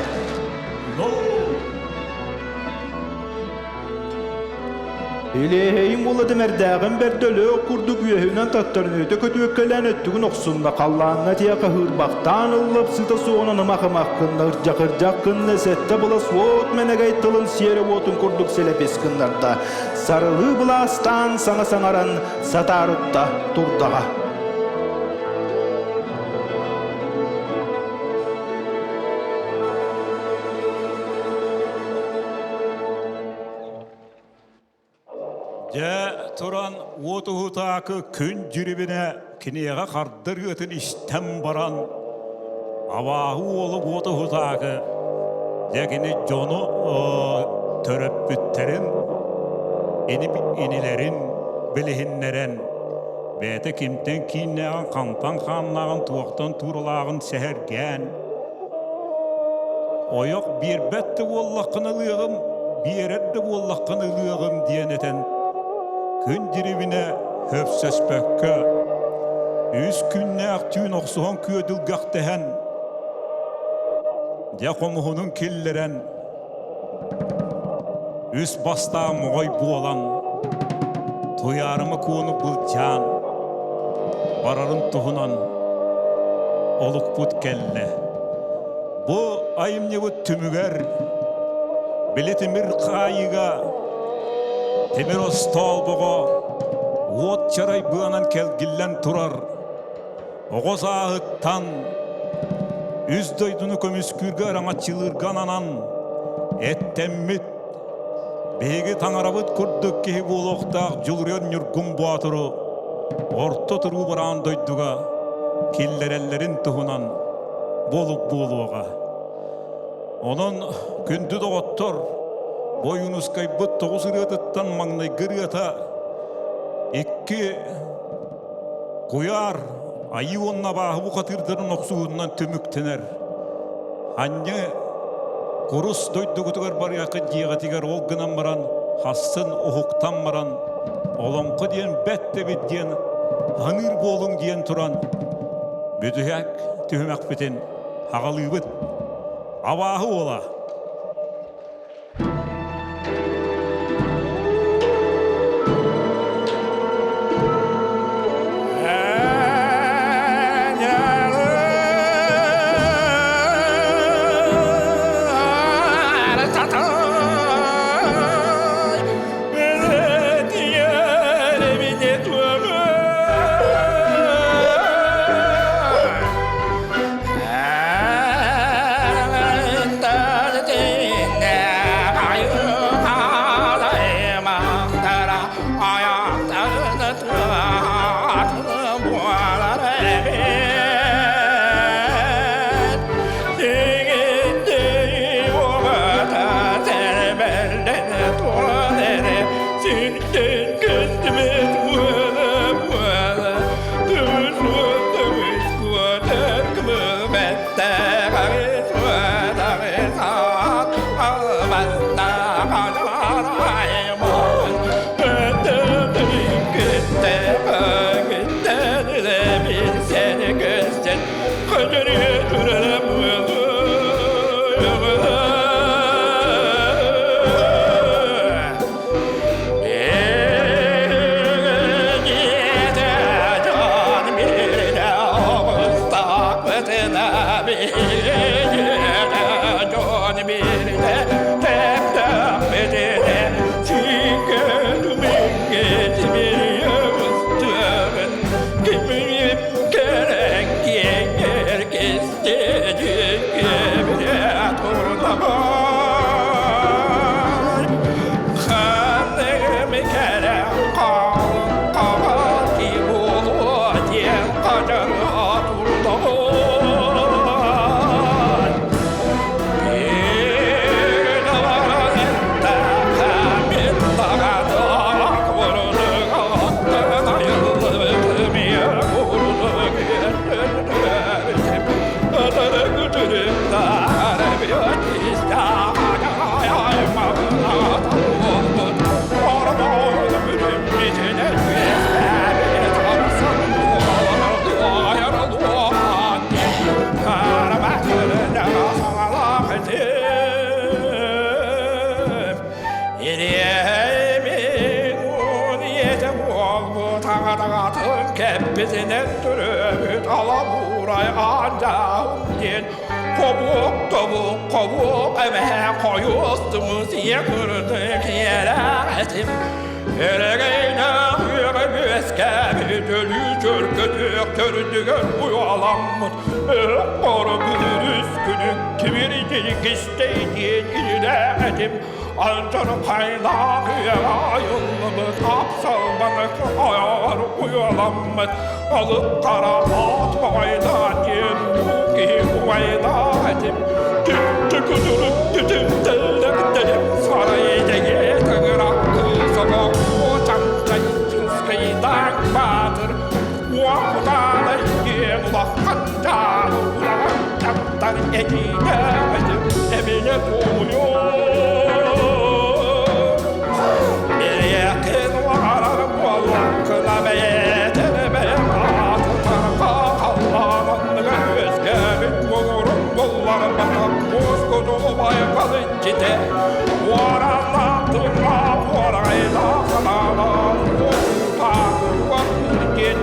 Илиэһэйим уола дэмэрдээҕин бэрдэ өлөөх курдук үөһүнэн таттарын өтө көтүөккэлээн өттүгүн охсунна, халлааҥҥа тиэ хаһыырбахтаан ыллап сыта суоҕунан ымах-ымах гынна, ырдьах-ырдьах гынна, сэттэ былас уот мэнэгэй тылын сиэрэ уотун курдук сэлэпис гыннарда. Сарылыы былаастаан саҥа саҥаран сатаарытта турдаҕа. Дьэ, туран уот уһутаакы күн дьүрүбүнэ киниэхэ хардыр ыатын истэн баран, абааһы уолу уот уһутаакы, дьэ кини дьону төрөппүттэрин, инилэрин билиһиннэрэн, бэйэтэ кимтэн кииннээҕин, хантан хааннааҕын, туохтан тууралааҕын сэһэргээн, Ойох биэрбэт да буоллаххына ылыаҕым, биэрэр да буоллаххына ылыаҕым диэн этэн, күн дирибинэ хөпсөспөккө, үс күннээх түүн охсуһан күөдүлгэхтэһэн, дьэ хомуһунун киллэрэн, үс бастаах моҕой буолан, Туйаарыма Куону былдьаан, барарын туһунан олукпут кэллэ. Бу айымньыбыт түмүгэр били тимир хаайыыга тимир остоолбоҕо уот чарай быанан кэлгиллэн турар оҕо сааһыттан үс дойдуну көмүскүүргэ араҥаччылыырга ананан эттэммит биһиги таҥарабыт курдук киһи буолуохтаах Дьулуруйан Ньургун Боотуру орто туруу бараан дойдуга киллэрэллэрин туһунан буолук буолуоҕа. Онон күндү доҕоттор, Ойуунускайбыт тоҕус ырыатыттан маҥнайгы ырыата икки Куйаар, айыы уонна абааһы бухатыырдарын охсуһуунан түмүктэнэр. Анньы курус дойдугутугар барыаххыт дьиэҕитигэр ол гынан баран хассын уһуктан баран олоҥхо диэн бэт эбит диэн аныыр буолуҥ диэн туран бүтэһик түһүмэхпитин аҕалыыбыт. Абааһы уола. кэппитинэн төрөөбүт алабуурай аандаахым диэн хобуок тобук хобуок эмэһэ хойуос тумус ийэ курдук ийэлээх этим. Эрэгэйнээх үөҕэ үөскээбит өлүү чөркөтүөх төрдүгэр уйаламмыт өөх хоро күнүс күнүк кимирдин кистэй диэн илилээх этим. Алдьархайлаах үйэҕэ айыллыбыт ап-салбанык айаҕар уйаламмыт алып хара аат баҕайдаах диэн улуу киһи убайдаах этим. Түптэ күтүрүк түтүм тэллэктэрим сарай тэгэ тыгырах кыыс оҕо чаҥчай чыскайдаах баатыр уохутаанай диэн улахан дьаалы улахан дьахтар этиилээх этим эбинэ туойуо Бэйэкин уарар буоллаххына бэйэтин бэйэм аатытарга халлаан анныгар үөскээбит муҥурун булларбатах муус кутулу байҕал иччитэ уораннаах тыллаах уорайдаах санаалаах уотутаах угар диэн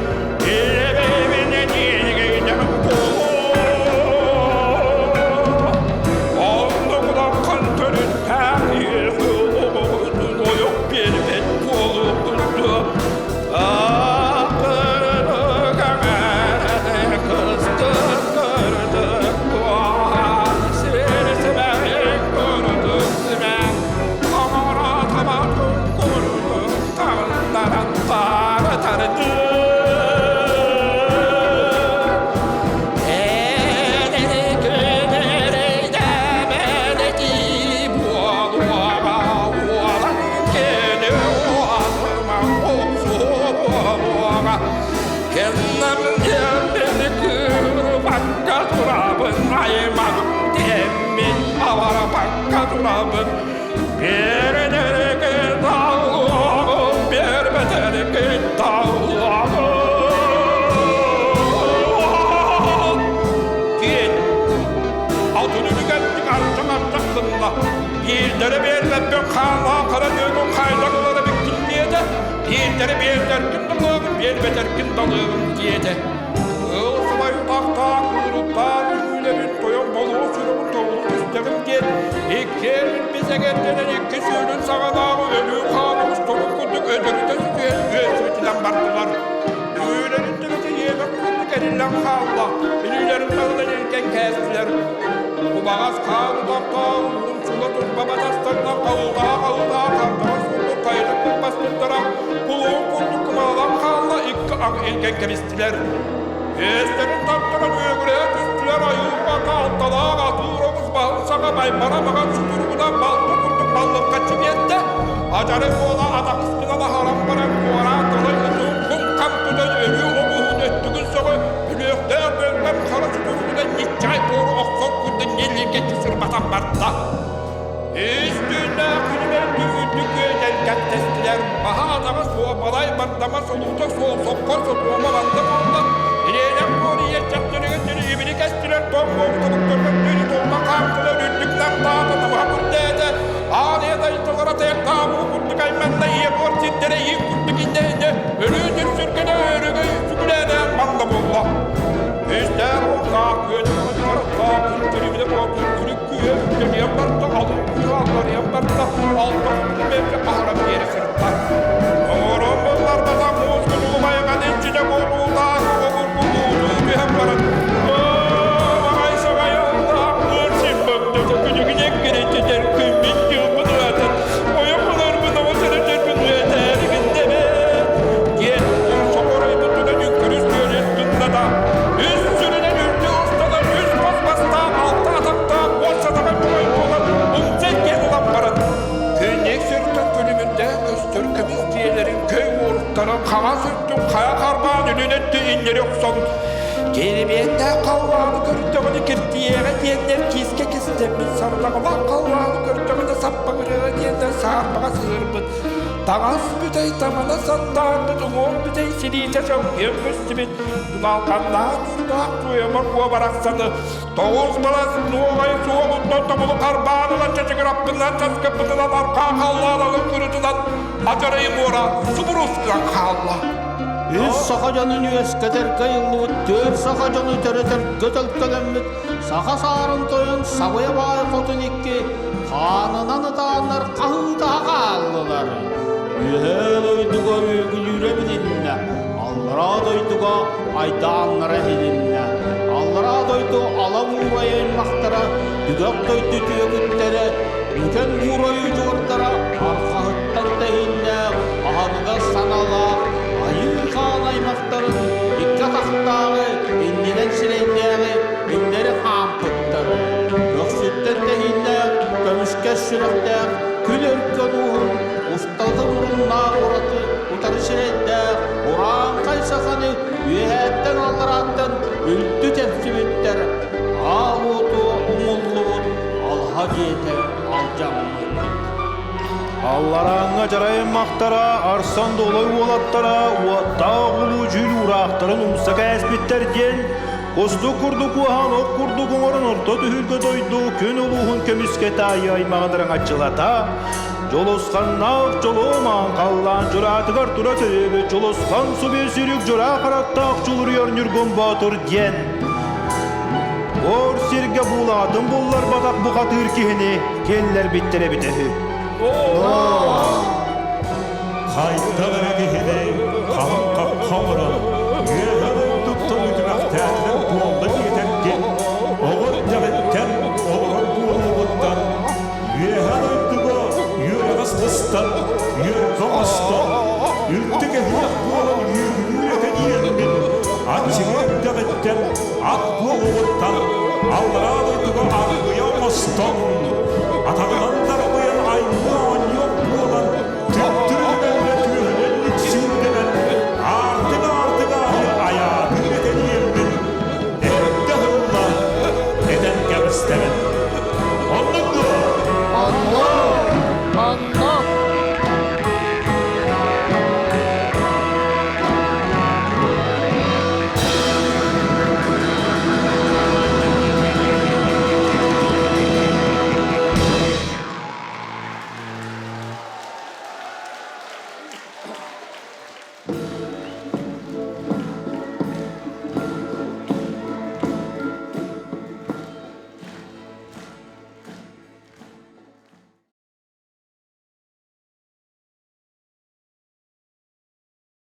Биирдэрэ биэрбэппин хааллаах хара дүөгүн хайдах ылара бүктүн диэтэ, биирдэрэ биэрдэргин далыаҕын, биэрбэтэргин далыаҕын диэтэ. Ыал сабай утахтаах, кууруттаах үҥүүлэрин тойон болуо сүрэҕин тобулу түстэҕим диэн, иккиэн бисэгэрдэнэн икки сүүрүн саҕалааҕы өлүү хаан оҕустурун курдук өтөрүтэ сүтүөн үөсүбүтүнэн бардылар. Үҥүүлэрин төбөтө иэбэх курдук эриллэн хаалла, илиилэрин таһынан илгэн кээстилэр. Убаҕас хаан утахтаах уун сула турба батастарынан халылаа-халылаа хардаҕас курдук хайыта кылбаспыттара, кулуун курдук кумалалан хаалла икки аҥ илгэн кэбистилэр. Үөстэрин тартаран үөгүрээ түстүлэр айылҕата алталаах атыыр оҕус баһын саҕа байбара маҕан сутуругунан балта курдук баллырҕаччы биэрдэ. Адьары буола атахыспынан аһаран баран куораан далай ытын кум-хам тутан өлүү оҕуһун өттүгүн сөҕө өлүөхтээх бөлбөм хара сутуругунан ньиччэҕэй буору охсор курдук ньиллиргэччи сырбатан барда. Үс түүннээх күнүмэрди үрдүк күөдэлгэттэстилэр. Баһа атаҕа суох, балай бардама солуута суох, соккор сотуома банна буолла. Ириэнэх буор иэччэхтэригэр диэри ибили кэстилэр, тоҥ буор тобуктарыгар диэри толло хаамтылар, үрдүк намтаата, табаһа үрдээтэ. Аан ийэ дайдылара тайахтаабы курдук айманна, ийэ буор сирдэрэ иин курдук иннэ-иннэ, өлүү дүрсүргэнэ өрүгэй сүгүлээнэ манна буолла. Үстээх уохтаах күөнү барыттаах күн күлүмүнэ буолбут күлүк күүһэ үктэнийэн барда, алын күүһэ алларыйан барда, алта мэлдьи аһара биэрэ сырытта. Оҥорон булларбатах муус кутулумайҕан иччитэ буолуулаах обургу буутуу түһэн баран, «Маҕай саҕайаллаах ыар сирбэҥнэтэ күнүгүнэн кирэтитэр күммүт дьылбыт ыатан, ойох ыларбын оҕо төрөтөрбүн үөтээригин дэбэ» диэн умса хоройбутунан үҥкүрүс түөрүн гынна да, үс сүрүнэн үрдү усталар үс хос бастаах алта атахтаах уот сатаҕай туой буолан умса диэн ылан баран, күннүк сүртэн күлүмүрдээн көстөр көмүс дьиэлэрин көй уоруктарын хаҥас өттүн хайа харбаан үлүн өттү иннэри охсон, кирибиэттээх халлааны көрдөҕүнэ киртийиэҕэ диэннэр киискэ кистэммит сардаҥалаах халлааны көрдөҕүнэ саппаҕырыаҕа диэннэр саарбаҕа сыһыарбыт таҥас бүтэй тамана сандаарбыт уҥуох бүтэй силиитэ сөҥүөн көстүбүт туналҕаннаах нуурдаах туйама куо барахсаны тоҕус балас нуоҕай суолуттан тобулу харбаан ылан чачыгыраппынан часкыппытынан архаа халлаан алын кырытынан адьарай муора субурус гынан хаалла. Үс саха дьонун үөскэтэргэ ыйыллыбыт түөрт саха дьону төрөтөргө төлкөлөммүт саха саарын тойон Сабыйа баай хотун икки хаанынан ытааннар хаһыытаһа хааллылар. Үөһээ дойдуга үөгүлүүрэ билиннэ, аллараа дойдуга айдааннара иһилиннэ. Аллараа дойду ала буурай аймахтара, түгэх дойду түөгүттэрэ, Үтэн буурай удьуордара арҕаһыттан тэһииннээх, аһыныгас санаалаах айыы хаан аймахтарын икки атахтааҕы, иннинэн сирэйдээҕи иннэри хаампыттар. Көхсүттэн тэһииннээх, көмүскэс сүрэхтээх, күл өркөн ууһун усталыы муруннаах ураты утары сирэйдээх урааҥхай саханы үөһээттэн алларааттан үлтү тэпсибиттэр, аал уоту умуллубут алһа дьиэтэ алдьаммыт. Алларааҥҥа дьарайыммахтара, Арсан Долой уолаттара уоттаах улуу дьүүл уураахтарын умса кээспиттэр диэн кустук курдук уоһаан ох курдук оҥорон орто түһүлгэ дойду күн улууһун көмүскэ таайы аймаҕын ыраҥаччылата Дьулусханнаах дьолуомаан халлаан дьураатыгар тура төрөөбүт Дьулусхан субү сүрүк дьураа харахтаах Дьулуруйар Ньургун Боотур диэн Ор сиргэ буулаатын булларбатах бухатыыр киһини киллэрбиттэр эбитэ үһү. Хайдах эрэ киһини халыҥ хахха оҥорон, үөһэ дойдуттан үтүмэхтээтилэр буолла диэтэргин, оҕо эрдэҕиттэн олорор буолуоҕуттан үөһэ дойдуга үөрэҕэ сыстан, үөргэ оҥостон, үлтү кэһиэх буолан үөгүлүүр этэ диэммин, аччыгы эрдэҕиттэн ат буолуоҕуттан аллараа дойдуга аргыйа оҥостон, атаҕынан